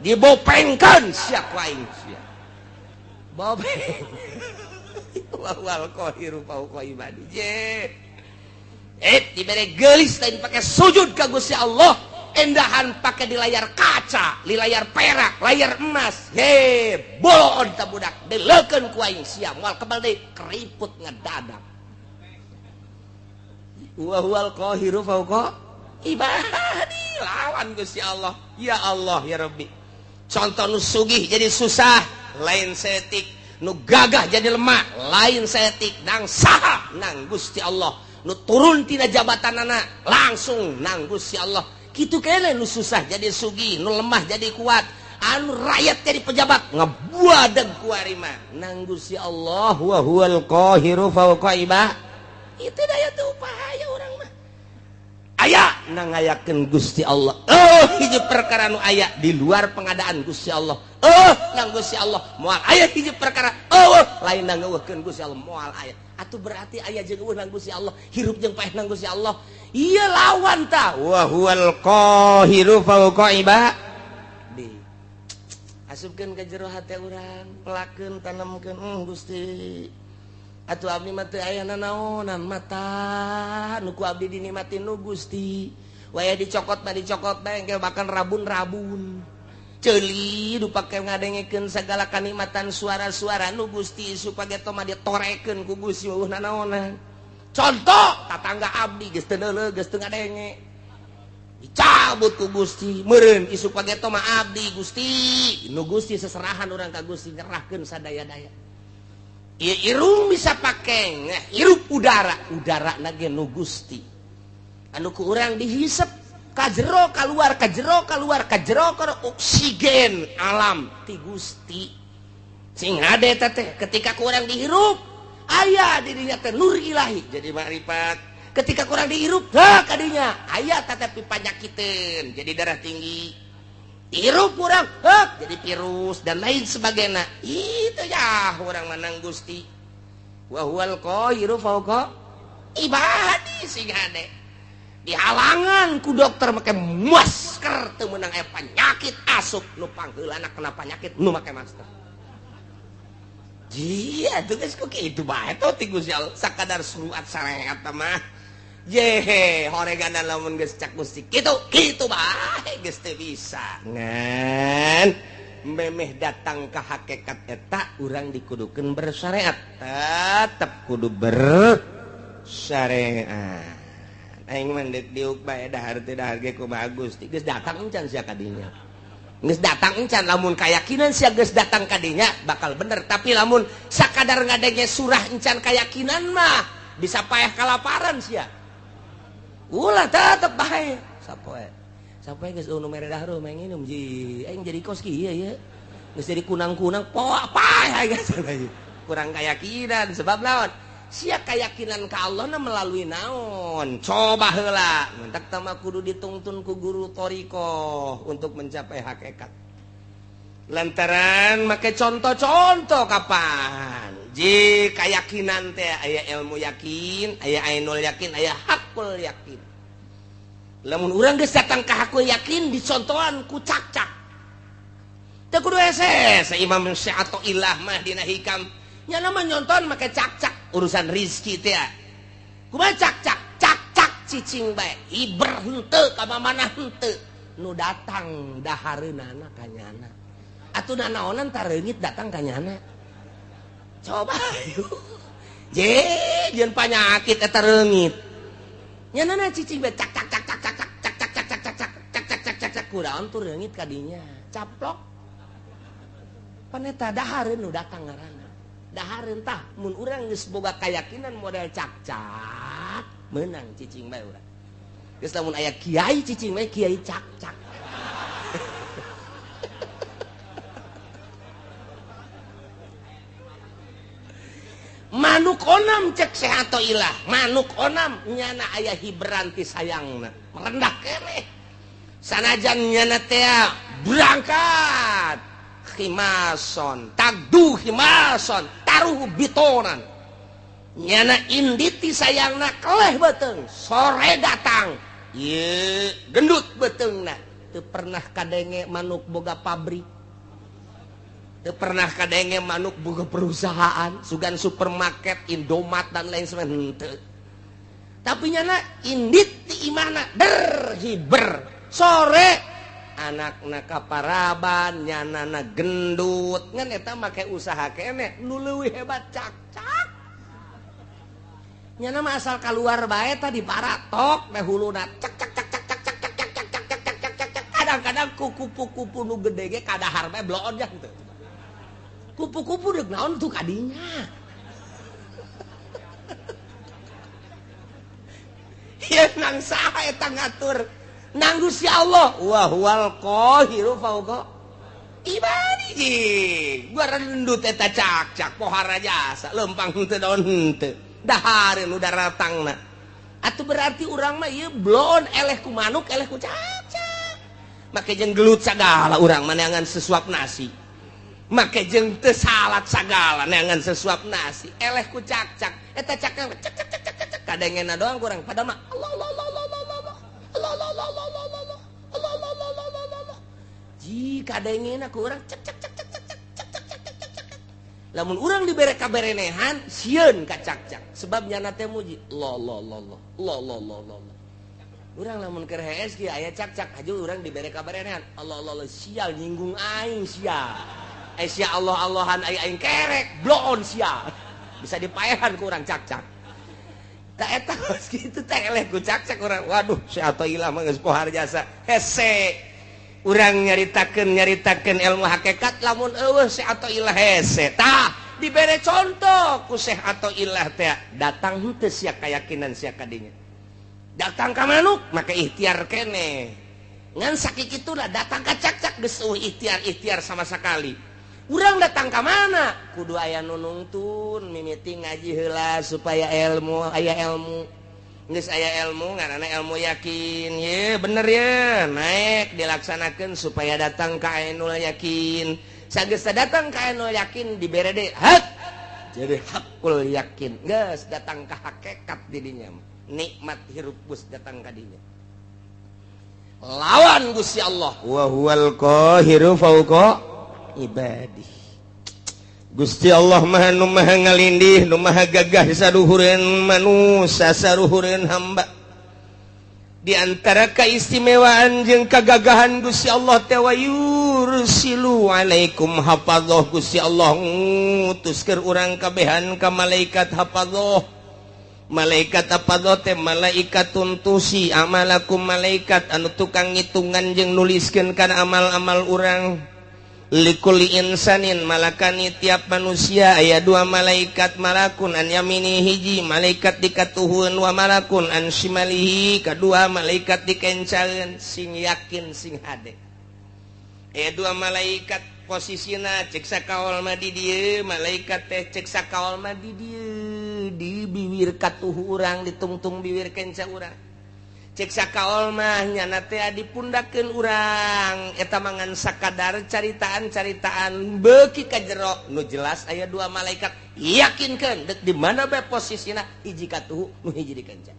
dibopengkeun sia ku aing sia bopeng wal qahiru fauqa ibadi. Dibere geulis lain pake sujud ka Gusti Allah, endahan pake di layar kaca, di layar perak, layar emas. He, boloon ta budak, dileukeun ku aing sia moal kebal deui keriput ngedadak. Wa huwal qahiru fauqa ibadi lawan Gusti Allah. Ya Allah ya Rabbi. Contoh nu sugih jadi susah, lain setik. Nu gagah jadi lemah lain setik nang saha nang Gusti Allah nu turun tina jabatanana langsung nang Gusti Allah kitu kene nu susah jadi sugih nu lemah jadi kuat anu rakyat jadi pejabat ngebuadeg ku ari mah nang Gusti Allah wa huwal qahiru fauqa ibad itu daya teu upaya urang mah aya nang ngayakeun Gusti Allah hiji perkara nu aya di luar pengadaan Gusti Allah nang Gusti Allah moal aya hiji perkara lain nang ngeuweuhkeun Gusti Allah moal aya atuh berarti aya jeung eueuh nang Gusti Allah hirup jeung paeh nang Gusti Allah ieu lawan ta wa huwal qahiru fauqa ibadi asupkeun ka jero hate urang pelakeun tanemkeun Gusti atuh abdi mah teu aya nanaonan mata nu ku abdi dinikmatin nu Gusti waya dicokot mah dicokot bae engke bahkan rabun-rabun ceuli nu pake ngadengekeun sagala kanikmatan suara-suara nu Gusti supaya mah ditorekeun ku Gusti eueuh nanaonan contoh tatangga abdi geus teu neuleuh geus teu ngadenge dicabut ku Gusti meureun isuk pageto mah abdi Gusti nu Gusti seserahan urang ka Gusti nyerahkeun sadaya-daya. Ieu irung bisa pake hirup udara, udara na ge nu Gusti. Anu ku urang dihisep ka jero kaluar, ka jero kaluar, ka jero oksigen alam ti Gusti. Sing hade teh ketika ku urang dihirup aya dirinya teh nur ilahi jadi makrifat. Ketika kurang dihirup heh kadinya aya tetapi panyakiteun jadi darah tinggi. Hirup kurang heh jadi virus dan lain sebagainya. Itu ya urang menang Gusti. Wa huwal qahiru fawqa ibadi sing hade. Dihalangan ku dokter make masker teu meunang aya penyakit asup nu pangheulana kena penyakit nu make masker. Iya, tuh geus ku kitu bae tuh ti Gusti Allah sakadar surat sareat mah. Yehe, horegana lamun geus cak Gusti kitu, kitu bae geus teu bisa. Ngan memeh datang ka hakikat eta urang dikudukeun bersyariat. Tetep kudu bersyariat. Aing mah deuk diuk bae dahar teu dahar ge kumaha Gusti. Geus datang encan sia ka dinya. Geus datang encan lamun kayakinan sia geus datang ka dinya bakal bener, tapi lamun sakadar ngadenge surah encan kayakinan mah bisa payah kalaparan sia. Ulah tetep bae. Sapoe. Sapoe geus nu mere dahar mah nginum ji. Aing jadi kos kieu ye. Geus jadi kunang-kunang poa paeh geus. Kurang kayakinan sebab naon? Sia kayakinan ka Allah na melalui naon? Coba heula. Mentak tama kudu ditungtun ku guru thariqah untuk mencapai hakikat. Lantaran make contoh-contoh kapan? Ji kayakinan teh aya ilmu yakin, aya ainul yakin, aya hakul yakin. Lamun urang geus datang ka hakul yakin dicontohan ku cak-cak. Teu kudu hese Imam Syathoillah mah dina hikam. Nya mah nyonton make cak-cak urusan rizki teh. Kumaha cak-cak? Cak-cak cicing bae. Hiber henteu ka mamana henteu. Nu datang dahareunana ka nyana. Atuh nanaonan tareungit datang ka nyana. Coba je jeung panyakit eta reungit. Nyanana cicing bae cak cak cak cak cak cak cak cak cak cak cak cak cak cak cak cak kuraon tuh reungit ka dinya. Caplok. Pan eta dahareun nu datang ngaranna. Dahareun tah mun urang geus boga kayakinan model cak-cak meunang cicing bae urang. Geus lamun aya kiai cicing bae kiai cak-cak. Manuk onam cek Syathoillah, manuk onam nyana aya hiberan ti sayangna, merendah keneh. Sanajan nyana teh berangkat khimason, tagdu khimason, taruh bitonan. Nyana inditi sayangna keleh beuteung, sore datang. Ieu gendut beuteungna, teu pernah kadenge manuk boga pabrik. Teu pernah kadenge manuk boga perusahaan, sugan supermarket, Indomaret dan lain sebagainya henteu. Tapi nyana indit ti imahna der hiber. Sore anakna kaparaban, nyanana gendut, ngan eta make usaha keneh nu leuwih hebat cak-cak. Nyana mah asal kaluar bae tadi paratok meh huluna cak cak cak cak cak cak cak cak cak cak cak cak cak. Kadang-kadang ku kupu-kupu nu gede ge kadahar bae bloon jang teu. Kupu-kupu deuk naon tuh kadinya. Ieu nang saha eta ngatur? Nang Gusti Allah. Wa huwal qahiru fawqa ibadihi. Gua rendut eta cak-cak pohara jasa lempang henteu daun henteu. Dahareun udah ratangna. Atuh berarti urang mah ieu bloon eleh ku manuk eleh ku cak-cak. Make jeung gelut sagala urang mah neangan sesuap nasi. Make jeung teu salat sagala neangan sesuap nasi. Eleh ku cak-cak. Eta cak-cak cak cak cak cak cak kadengena doang kurang padahal mah Allah Allah Allah Allah Allah Allah Allah Allah Allah Allah Allah Allah Allah Allah Allah. Ji kadengena ku urang cak cak cak cak cak cak cak cak cak cak cak. Lamun urang dibere kaberenehan sieun ka cak-cak sebab nyana teh muji Allah Allah Allah Allah Allah Allah Allah. Urang lamun keur hees kieu aya cak-cak haju urang dibere kaberenehan Allah Allah Allah sial nyinggung aing sia. Eh sia Allah Allahan aing aing kerek bloon sia. Bisa dipaehan ku urang cak-cak. Tak eta geus kitu teh eleh ku cak-cak urang. Waduh, Syathoillah mah geus pohar jasa. Hese. Urang nyaritakeun ilmu hakikat lamun eueuh Syathoillah hese. Tah, Dibere contoh ku Syekh Athaillah teh datang henteu sia keyakinan sia kadinya. Datang ka manuk maka ikhtiar keneh. Ngan sakikituna datang ka cakcak geus eueuh ikhtiar-ikhtiar sama sekali. Urang datang ka mana? Kudu aya nu nungtun mimiti ngaji heula supaya ilmu aya ilmu. Geus aya ilmu ngaranna ilmu yakin ye bener ye naik dilaksanakeun supaya datang ka ainul yakin. Sageus datang ka ainul yakin dibere deui hak jadi hakul yakin. Geus datang ka hakikat didinya nikmat hirup geus datang ka dinya. Lawan Gusti Allah wa huwal qahiru fauqa ibadih. Gusti Allah maha nu maha ngalindih nu maha gagah saduhureun manusia saruhureun hamba. Di antara keistimewaan jeung kagagahan Gusti Allah teh wa yursilu alaikum hafadzah. Gusti Allah ngutus keur urang kabehan ka malaikat hafadzah. Malaikat hafadzah teh malaikat tuntusi amalakum, malaikat anu tukang ngitungan jeung nuliskeun kana amal-amal urang. Likuli insanin malakani tiap manusia aya dua malaikat, malakun an yamini hiji malaikat dikatuhun wa malakun an shimalihi kadua malaikat dikencaeun. Sing yakin sing hade aya dua malaikat posisina cek sakaol mah di dieu malaikat teh cek sakaol mah di dieu di biwir katuhu urang ditungtung biwir kenca urang. Cek sakaol mah nyana teh dipundakeun urang eta mangan sakadar caritaan-caritaan beuki ka jero nu jelas aya dua malaikat yakinkeun deuk di mana bae posisina hiji katuhu nu hiji dikenca.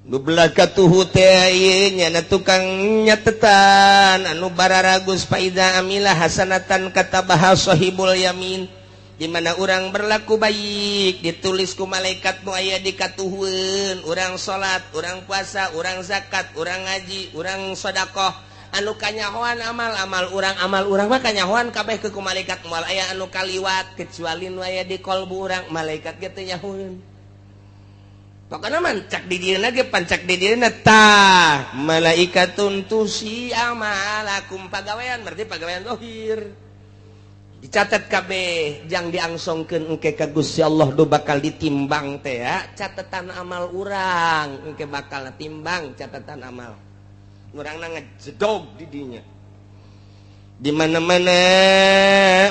Nu belah katuhu teh ieu nyana tukang nyatetan anu bararagus faida amila hasanatan katabaha sahibul yamin. Di mana orang berlaku baik ditulis ku malaikat nu aya di katuhueun, urang salat, urang puasa, urang zakat, urang ngaji, urang sedekah anu kanyahoan amal-amal urang, amal urang mah kanyahoan kabeh ke ku malaikat moal aya anu kaliwat kecuali nu aya di kolbu urang malaikat ge teu nyahoeun. Pokona mah cak di dieuna ge pancak di dieuna tah malaikatun tusi amalakum pagawean berarti pagawean zahir. Dicatat kabeh jang diangsongkeun engke ka Gusti Allah do bakal ditimbang teh ya catatan amal urang engke bakal timbang catatan amal urangna ngejedog di dinya. Di mana-mana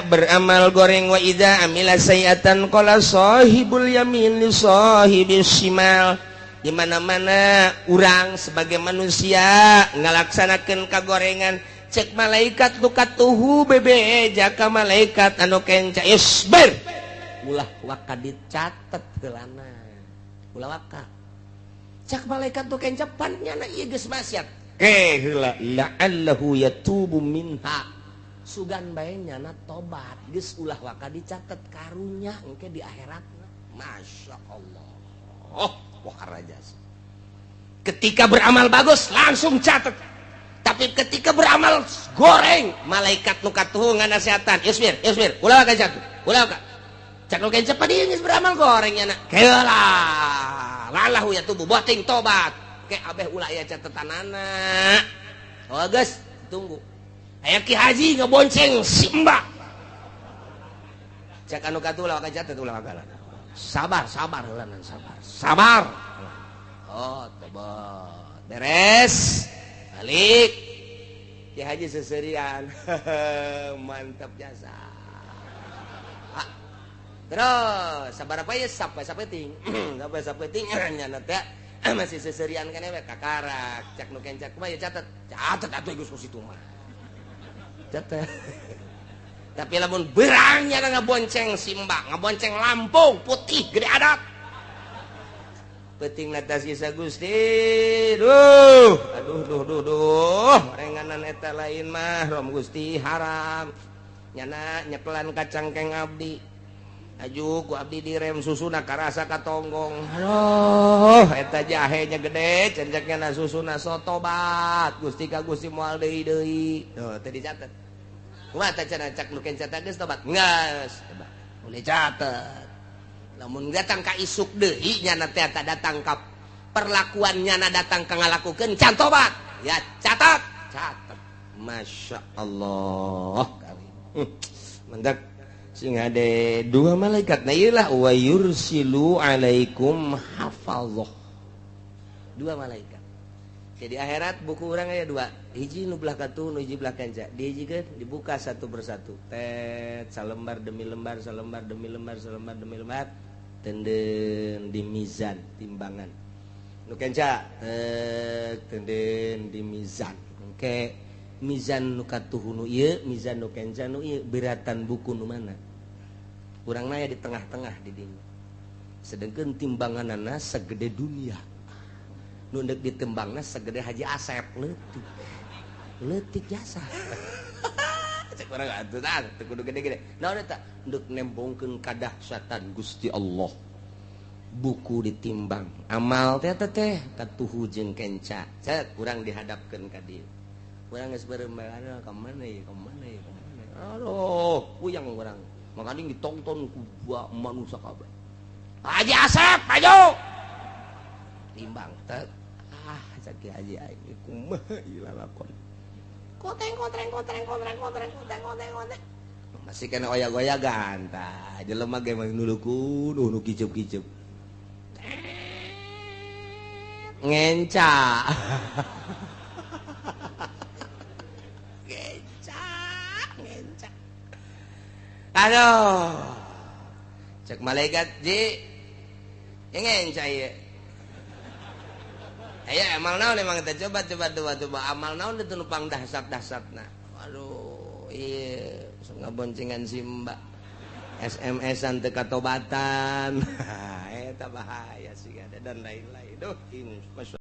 beramal goreng wa idza amila sayiatan qala sahibul yamin li sahibis shimal. Di mana-mana urang sebagai manusia ngalaksanakeun kagorengan cek malaikat nu katuhu bebe jaka malaikat anu kenca isbir ulah waka dicatet heulana ulah waka cek malaikat nu kenca pan nyana ieu geus maksiat ke heula la'allahu yatubu minha sugan bae nyana tobat geus ulah waka dicatet karunya engke di akhiratna. Masya Allah, wah raja. Ketika beramal bagus langsung catet. Tapi ketika beramal goreng malaikat nu katuhu nganasehatan isbir isbir ulah ka catet ulah ka cak nu kenca padi geus beramal goreng nya heula lalahu ya tubuh boting tobat ke abeh ulah aya catetanana. Oh geus tunggu aya Ki Haji ngebonceng si Mbak cak anu katuhu ulah ka catet ulah ka sabar sabar heula sabar sabar. Oh tobat beres balik Ki Haji seserian mantap jasa. Terus sabar apa ya sampai sapeting sampai sapeting nyana teh masih seserian kan we kakarak cak nu kencak kumaha ya catet catet atuh geus situ mah catet. Tapi lamun berang nyana ngabonceng simbang ngabonceng Lampung putih gede adat penting atas kisah Gusti duh aduh duh duh duh renganan eta lain mah rom Gusti haram nyana nyepelan kacangkeng abdi aju ku abdi direm susuna karasa katonggong aduh eta jahenya gede cenjaknya na susuna sotobat Gusti ka Gusti moal deui deui tuh teu dicatet kumaha teh cenah cak nu kenca teh geus tobat geus boleh catet. Lamun datang ka isuk deui nyana teh datang ka perlakuan nyana datang ka ngalakukeun can tobat ya catat catat. Masya Allah mendak Sing ade dua malaikat. Nah iyalah wa yursilu alaikum hafazah. Dua malaikat. Jadi akhirat buku urang aya dua. Hiji nu belah katuh, nu hiji belah kenca. Dihijikeun dibuka satu persatu. Tet salembar demi lembar, salembar demi lembar, salembar demi lembar. Tenden di mizan timbangan. Nu kenca tet tenden di mizan. Engke mizan nu katuh nu ieu, mizan nu kenca nu ieu, beratan buku nu mana? Urang naya di tengah-tengah di dinya. Sedengkeun timbanganana segede dunia. Nu deuk ditimbangna segede Haji Asep leutik. Leutik jasa. Cek urang atuh tah teu kudu gede-gede. Naon eta? Deuk nembongkeun kadahsyatan Gusti Allah. Buku ditimbang, amal teh teh katuhu jeung kenca. Cek urang dihadapkeun ka dieu. Urang geus beureum ka mana ieu, ka mana ieu, ka mana. Aduh, puyang urang. Makanya ditonton ku manusia kabeh. Haji Asep, ayo. Timbang teh. Ah, cek Haji aing kumaha ieu lalakon. Kotreng kotreng kotreng kotreng kotreng kotreng kotreng kotreng. Masih kena oyak-oyagan tah. Jelema ge mah nulukun nu kicup-kicup. Ngenca. Aduh, cek malaikat ji, ngenca ieu. Aya amal naon emang teh coba coba coba coba amal naon itu nu pang dahsat-dahsatna. Aduh, ieu sok ngaboncengan si mbak. SMS-an teu katobatan. Eta bahaya sih ada dan lain-lain. Duh, masya